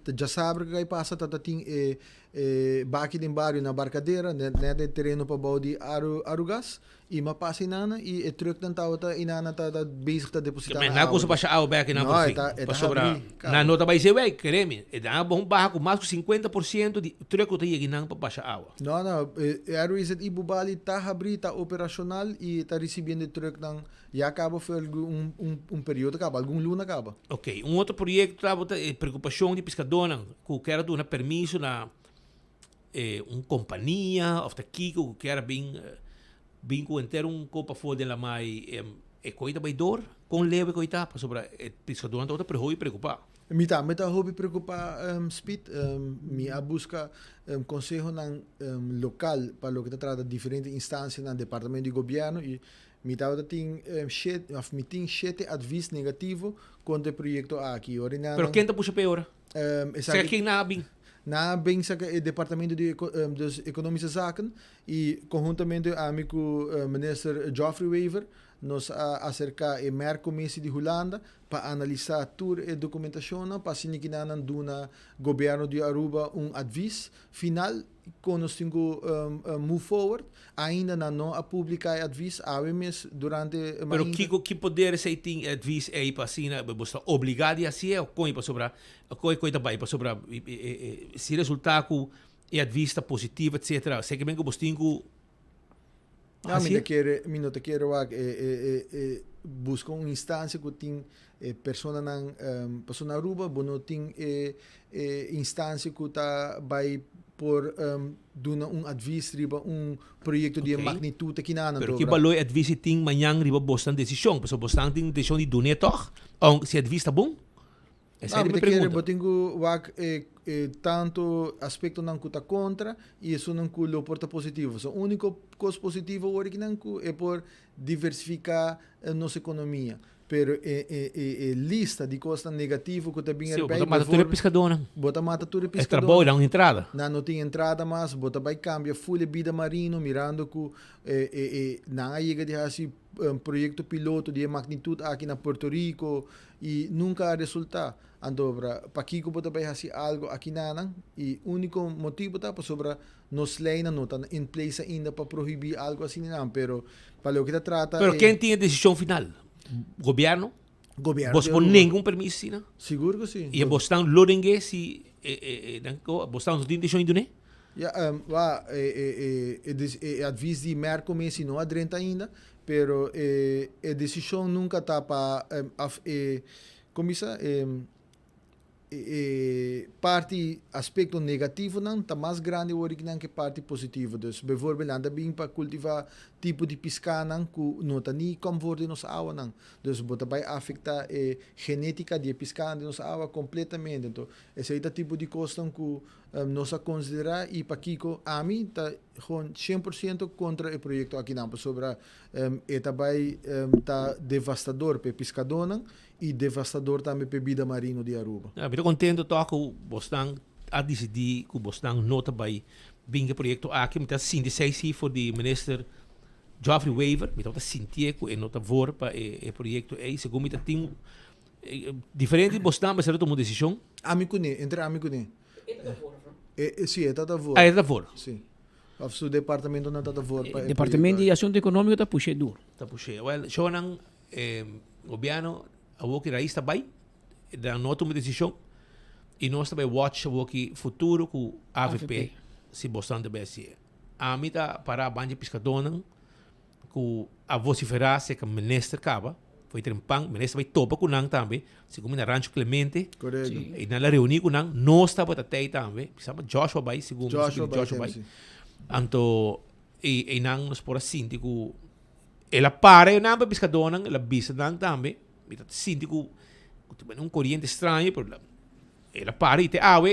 djasabra cu a pasa tata tin e. e baki den bario na Barcadera, net net e tereno pabou di Aru Arugas y m'a pasa inana y e trucknan tabata inana ta ta bezig ta deposita Men na nan awa. kusa basha awa bek nan No, por e fin. ta e ta Pasobra habri kaba. nan no ta bai se wei, kere mi. E dan a bon baha ku mas ku 50% di truck ku ta yega nan pa basha awa. No, no, e Airways at Ibubali ta habri, ta operacional y ta ricibiendo e trucknan ya caba for algun un un un periodo caba, algun luna caba. Ok, un otro proyecto tabata e preocupacion di piscadornan cu kier a duna permiso na e un compania of ta kico cu kier a bin bin cu henter un copa for den lamai e coi ta bay door? Con leu e coi ta? Pasobra e piscadornan tabata prehopi preocupa. Mi tambe ta hopi preocupa Speed. Mi a busca consehonan local pa loke ta trata diferente instancianan, departamento di gobierno y Mi tabata tin shete, of mi tin shete advies negativo kontra e proyekto aki. Ora nan. Pero ken ta pusha p'e ora? Esaki. Saka ken nan a bin? Nan a bin saka e departamento di dus Economische Zaken i konhuntamente ami ku minister Geoffrey Wever nos a aserka e Mercommissie di Hulanda pa analisa tur e dokumentashonnan pa asina ki nan nan duna gobierno di Aruba un advies final. Kon nos tin ku move forward. Ainda nan no a publiká e advis awe mes durante Pero mainta. kiko ki poder esei tin e advis ei pa asina bo ta obligá di hasié òf kon pasobra kon e koi ta bai pasobra si resultá ku e advis ta positivo etcetera esei ke men ku bo tin ku No, mi ta kere, mi no ta kere wak e, e, e, e buska un instancia ku tin e personanan, um, pasobra na Aruba bo no tin e, e instancia ku ta bai por um, duna un advies riba un proyecto di e Ok. magnitud akinanan. Pero ki balor e advies ei tin mañan riba bosnan desishon? Pasobra bosnan tin desishon di dun'é tòg, aunke si e advies ta bon? Esei No, ta mi mi ta kere pregunta. bo tin ku wak e e tanto aspektonan ku ta kontra i esunnan ku lo por ta positivo. So úniko kos positivo wor kinan ku e por diversifiká nos ekonomia. Pero e e e e lista di kosnan negativo ku ta bin Sí, bo erbei, ta mata tur e piskadónan. Bo ta mata tur e E piskadónan. trabou nan un entrada. Nan no tin entrada mas, bo ta bai kambia ful e bida marino mirando ku e e e nan a yega di hasi proyekto piloto di e magnitut aki na Puerto Rico I nunka a resultá. Antobra, pakiko bo ta bai hasi algu akinanan? I úniko motibu ta pasobra nos leinan no ta in place ainda pa prohibí algu asinanan. Pero pa loke ta trata Pero e. ken tin e desishon final? Gobièrnu? Gobièrnu Bos di por Aruba. nenga un permiso asina? Sigur ku si. I e bosnan lo neng'é si e nan ko bosnan no tin desishon di dun'é? Ya, wa, e e e e advis di Mercomesi no a drenta ainda, Pero e e desishon nunka ta pa af e kon bisa e e parti aspekto negativonan ta mas grandi wor di nan ke parti positivo. Dus bijvoorbeeld nan ta bin pa kultivá tipo di piskanan ku no ta ni kom voor den nos awanan. Dus bo ta bai afektá e genétika di e piskanan den nos awa kompletamente. Anto esei ta tipo di kosnan ku nos a konsiderá i pakiko ami ta Gewoon cien por ciento contra e proyecto akinan pasobra e ta bay ta devastador p'e piscadónan y devastador tambe p'e bida marino di Aruba. Mi ta contento toch cu bosnan a dicidi cu bosnan no ta bay bin cu e proyecto aki. Mi ta sinti esey si for di Minister Geoffrey Wever. Mi tabata sintié cu e no ta voor pa e proyecto ey. Segun mi ta tin diferente di bosnan mester a tuma un decision. Ami cune, entre ami cune. E ta voor, of no? E, si, e ta ta voor. Ah, e ta voor. Si. Of su departamento nan ta ta voor pa e Departamento di Asunto Economico ta push'é duro. Ta push'é. Wel, shownan, e gobierno awor ki Raiz ta bai, nan no a tuma decision y nos ta bai watch awor ki futuro cu avp, si bosnan ta bai hacié. Ami ta para banda di piscadornan ku a vosiferá serka minister kaba, foi trempan, minister bai topa ku nan tambe, segun mi na Rancho Clemente, Korekto. i nan la reuní ku nan, nos tabata tei tambe, mi sa Joshua bai, segun mi Joshua bai Joshua bai. tambe, si. Anto e einan nos por a sinti ku el a para e nan pa piskadónan, el a bisa nan tambe, mi ta sinti ku ku ta bini un koriente straño, pero el a para i te awe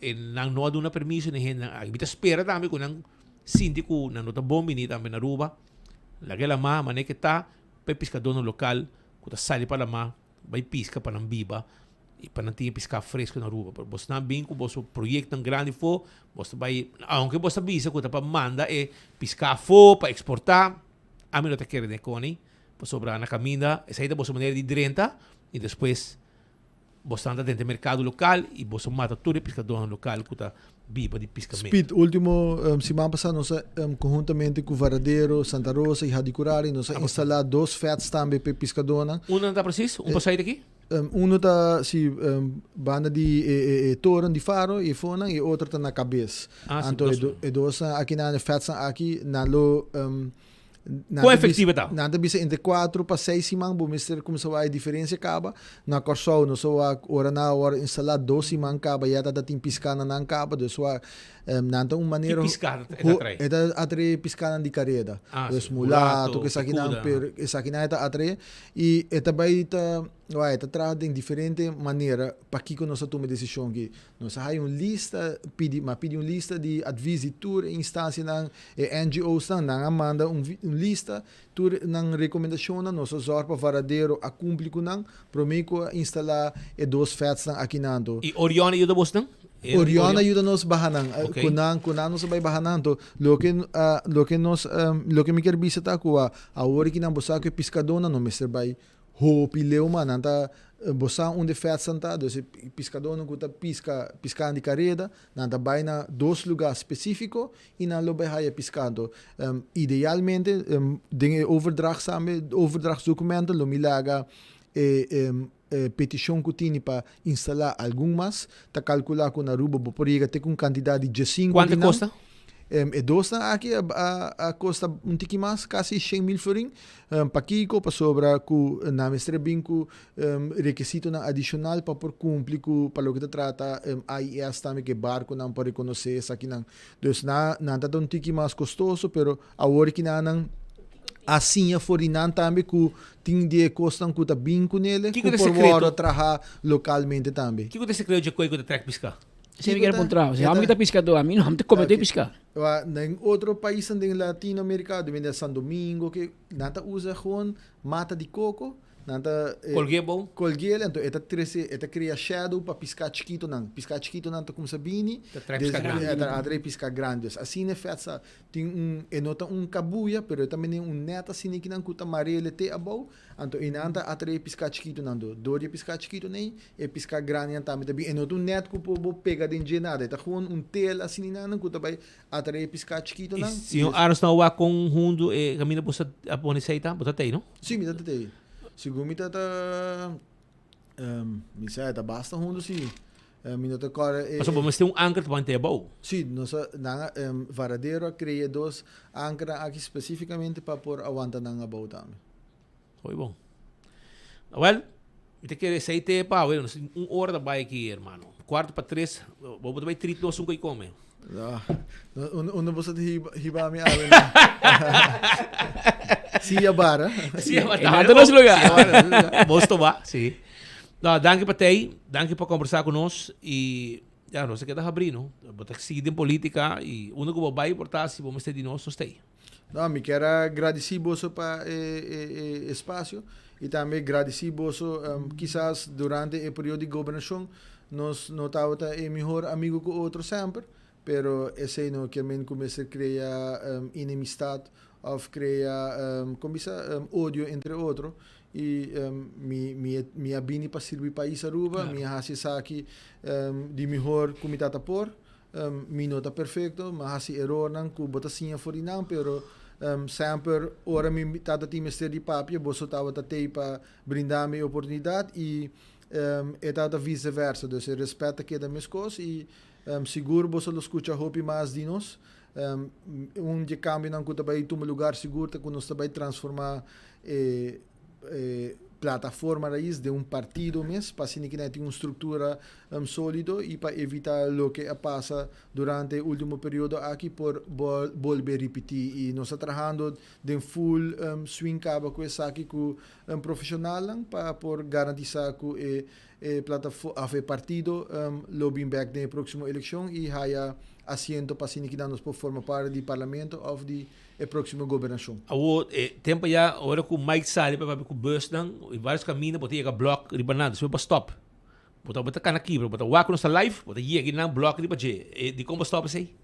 e nan no a duna permiso na e hendenan aki. Mi ta spera tambe ku nan Sinti ku nan no ta bon bini tambe na Aruba, laga e lamá manera ke ta pa e piskadónan lokal ku ta sali pa lamá bai piska pa nan biba i pa nan tin e piská fresku na Aruba. Pero bosnan bin ku boso proyektonan grandi afó, bos ta bai, aunke bos ta bisa ku ta pa manda e piská afó pa eksportá, ami no ta kere den e koni, pasobra na kaminda esei ta boso manera di drenta i despues bosnan ta drenta e merkado lokal i boso mata tur e piskadónan lokal ku ta. biba di piscamento. Speed, ultimo siman pasa nos a conhuntamente cu Varadero, Santa Rosa y Hadicurari nos a instala dos fets tambe p'e piscadornan. Unda nan ta precies? Un pasai di aki? Uno ta si banda di e toren di faro y e fonan y e otro ta na cabes. Ah, si, Anto dos. e dosnan aki nan, e fetsnan aki nan lo Kon efektivo e ta? Nan ta bisa entre kuatro pa seis siman bo mester kumsa wak e diferensia kaba. Na Kòrsou nos a wak ora nan a wòrdu instalá dos siman kaba ya ta ta tin piská na nan kaba. Dus wak nan ta un manera Ki piská e ta atraé? E ta atraé piskanan di kareda. Ah, Dus si. mulato Mulato, ku esakinan pikuda. pero esakinan e ta atraé i e ta bai ta wak e ta traha den diferente manera pakiko nos a tuma e desishon aki. Nos a haya un lista, pidi, m'a pidi un lista di advis di tur e instansianan, e NGOsnan, nan a manda un un lista, tur nan rekomendashonnan, nos a zòrg pa Varadero a kumpli ku nan, promé ku a instalá e dos fetsnan akinan anto. I Orion a yuda bosnan? E Orion a yuda nos baha nan, Ok. ku nan, ku nan nos a bai baha nan, anto loke loke nos loke mi kier bisa ta ku awor aki nan bo sa ku e piskadónan no mester bai Hopi leu ma nan ta bo sa unda e fetsan ta, dus e piskadónan ku ta piska piská di kareda, nan ta bai na dos lugá spesífiko i nan lo bai haya piská. Anto idealmente den e overdracht tambe, overdrachtsdokumenten lo mi laga e e petishon ku tini pa instalá algun mas, ta kalkulá ku na Aruba bo por yega te ku un kantidat di diesinku Kuantu di nan. kosta? E dosnan aki a kosta un tiki mas, kasi 100,000 florin. Pakiko? Pasobra ku nan mester a bin ku rekisitonan adishonal pa por kumpli ku pa loke ta trata AIS tambe ku e barkonan por rekonosé esakinan. Dus nan nan ta un tiki mas kostoso, pero awor ki nan nan a siña for di nan tambe ku tin di e kosnan ku ta bin kunele Kiko ku ta e por sekreto? wòrdu traha lokalmente tambe. Kiko ta e sekreto dje koe ku ta trèk piská? Si mi kier puntra, si ami ta piscador, ami no, ami ta come tur pisca. Wa, den otro paisnan den Latinoamerica, den den San Domingo, ke nan ta usa gewoon mata di coco, nan ta Colgué bou. Colgué, anto e ta trece, e ta crea shadow pa pisca chikitonan. Pisca chikitonan ta cuminsa bini, Ta trae pisca grandi. E ta atrae pisca grandi. Dus asina e vet sa tin un, e no ta un cabuya, pero e ta mene un net asina kinan cu ta marele te abou. Anto einan ta atraé piská chikitunan do. Dor di e piská chikitunan ei, e piská grandinan tambe ta bin. E no ta un nèt ku por bo pega den dje nada. E ta gewoon un tel asininan ku ta bai atraé e piská chikitunan. I señor Arends ta wak kon hundu e kaminda bo sa a pone esei ta? Bo ta tei, no? Sí, mi ta tei. Segun mi ta ta, mi sa e ta basta hundu sí. Mi no ta kòrda e. Pasobra bo mester un anker ta pone te abou. Sí, nos a, nan a, Varadero a krea dos ankernan aki spesífikamente pa por a wanta nan abou tambe. Hopi bon. Awel, mi ta kere esei te pa awe, nos tin un ora ta bai aki, hermano. Kuarto pa tres, bo bo ta bai trit nos un koi kome. No, no, unda bo sa ta hiba, hiba mi awe no. Sia bara. Sia bara. E nan ta nos lugar. Sia bara. Bos toba, si. No, danki pa tei, danki pa kombersá ku nos i ya, nos a keda habrí, no. Bo ta sigui den politika i unda ku bo bai por ta si bo mester di nos, nos ta ei. No, mi kier a gradici boso pa e e espacio y tambe gradici boso kisas durante e periodo di gobernacion nos no tabata e mihor amigo cu otro semper, pero esey no kier men cu mester crea enemistad of crea como bisa odio entre otro y mi mi mi a bini pa sirbi pais Aruba, mi a haci esaki di mihor cu mi tata por. Mi no ta perfecto, mi a haci erornan cu bo ta siña for di nan, pero semper ora mi tata tin mester di papia, boso tabata tey pa brinda mi e oportunidad y e tabata vice versa. Dus e respet ta keda mescos y sigur boso lo scucha hopi mas di nos. Un di e cambionan cu ta bay tuma lugar sigur ta cu nos ta bay transforma e e plataforma raiz den un partido mes pa asina ki nan tin un struktura solido i pa evita loke a pasa durante e ultimo periodo aki por bolbe ripiti i nos ta trahando den full swing kaba ku esaki ku profeshonalnan pa por garantisa ku e e of e partido lo bin bek den e proksimo elekshon i haya asiento pa asina ki nan nos por forma parti di parlamento of di e próximo gobernacion. Awor e tempo ya ora cu Mike sali pa papia cu busnan y varios caminda bo ta yega blok riba nan despues bo stop bo ta bo ta cana kibra bo ta wak cu nos ta live bo ta yega y nan blok riba dje e dicon bo stop esey?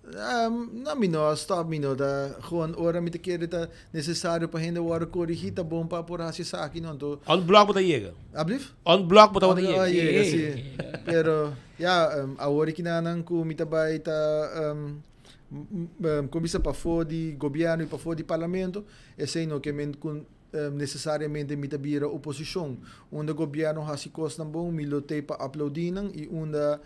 Um, no, mi no a stop, mi no ta gewoon ora mi ta kere ta necesario pa hende worde corrigi, ta bon pa por haci esaki, no? Anto On bloc bo ta yega. Ablief? On bloc bo tabata yega. On yega, si. Pero, ja, um, awor kinanan ku mi ta bai ta um, um, kon bisa pafó di gobierno y pafó di parlamento, esei no ke men ku Nesesariamente mi ta bira oposishon. Unda gobièrnu hasi kosnan bon, mi lo tei pa aplaudí nan i unda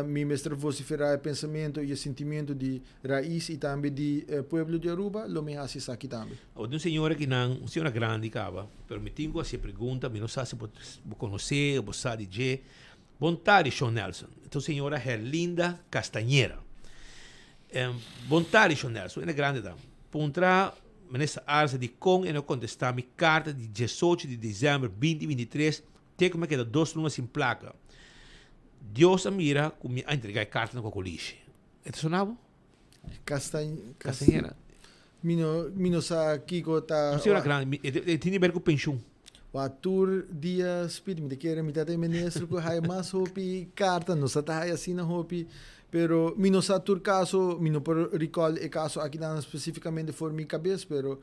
mi mester vosiferá e pensamentu i e sintimentu di rais i tambe di pueblo di Aruba, lo mi hasi esaki tambe. Awor tin un señora ki nan, un señora grandi kaba, pero mi tin ku hasi e pregunta, mi no sa si bo konosé o bo sa di dje. Bon tardi, Shon Nelson. E ta un señora Herlinda Castañera. Bon tardi, Shon Nelson. E na grandi ta. Puntra Minister Arce dikon e no kontestá mi karta di diesocho di desèmber binti 23 te ku mi a keda dos luna sin plaka. Dios a mira ku mi a entregá e karta na Kokolishi. E ta sona bo? Castañera. Mi no, mi no sa kiko ta. Un señora grandi, e tin di ber ku penshun. Wa tur dia speed mi ta kere mi ta e minister ku haya mas hopi karta, no sa ta haya asina hopi, pero mi no sa tur kaso, mi no por recall e kaso akinan spesifikamente for mi kabes, pero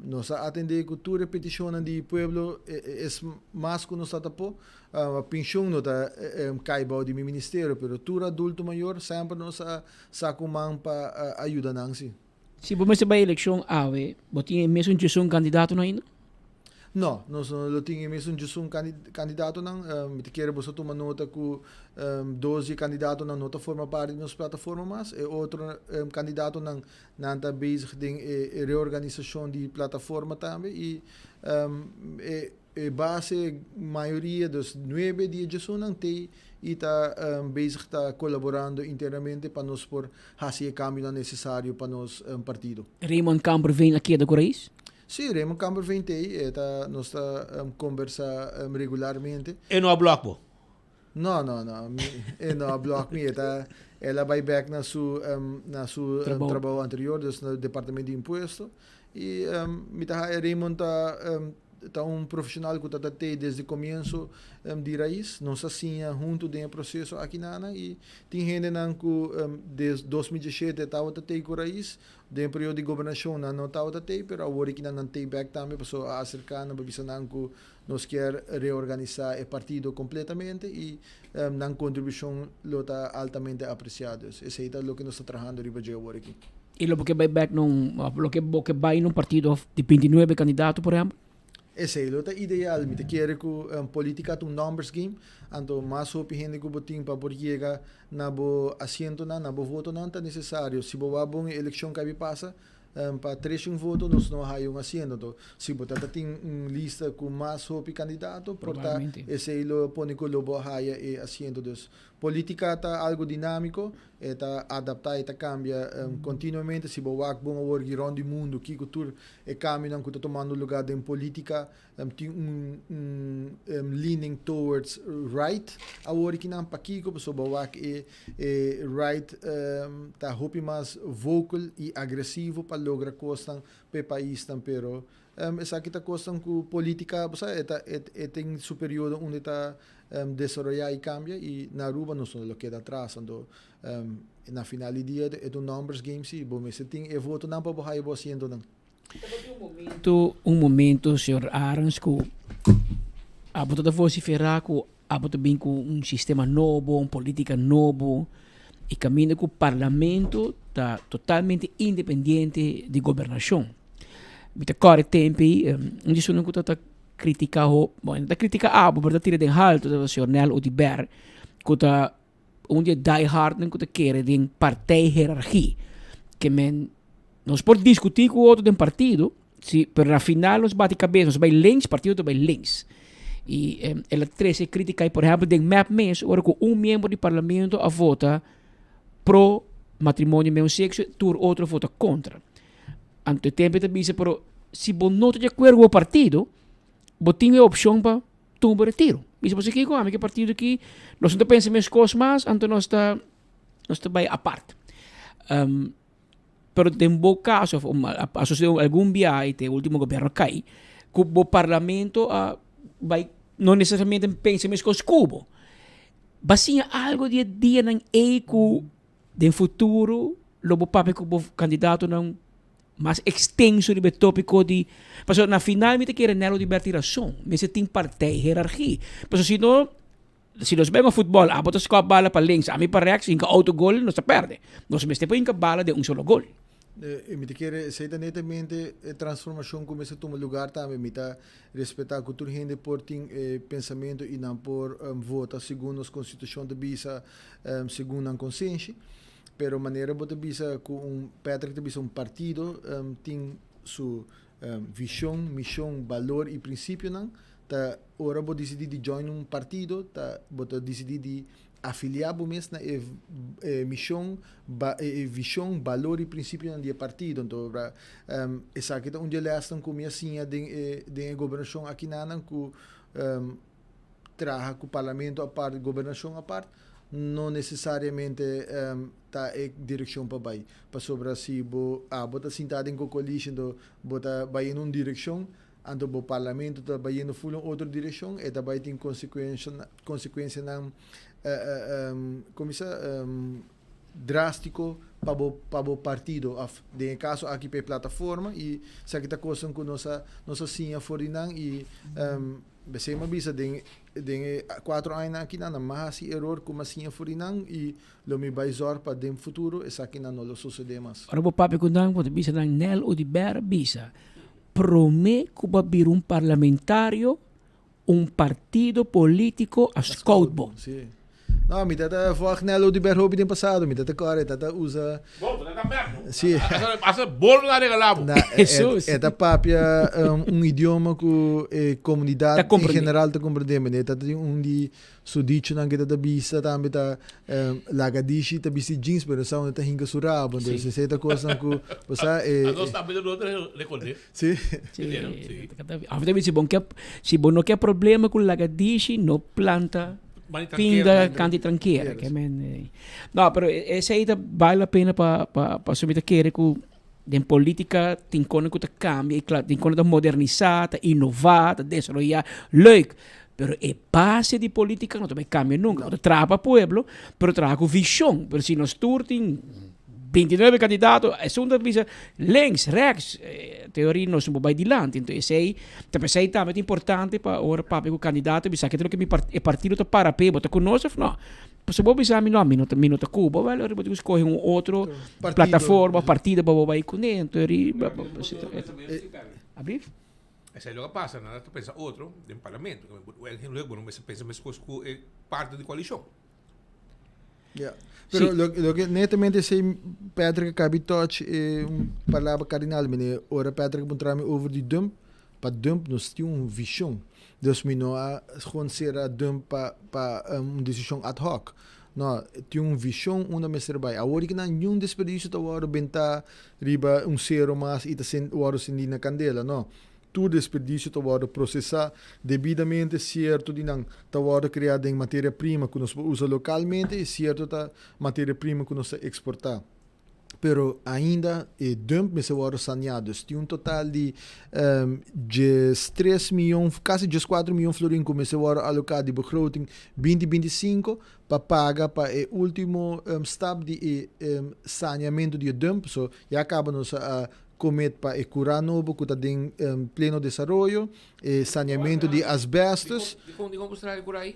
nos a atende ku tur e petishonnan di pueblo es mas ku nos ta ta por. Penshun no ta kai bou di mi ministerio, pero tur adulto mayor semper nos a saka un man pa a yuda nan si. Si bo mester bai elekshon awe, bo tin e mesun djesun kandidatonan ainda? No, nos no lo tin e mesun djesun kandidatonan. Mi ta kere boso tuma nota ku dos di e kandidatonan no ta forma parti di nos plataforma mas. E otro kandidatonan nan ta bezig den e reorganisashon di plataforma tambe i e E base mayoria, dus nuebe di e djesunnan t'ei i ta bezig ta kolaborando internamente pa nos por hasi e kambionan nesesario pa nos partido. Raymond Kamperveen a keda ku Rais? Sí, Raymond Kamperveen t'ei, e ta, nos ta kombersá regularmente. E no a blòk bo? No, no, no, mi, e no a blòk mi, e ta, el a bai bèk na su, na su trabou anterior, dus na departamento di impuesto. I mi ta haya Raymond ta ta un profesional ku ta ta tei desde komienso di Raiz. Nos a siña huntu den e proseso akinana i tin hendenan ku des 2017 tabata tei ku Raiz. Den e periodo di gobernashon nan no tabata tei, pero awor aki nan nan tei bèk tambe pasobra a aserká nan pa bisa nan ku nos kier reorganisá e partido kompletamente i nan kontribushon lo ta altamente apresiá. Dus esei ta loke nos ta trahando riba dje awor aki. I lo bo ke bai bèk na un, òf lo ke bo ke bai na un partido di bintinuebe kandidato, por ehèmpel? Esei lo ta ideal. Mi ta kere ku politika ta un numbers game, anto mas hopi hende ku bo tin pa por yega na bo asientonan, na bo votonan ta nesesario. Si bo wak bon e elekshon ku a bi pasa, Pa trece un voto nos no haya un asiento. Anto si bo ta ta tin un lista cu mas hopi candidato por ta esey lo pone cu lo bo haya e asiento. Dus politica ta algo dinamico, e ta adapta, e ta cambia continuamente. Si bo wak bon awor rond di mundo kico tur e cambionan cu ta tomando lugar den politica Tin un un leaning towards right awor aki nan. Pakiko? Pasobra bo wak e e right ta hopi mas vocal i agresivo pa logra kosnan pa e paisnan. Pero esaki ta kosnan ku politica bo sa e ta e tin su periodo unda e ta desaroya i kambia i na Aruba nos no lo keda atras. Anto na final di dia e ta un numbers game si. Bo mester tin e votonan pa bo haya bo asientonan. Tabatin un momento, un momento, señor Arends, ku abo ta vociferá ku abo ta bin ku un sistema nobo, un polítika nobo, i kaminda ku parlamento ta totalmente independiente di gobernashon. Mi ta kòrda e tempu ei, un di esunnan ku tabata kritiká hopi, bueno, no ta kritiká abo, pero ta tira den haltu tabata señor Nel Oduber, ku ta un di e die hardnan ku ta kere den partijhiërargie. Ke men nos por diskutí ku otro den partido, si, pero na final nos bati kabes, nos bai links, partido ta bai links. I eh, el a trese krítika, por ehèmpel den MEP mes, ora ku un miembro di parlamento a vota pro matrimonio meun sekso, tur otro a vota kontra. Anto e tempu e ta bisa, pero si bo no ta di akuerdo ku bo partido, bo tin e opshon pa tuma bo retiro. Bisa boso kiko, ami ke partido aki, nos no ta pensa mes kos mas, anto nos ta nos ta bai apart. Um, pero den bo kaso, of um, a, a sucedido algun biaha i te ultimo gobierno kai, ku bo parlamento a bai no necesariamente pensa mes kos ku bo. Ba siña algo di e dianan ei ku den futuro. lo bo papia ku bo kandidatonan mas ekstenso riba e topiko di pasobra na final mi ta kere Nelo di Berti rason mester tin partij herargi pasobra si no si nos bai futbol abo ta skòp bala pa links ami pa rèks hinka autogol nos ta pèrdè nos mester por hinka bala den un solo gol. I mi ta kere esei ta netamente e transformashon ku mester tuma lugar tambe. Mi ta respetá ku tur hende por tin e pensamentu i nan por vota segun nos konstitushon ta bisa, segun nan konsenshi. Pero manera bo ta bisa ku un, Patrick ta bisa un partido tin su vishon, mishon, balor i prinsipionan, ta ora bo disidí di join un partido ta bo ta disidí di afiliá bo mes na e mishon, e vishon, balor i prinsipionan di e partido. Anto esaki ta un di e lèsnan ku mi a siña den e den e gobernashon akinanan ku traha ku parlamento apart, gobernashon apart, no nesesariamente ta e direkshon pa bai. Pasobra si bo abo ta sintá den kokoalishi anto bo ta bai en un direkshon, anto bo parlamento ta bayendo ful un otro direkshon, e ta bai tin konsekuensianan komo bisa drástiko pa bo pa bo partido òf den e kaso aki pa e plataforma i esaki ta kosnan ku nos a nos a siña for di nan i Besei mi a bisa den den e kuatro añanan aki nan nan mas hasi eror ku mi a siña for di nan i lo mi bai zòrg pa den futuro esakinan no lo sosodé mas. Ora bo papia ku nan bo ta bisa nan Nel Oduber a bisa promé ku bo a bira un parlamentario un partido polítiko a scout bo. Sí. No, mi tata volg Nel Oduber hopi den pasado. Mi tata kòrda, e tata usa. Bo, bo tata mèk no. Sí. Hasta bol bo ta regalá bo. Na, e ta papia un idioma ku e komunidat en general ta komprendé. E tata tin un di su dichonan ku e tata bisa tambe ta laga dishi ta bisti jeans pero sa unda ta hinka su rabo. Entonces esei ta kosnan ku bo sa e. Nos tambe ta rekord'é. Sí. Sí. Af ta bisa si bo ke si bo no ke problema ku laga dishi no planta pinga kanti trankera. Ke men no pero esei ta bale la pena pa pa pasobra mi ta kere ku den politica tin kos ku ta kambia i kla tin kos ta modernisa ta inova ta desaroya leuk pero e base di politica no ta bai kambia nunka bo ta traha pa pueblo pero traha ku vishon pero si nos tur tin 29 candidato, esun ta bisa links, rechts, teoria nos no por bay dilanti. Entonces esey, ta pesey tambe ta importante pa ora papia cu candidato bisa ke ta loke mi e partido ta para p'e, bo ta cu nos of no? Pasobra bo bisa mi no, mi no ta, mi no ta cu bo, wel ora bo tin cu scoge un otro plataforma of partido pa bo bay cune, entonces riba, Ablief? Esey loke a pasa, nan ta pensa otro den parlamento, bo no mester pensa mescos cu e parti di coalicion. Ja. Pero sí. lo, lo que netamente sei Patrick kabi touch eh, un palabra cardinal mene ora Patrick puntrami over die dump pa dump nos tin un vision dus mi no a gewoon sera dump pa pa um, un decision ad hoc no tin un vision unda mester bai awor ki nan niun desperdicio ta wordo benta riba un cero mas y ta sen, wordo sendi na candela no Tur desperdicio ta wordo procesa debidamente, cierto di nan ta wordo crea den materia prima cu nos por usa localmente y cierto ta materia prima cu nos ta exporta. Pero ainda e dump mester wordo sanea, dus tin un total di diestres miyon, casi diescuatro miyon florin cu mester wordo aloca di begroting binti binticinco pa paga pa e ultimo stap di e saneamento di e dump. So ya caba nos a Comet pa e curá nobo cu ta den pleno desaroyo, e saneamento di asbestos. Dicon dicon bo traha e curá ayi?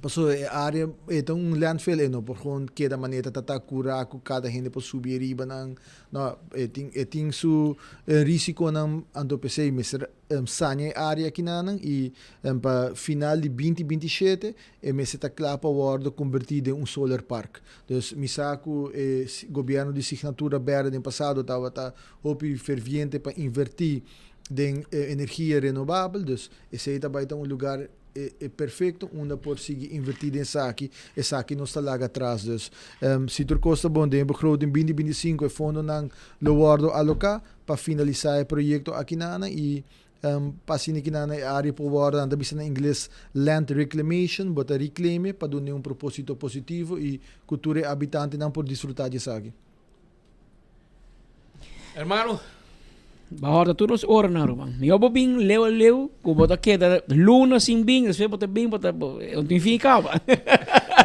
Pasobra e area e ta un landfill e no por gewoon keda manera ta ta curá cu cada hende por subi ariba nan. No, e tin e tin su risiconan anto p'esey mester Sania e área akinanan i pa final di binti 27 e mester ta kla pa wòrdu kombertí den un solar park. Dus mi sa ku e gobièrnu di Signatura Berde den pasado tabata hopi ferviente pa invertí den energia renobabel, dus esei ta bai ta un lugar perfekto unda por sigui invertí den esaki. Esaki nos ta laga atras. Dus si tur kos ta bon den e begroting binti 25 e fondonan lo wòrdu aloká. pa finalisá e proyekto akinana i pa asina kinana e área por wòrdu, nan ta bisa na ingles land reclamation, bo ta reclaim e pa dun'e un propósito positivo i ku tur e abitantenan por disfrutá di esaki. Hermano. Bo a hòrta tur nos oranan, ruman. Mihó bo bin leu a leu ku bo ta keda luna sin bin, despues bo ta bin bo ta, bo tin fin kaba.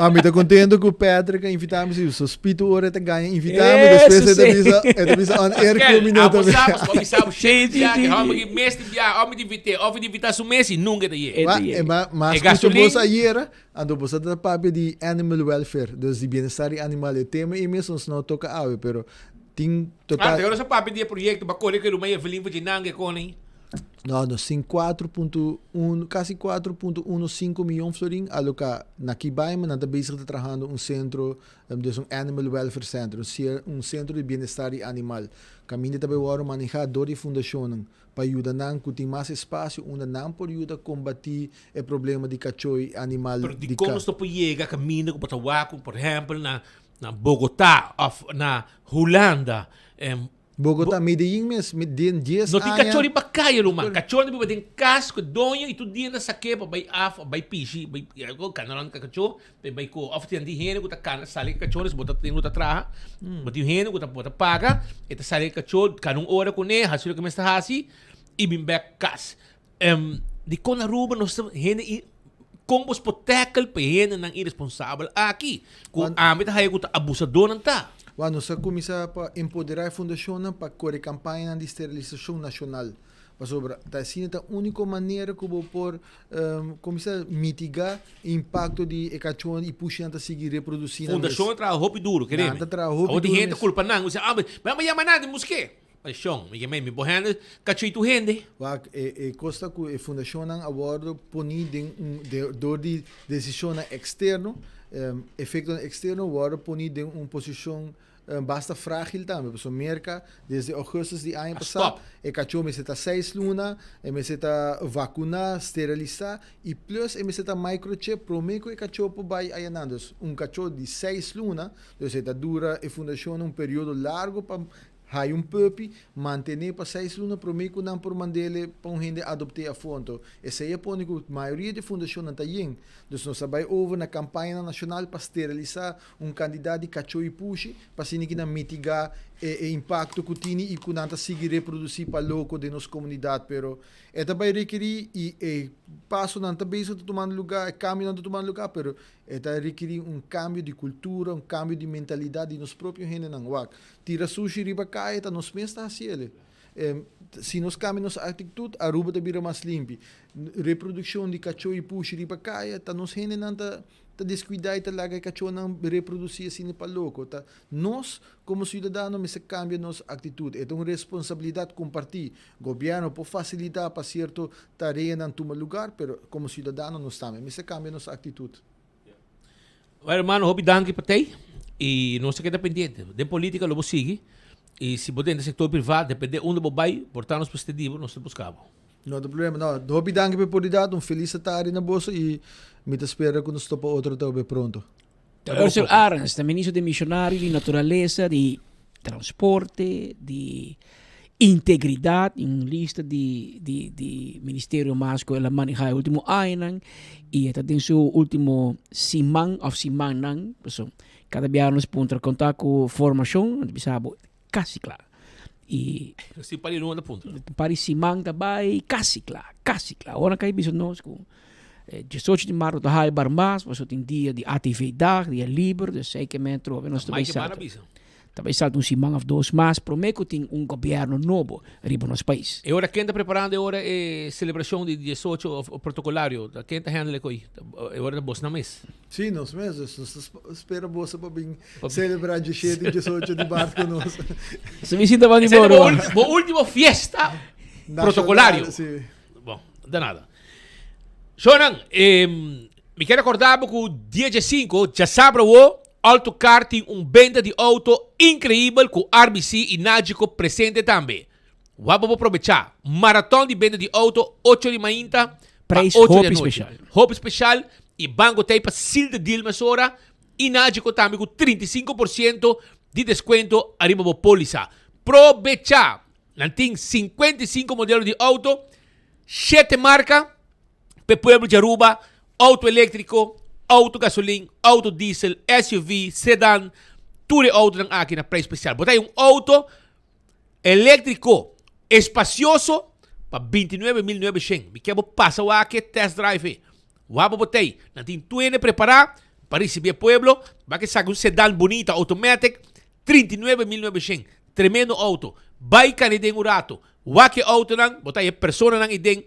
Ah, mi ta contento cu Patrick a invita mi, si sospito ora e ta gaña invita mi, despues e ta bisa, e ta bisa on air cu mi no ta Abo sa, bo bisa bo shit ya, que hombre que mes di bia, hombre di invite, of di invita su mes y nunca ta yega. Ma, e ma, ma E scucha gasolin- bos ayera, anto bos a ta papia di animal welfare, dus di bienestar di animal, e tema e mes nos no toca awe, pero tin Ah, total. te ora sa papia di e proyecto, ba kore ke ruma Evelyn voor Jinange koning. No, nos tin 4.1, casi 4.15 miyon florin aloca na Kibaima. Nan ta bezig ta trahando un centro, dus un Animal Welfare Center, un un centro di bienestar di animal. Caminda ta bay worde maneha door di fundacionnan pa yuda nan cu tin mas espacio unda nan por yuda combati e problema di cacho y animal Pero di dicon cas. nos no por yega caminda cu bo ta wak cu, por ehempel, na na Bogota of na Hulanda. Bogotá, Medellín mes, den dies No tin aña. kachó riba kaya ruman. Kachó ta biba den kas ku e doño i tur dia nan sak'é pa bai af, bai pishi, bai kana rònt ku e kachó, pa e bai kohe. Òf tin di hende ku ta kana sali ku e kachó, bo ta tin ku ta traha, bo tin hende ku ta bo ta paga, e ta sali ku e kachó, kana un ora kuné, hasi loke mester hasi i bin bèk kas. Dikon Aruba nos ta hende i kon bos por tackle pa e hendenan iresponsabel aki ku ami ta haya ku ta abusadornan ta? Wak, nos a kuminsá pa empoderá e fundashonnan pa kore kampañanan di sterilisashon nashonal. Pasobra ta asina ta úniko manera ku bo por kuminsá mitigá e impakto di e kachónan i pushinan ta sigui reprodusí nan mes. Fundashon a traha hopi duru, kereme. Nan ta traha hopi Awor tin duru hende ta mes. kulpa nan, ku bisa, ah, mi a yama nan di musk'é. Shon, mi ke mi por hende kachitu hende. Wak, e e kos ta ku e fundashonnan a wòrdu poní den un de dor di desishonnan eksterno, efektonan eksterno wòrdu poní den un posishon basta frágil tambe. Pasobra Merka desde ougùstus di aña A pasá stòp. e kachó mester ta seis luna, e mester ta vakuná, sterilisá i plus e mester ta microchip promé ku e kachó por bai ayanan. Dus un kachó di seis luna, dus e ta dura e fundashonnan un periodo largu pa Hay un puppy, mantené pa seis luna promé ku nan por mand'ele pa un hende adopt'é afó. Anto, esei a pone ku mayoria di e fundashonnan ta yen. Dus nos a bai over na kampañanan nashonal pa sterilisá un kandidat di kachó i pushi pa asina ki nan mitigá e e impakto ku tini i ku nan ta sigui reprodusí pa loko den nos komunidat. Pero e ta bai rekerí i e pasonan ta bezig ta tumando lugá, e kambionan ta tumando lugá, pero e ta rekerí un kambio di kultura, un kambio di mentalidat di nos propio hendenan. Wak, Tira sushi riba kaya ta nos mes ta hasi el. Si nos kambia nos aktitut, Aruba ta bira mas limpi. Reprodukshon di kachó i pushi riba kaya ta nos hendenan ta ta deskuidá i ta laga e kachónan reprodusí asina pa loko. Ta nos komo siudadano mester kambia nos aktitut. E ta un responsabilidat kompartí. Gobièrnu por fasilitá pa sierto tareanan tuma lugar, pero komo siudadano nos tambe mester kambia nos aktitut. Bueno, hermano, hopi danki pa tei. Y nos ta keda pendiente. Den politica lo bo sigui. Y si bo den sector priva, depende unda bo bay, por ta nos mester di bo, nos ta busca bo. No ta problema. No, hopi danki pa e oportunidad. Un feliz tardi na boso y mi ta spera cu nos topa otro atrobe pronto. Ursel Arends ta ministro di Misionario di Naturalesa, di Transporte, di Integridad y un lista di di di ministerio mas cu el a maneha e ultimo añanan y e ta den su ultimo siman of simannan paso cada biaha nos puntra con ta cu formacion nan ta bisa bo casi cla y Si un par di luna ta puntra. Un par di siman ta bay casi cla casi cla ora nan cay bisa nos cu diesocho di marzo ta haya bar mas paso tin dia di ATV dag dia liber dus zekermente trobe nos ta bay Mike Barna bisa. Ta bay salta un siman of dos mas prome cu tin un gobierno nobo riba nos pais. E ora ken ta preparando e ora e celebracion di diesocho of protocolario? Ta ken ta handle e coi? E ora ta bosnan mes? Si, nos mes. Dus nos ta spera boso pa bin celebra diesshete y diesocho di maart cu nos. Su visita ba di Esei ta boro. bo ultimo fiesta protocolario. Si. Bon, de nada. Shonan, mi kier recorda bo cu dia diesinco, djasabra awo, Alto Car tin un benta di auto increibel cu RBC y Nagico presente tambe. Wak bo por probecha. Maraton di benta di auto ocho di mainta pa Prijs ocho di hopi anochi. special. Hopi special y banco ta ey pa seal the deal mesora y Nagico tambe cu 35% di descuento ariba bo polisa. Probecha! Nan tin 55 modelo di auto, shete marca p'e pueblo di Aruba, auto electrico, auto gasolin, auto diesel, SUV, sedan, tur e autonan aki na prijs special. Bo ta hay un auto electrico espacioso pa 29.900. Mi kier bo pasa wak e test drive e. Wak bo bo ta hay. Nan tin tuene prepara. pa ricibi e pueblo. Ba ke saca un sedan bunita automatic 39.900. Tremendo auto. Bay cana den un rato. Wak e autonan, bo ta haya personanan iden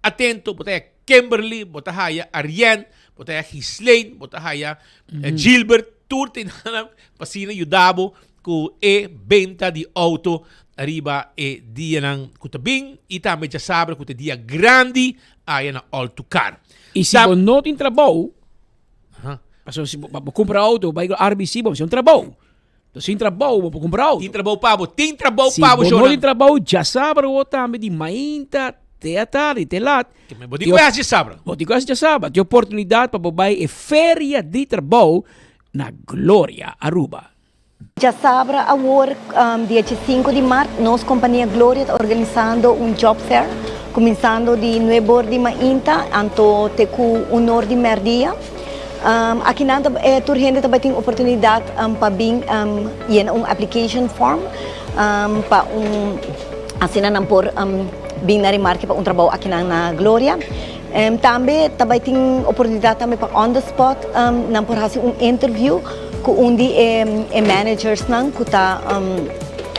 atento, bo ta haya Kimberly, bo ta haya Arienne, bo ta haya Ghislaine, bo ta haya Gilbert, tur tin nan pa asina yuda bo ku e benta di auto riba e dianan ku ta bin i tambe djasabra ku ta e dia grandi aya na All to Car. I si bo no tin trabou, pasobra si bo kumpra auto bai RBC bo mester un trabou. Sin trabou bo por kumpra auto. Tin trabou pa bo, tin trabou pa bo Si bo no tin trabou djasabra bo tambe di mainta te atardi te lat. Bo tin ku hasi djasabra. Bo tin ku hasi djasabra. Tin oportunidat pa bo bai e feria di trabou na Gloria Aruba. Djasabra awor dia 5 di mart nos kompania Gloria ta organisando un job fair kuminsando di nuebe or di mainta anto te ku un or di mèrdia. Akinan ta tur hende ta bai tin oportunidat pa bin yena un application form pa un asina nan por bin na remarke pa un trabou akinan na Gloria. Tambe ta bai tin oportunidat tambe pa on the spot nan por hasi un interview ku un di e managersnan ku ta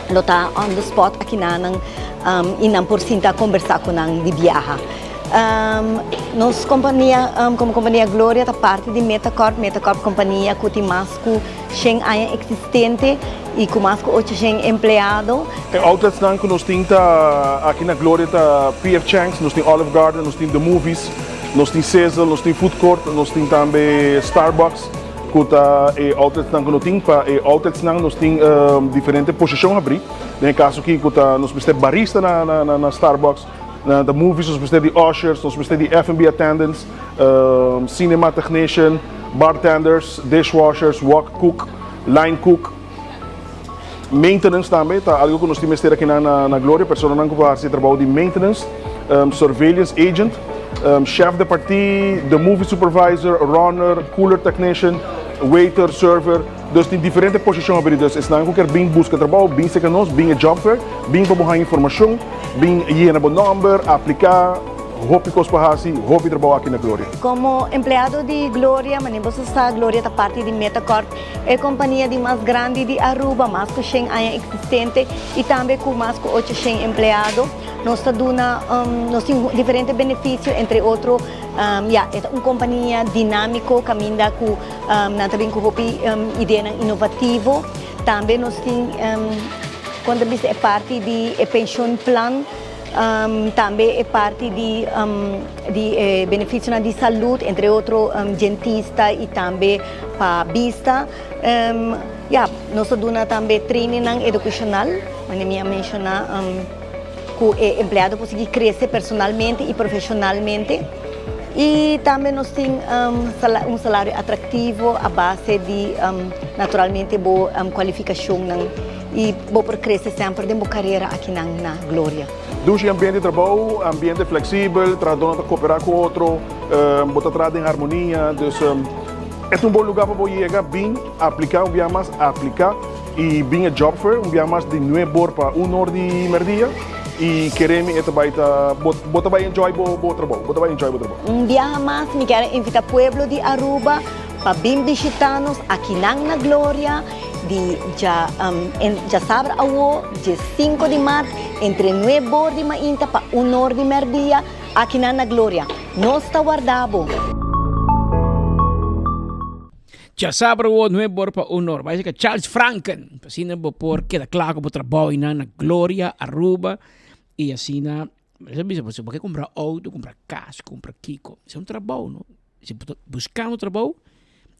lo ta on the spot akinan i nan por sinta kombersá ku nan di biaha. Nos kompania komo kompania Gloria ta parti di Metacorp. Metacorp kompania ku tin mas ku shen aña eksistente i ku mas ku 800 empleado. E outletsnan ku nos tin ta aki na Gloria ta PF Chang's, nos tin Olive Garden, nos tin The Movies, nos tin Sizzle, nos tin Food Court, nos tin tambe Starbucks ku ta e outletsnan ku no tin. Pa e outletsnan nos tin diferente posishon habrí. Den e kaso aki ku ta nos mester barista na Starbucks. Na The Movies nos mester di ushers, nos mester di F&B attendants, cinema technician, bartenders, dishwashers, wok cook, line cook, maintenance tambe ta algo ku nos tin mester akinan na Gloria, personanan ku por hasi e trabou di maintenance, surveillance agent, chef de partie, The Movie supervisor, runner, cooler technician, waiter, server. Dus tin diferente posishon abri. Dus esnan ku kier bin buska trabou, bin serka nos, bin e job fair, bin pa bo haña informashon, bin yena bo nòmber, apliká, hopi kos pa hasi, hopi trabou aki na Gloria. Komo empleado di Gloria, manera boso sa, Gloria ta parti di Metacorp, e kompania di mas grandi di Aruba, mas ku shen aña eksistente i tambe ku mas ku 800 empleado. Nos ta duna, nos tin diferente benefisio, entre otro, ya, e ta un kompania dinámiko kaminda ku Nan ta bin ku hopi ideanan inovativo. Tambe nos tin kon ta bisa e parti di e penshun plan, tambe e parti di di e benefisionan di salud, entre otro dentista i tambe pa bista. Ya, nos ta duna tambe trainingnan edukashonal, manera mi a menshoná, ku e empleado por sigui krese personalmente i profeshonalmente. I tambe nos tin un salario atractivo a base di naturalmente bo cualificacionnan y bo por crece semper den bo carera akinan na Gloria. Dushi ambiente di trabou, ambiente flexibel, trahadónan ta cooperá cu otro, bo ta traha den harmonia, dus e ta un bon lugar pa bo yega, bin aplica un bia mas, aplica y bin e job fair un bia mas di nuebe or pa un or di merdia. I kere mi e ta bai ta bo bo ta bai enjoy bo bo trabou bo ta bai enjoy bo trabou. Un biaha mas mi kier a invita pueblo di Aruba pa bin bishita nos akinan na Gloria di dja djasabra awo diesinco di mart entre nuebe or di mainta pa un or di merdia akinan na Gloria. Nos ta warda bo. Djasabra awo nuebe or pa un or. Bai seka Charles Franken. Pa asina bo por keda kla ku bo trabou einan na Gloria, Aruba. I asina, mi bisa bo, si bo ke kumpra outo, kumpra kas, kumpra kiko, esei un trabou no. Si bo ta buskando trabou,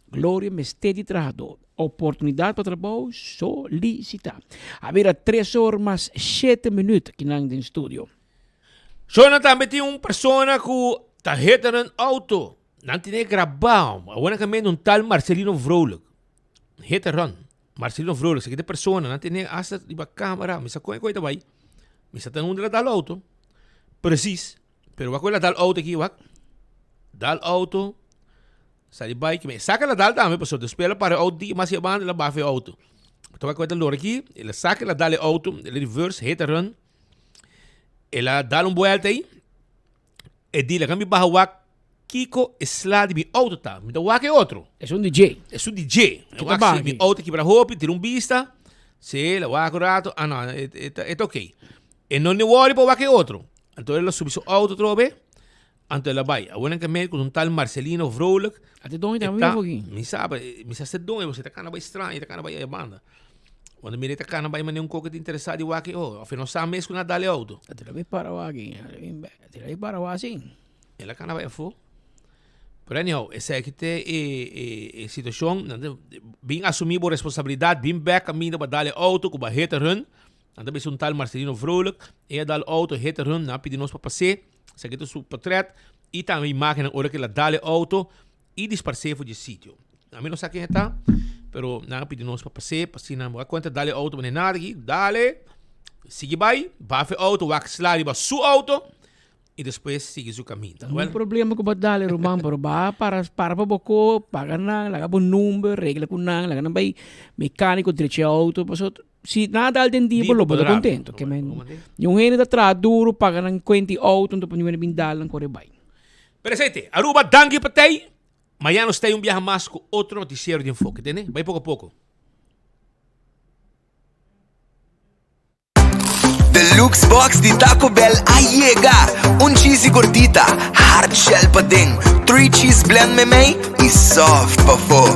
Gloria mester di trahadó. Oportunidat pa trabou, solisitá. A bira tres or mas shete minüt akinan den studio. Shona tambe tin un persona ku ta heta nan outo. Nan tene grabá. Awor nan kaminda un tal Marcelino Vrolijk. Heta rond. Marcelino Vrolijk, sa kite persona. Nan tene hasta riba camera. Mi sa kon e koi ta bai. Mi sa ta unda la dal auto. Precies. Pero wak la dal auto aki, wak. Dal auto. Sali bai. Me saca la dal tambe, pasobra despues la para e auto di mas e banda, la bafa e auto. Ta wak koi ta lora aki. El a saca la dal e auto. El a reverse, heta rond. El a dal un buelta ahí. E di, laga mi baha wak. Kiko e sla di mi auto ta? Mi ta wak e otro. Es un DJ. Es un DJ. Ki ta Wak si baki? mi auto kibra hopi, tira un bista. Sí, la wak un rato. Ah, no, e, e, ta- e ta oké. E no ni worry pa wak e otro. Anto el a subi su auto trobe. Anto el a bai. Awor nan ke ku un tal Marcelino Vrolijk. Ate doño E tambe ta- mi foki. Mi sabe, eh, mi sa se doño, porque ta kana bai straño, ta kana bai banda. Cuando mira ta kana bai mane un koke te interesa di wak e oh, of e no sa mes ku na dale auto. Ate la bai para waki. Ate la bai para waki. El a cana bai afó. Pero anyhow, esaki te e, e, e situacion. Nan ta bin asumi bo responsabilidad, bin bek caminda pa dal e auto cu ba hit and run. Nan ta bisa un tal Marcelino Vrolijk. E a dal auto hit and run, nan a pidi nos pa pas'é. Esaki ta su portret y tambe imagennan ora cu el a dal e auto y disparcé for dje sitio. Ami no sa ken e ta, pero nan a pidi nos pa pas'é, pa asina bo a cuenta dal e auto manera nada aki, dale, sigui bai, baf e auto, wak sla riba su auto. Y despues sigui su caminda. No un problema cu bo dale ruman, pero ba para para pa bo ko, paga nan, laga bo number, regla cu nan, laga nan bay mecanico drecha e auto, paso si nan a dal den di bo lo bo ta contento. Ke men un hende ta traha duro paga nan cuenta di auto anto pa un hende bin dal nan core bay. Presente, Aruba danki pa tey, mañana nos tey un biaha mas cu otro noticiero di Enfoke, tende? Bay poco poco. Deluxe box di Taco Bell a yega! Un cheesy gordita, hard shell paden, three cheese blend memey y soft pafó.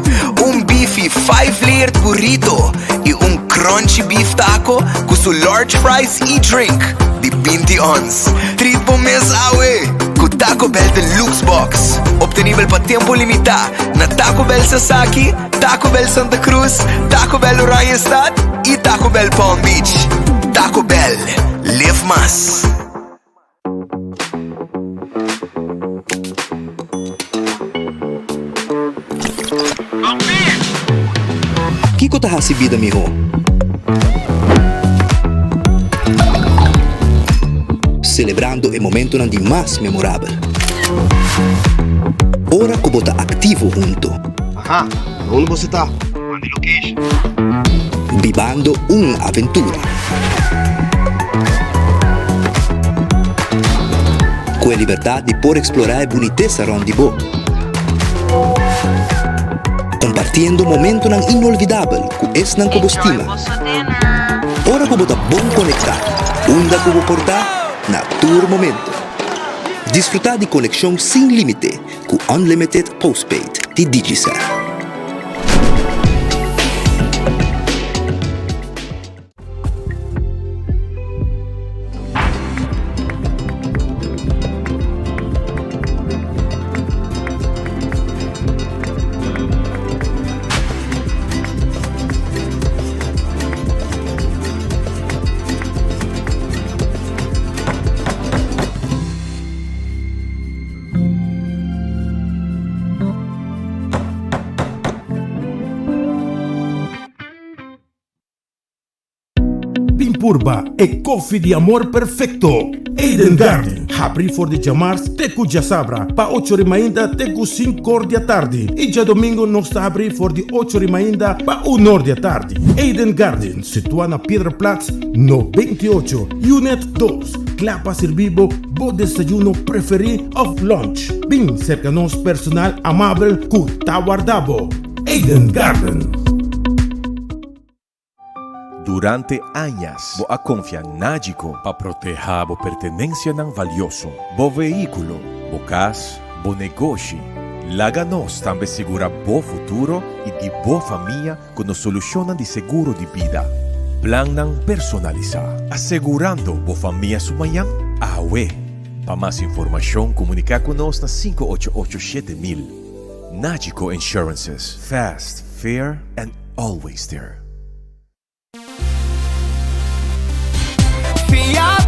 Un beefy five layered burrito y un crunchy beef taco cu su large fries y drink di binti ons. Treat bo mes awe cu Taco Bell Deluxe Box. Obtenibel pa tempo limita na Taco Bell Sasaki, Taco Bell Santa Cruz, Taco Bell Oranjestad y Taco Bell Palm Beach. Taco Bell, live mas. Kiko ta hasi bida mihó? Selebrando e momentonan di mas memorabel. Ora ku bo ta aktivo hunto. Aha, na unda boso ta? Manda e location. Bibando un aventura. Ku e libertad di por eksplorá e bunitesa rònt di bo. Kompartiendo momentonan inolvidabel ku esnan ku bo stima. Ora ku bo ta bon konektá, unda ku bo por ta, na tur momento. Disfrutá di konekshon sin límite ku Unlimited Postpaid di Digicel. Bin purba e koffie di amor perfecto! Eden Garden, habri for di djamars te ku djasabra pa ocho ri mainta te ku sinkor di atardi i djadomingo nos ta habri for di ocho ri mainta pa unor di atardi. Eden Garden, situa na Piedra Plat 98, Unit dos, kla pa sirbi bo bo desayuno preferí òf lunch. Bin serka nos personal amabel ku ta warda bo. Eden Garden. Durante añas bo a konfia Nagico pa protehá bo pertenensianan valioso, bo vehíkulo, bo kas, bo negoshi. Laga nos tambe sigurá bo futuro i di bo famia ku nos solushonnan di seguro di bida. Plannan personalisá, asegurando bo famia su mañan awe. Pa mas informashon komuniká ku nos na 588 7000. Nagico Insurances, fast, fair and always there. Fia.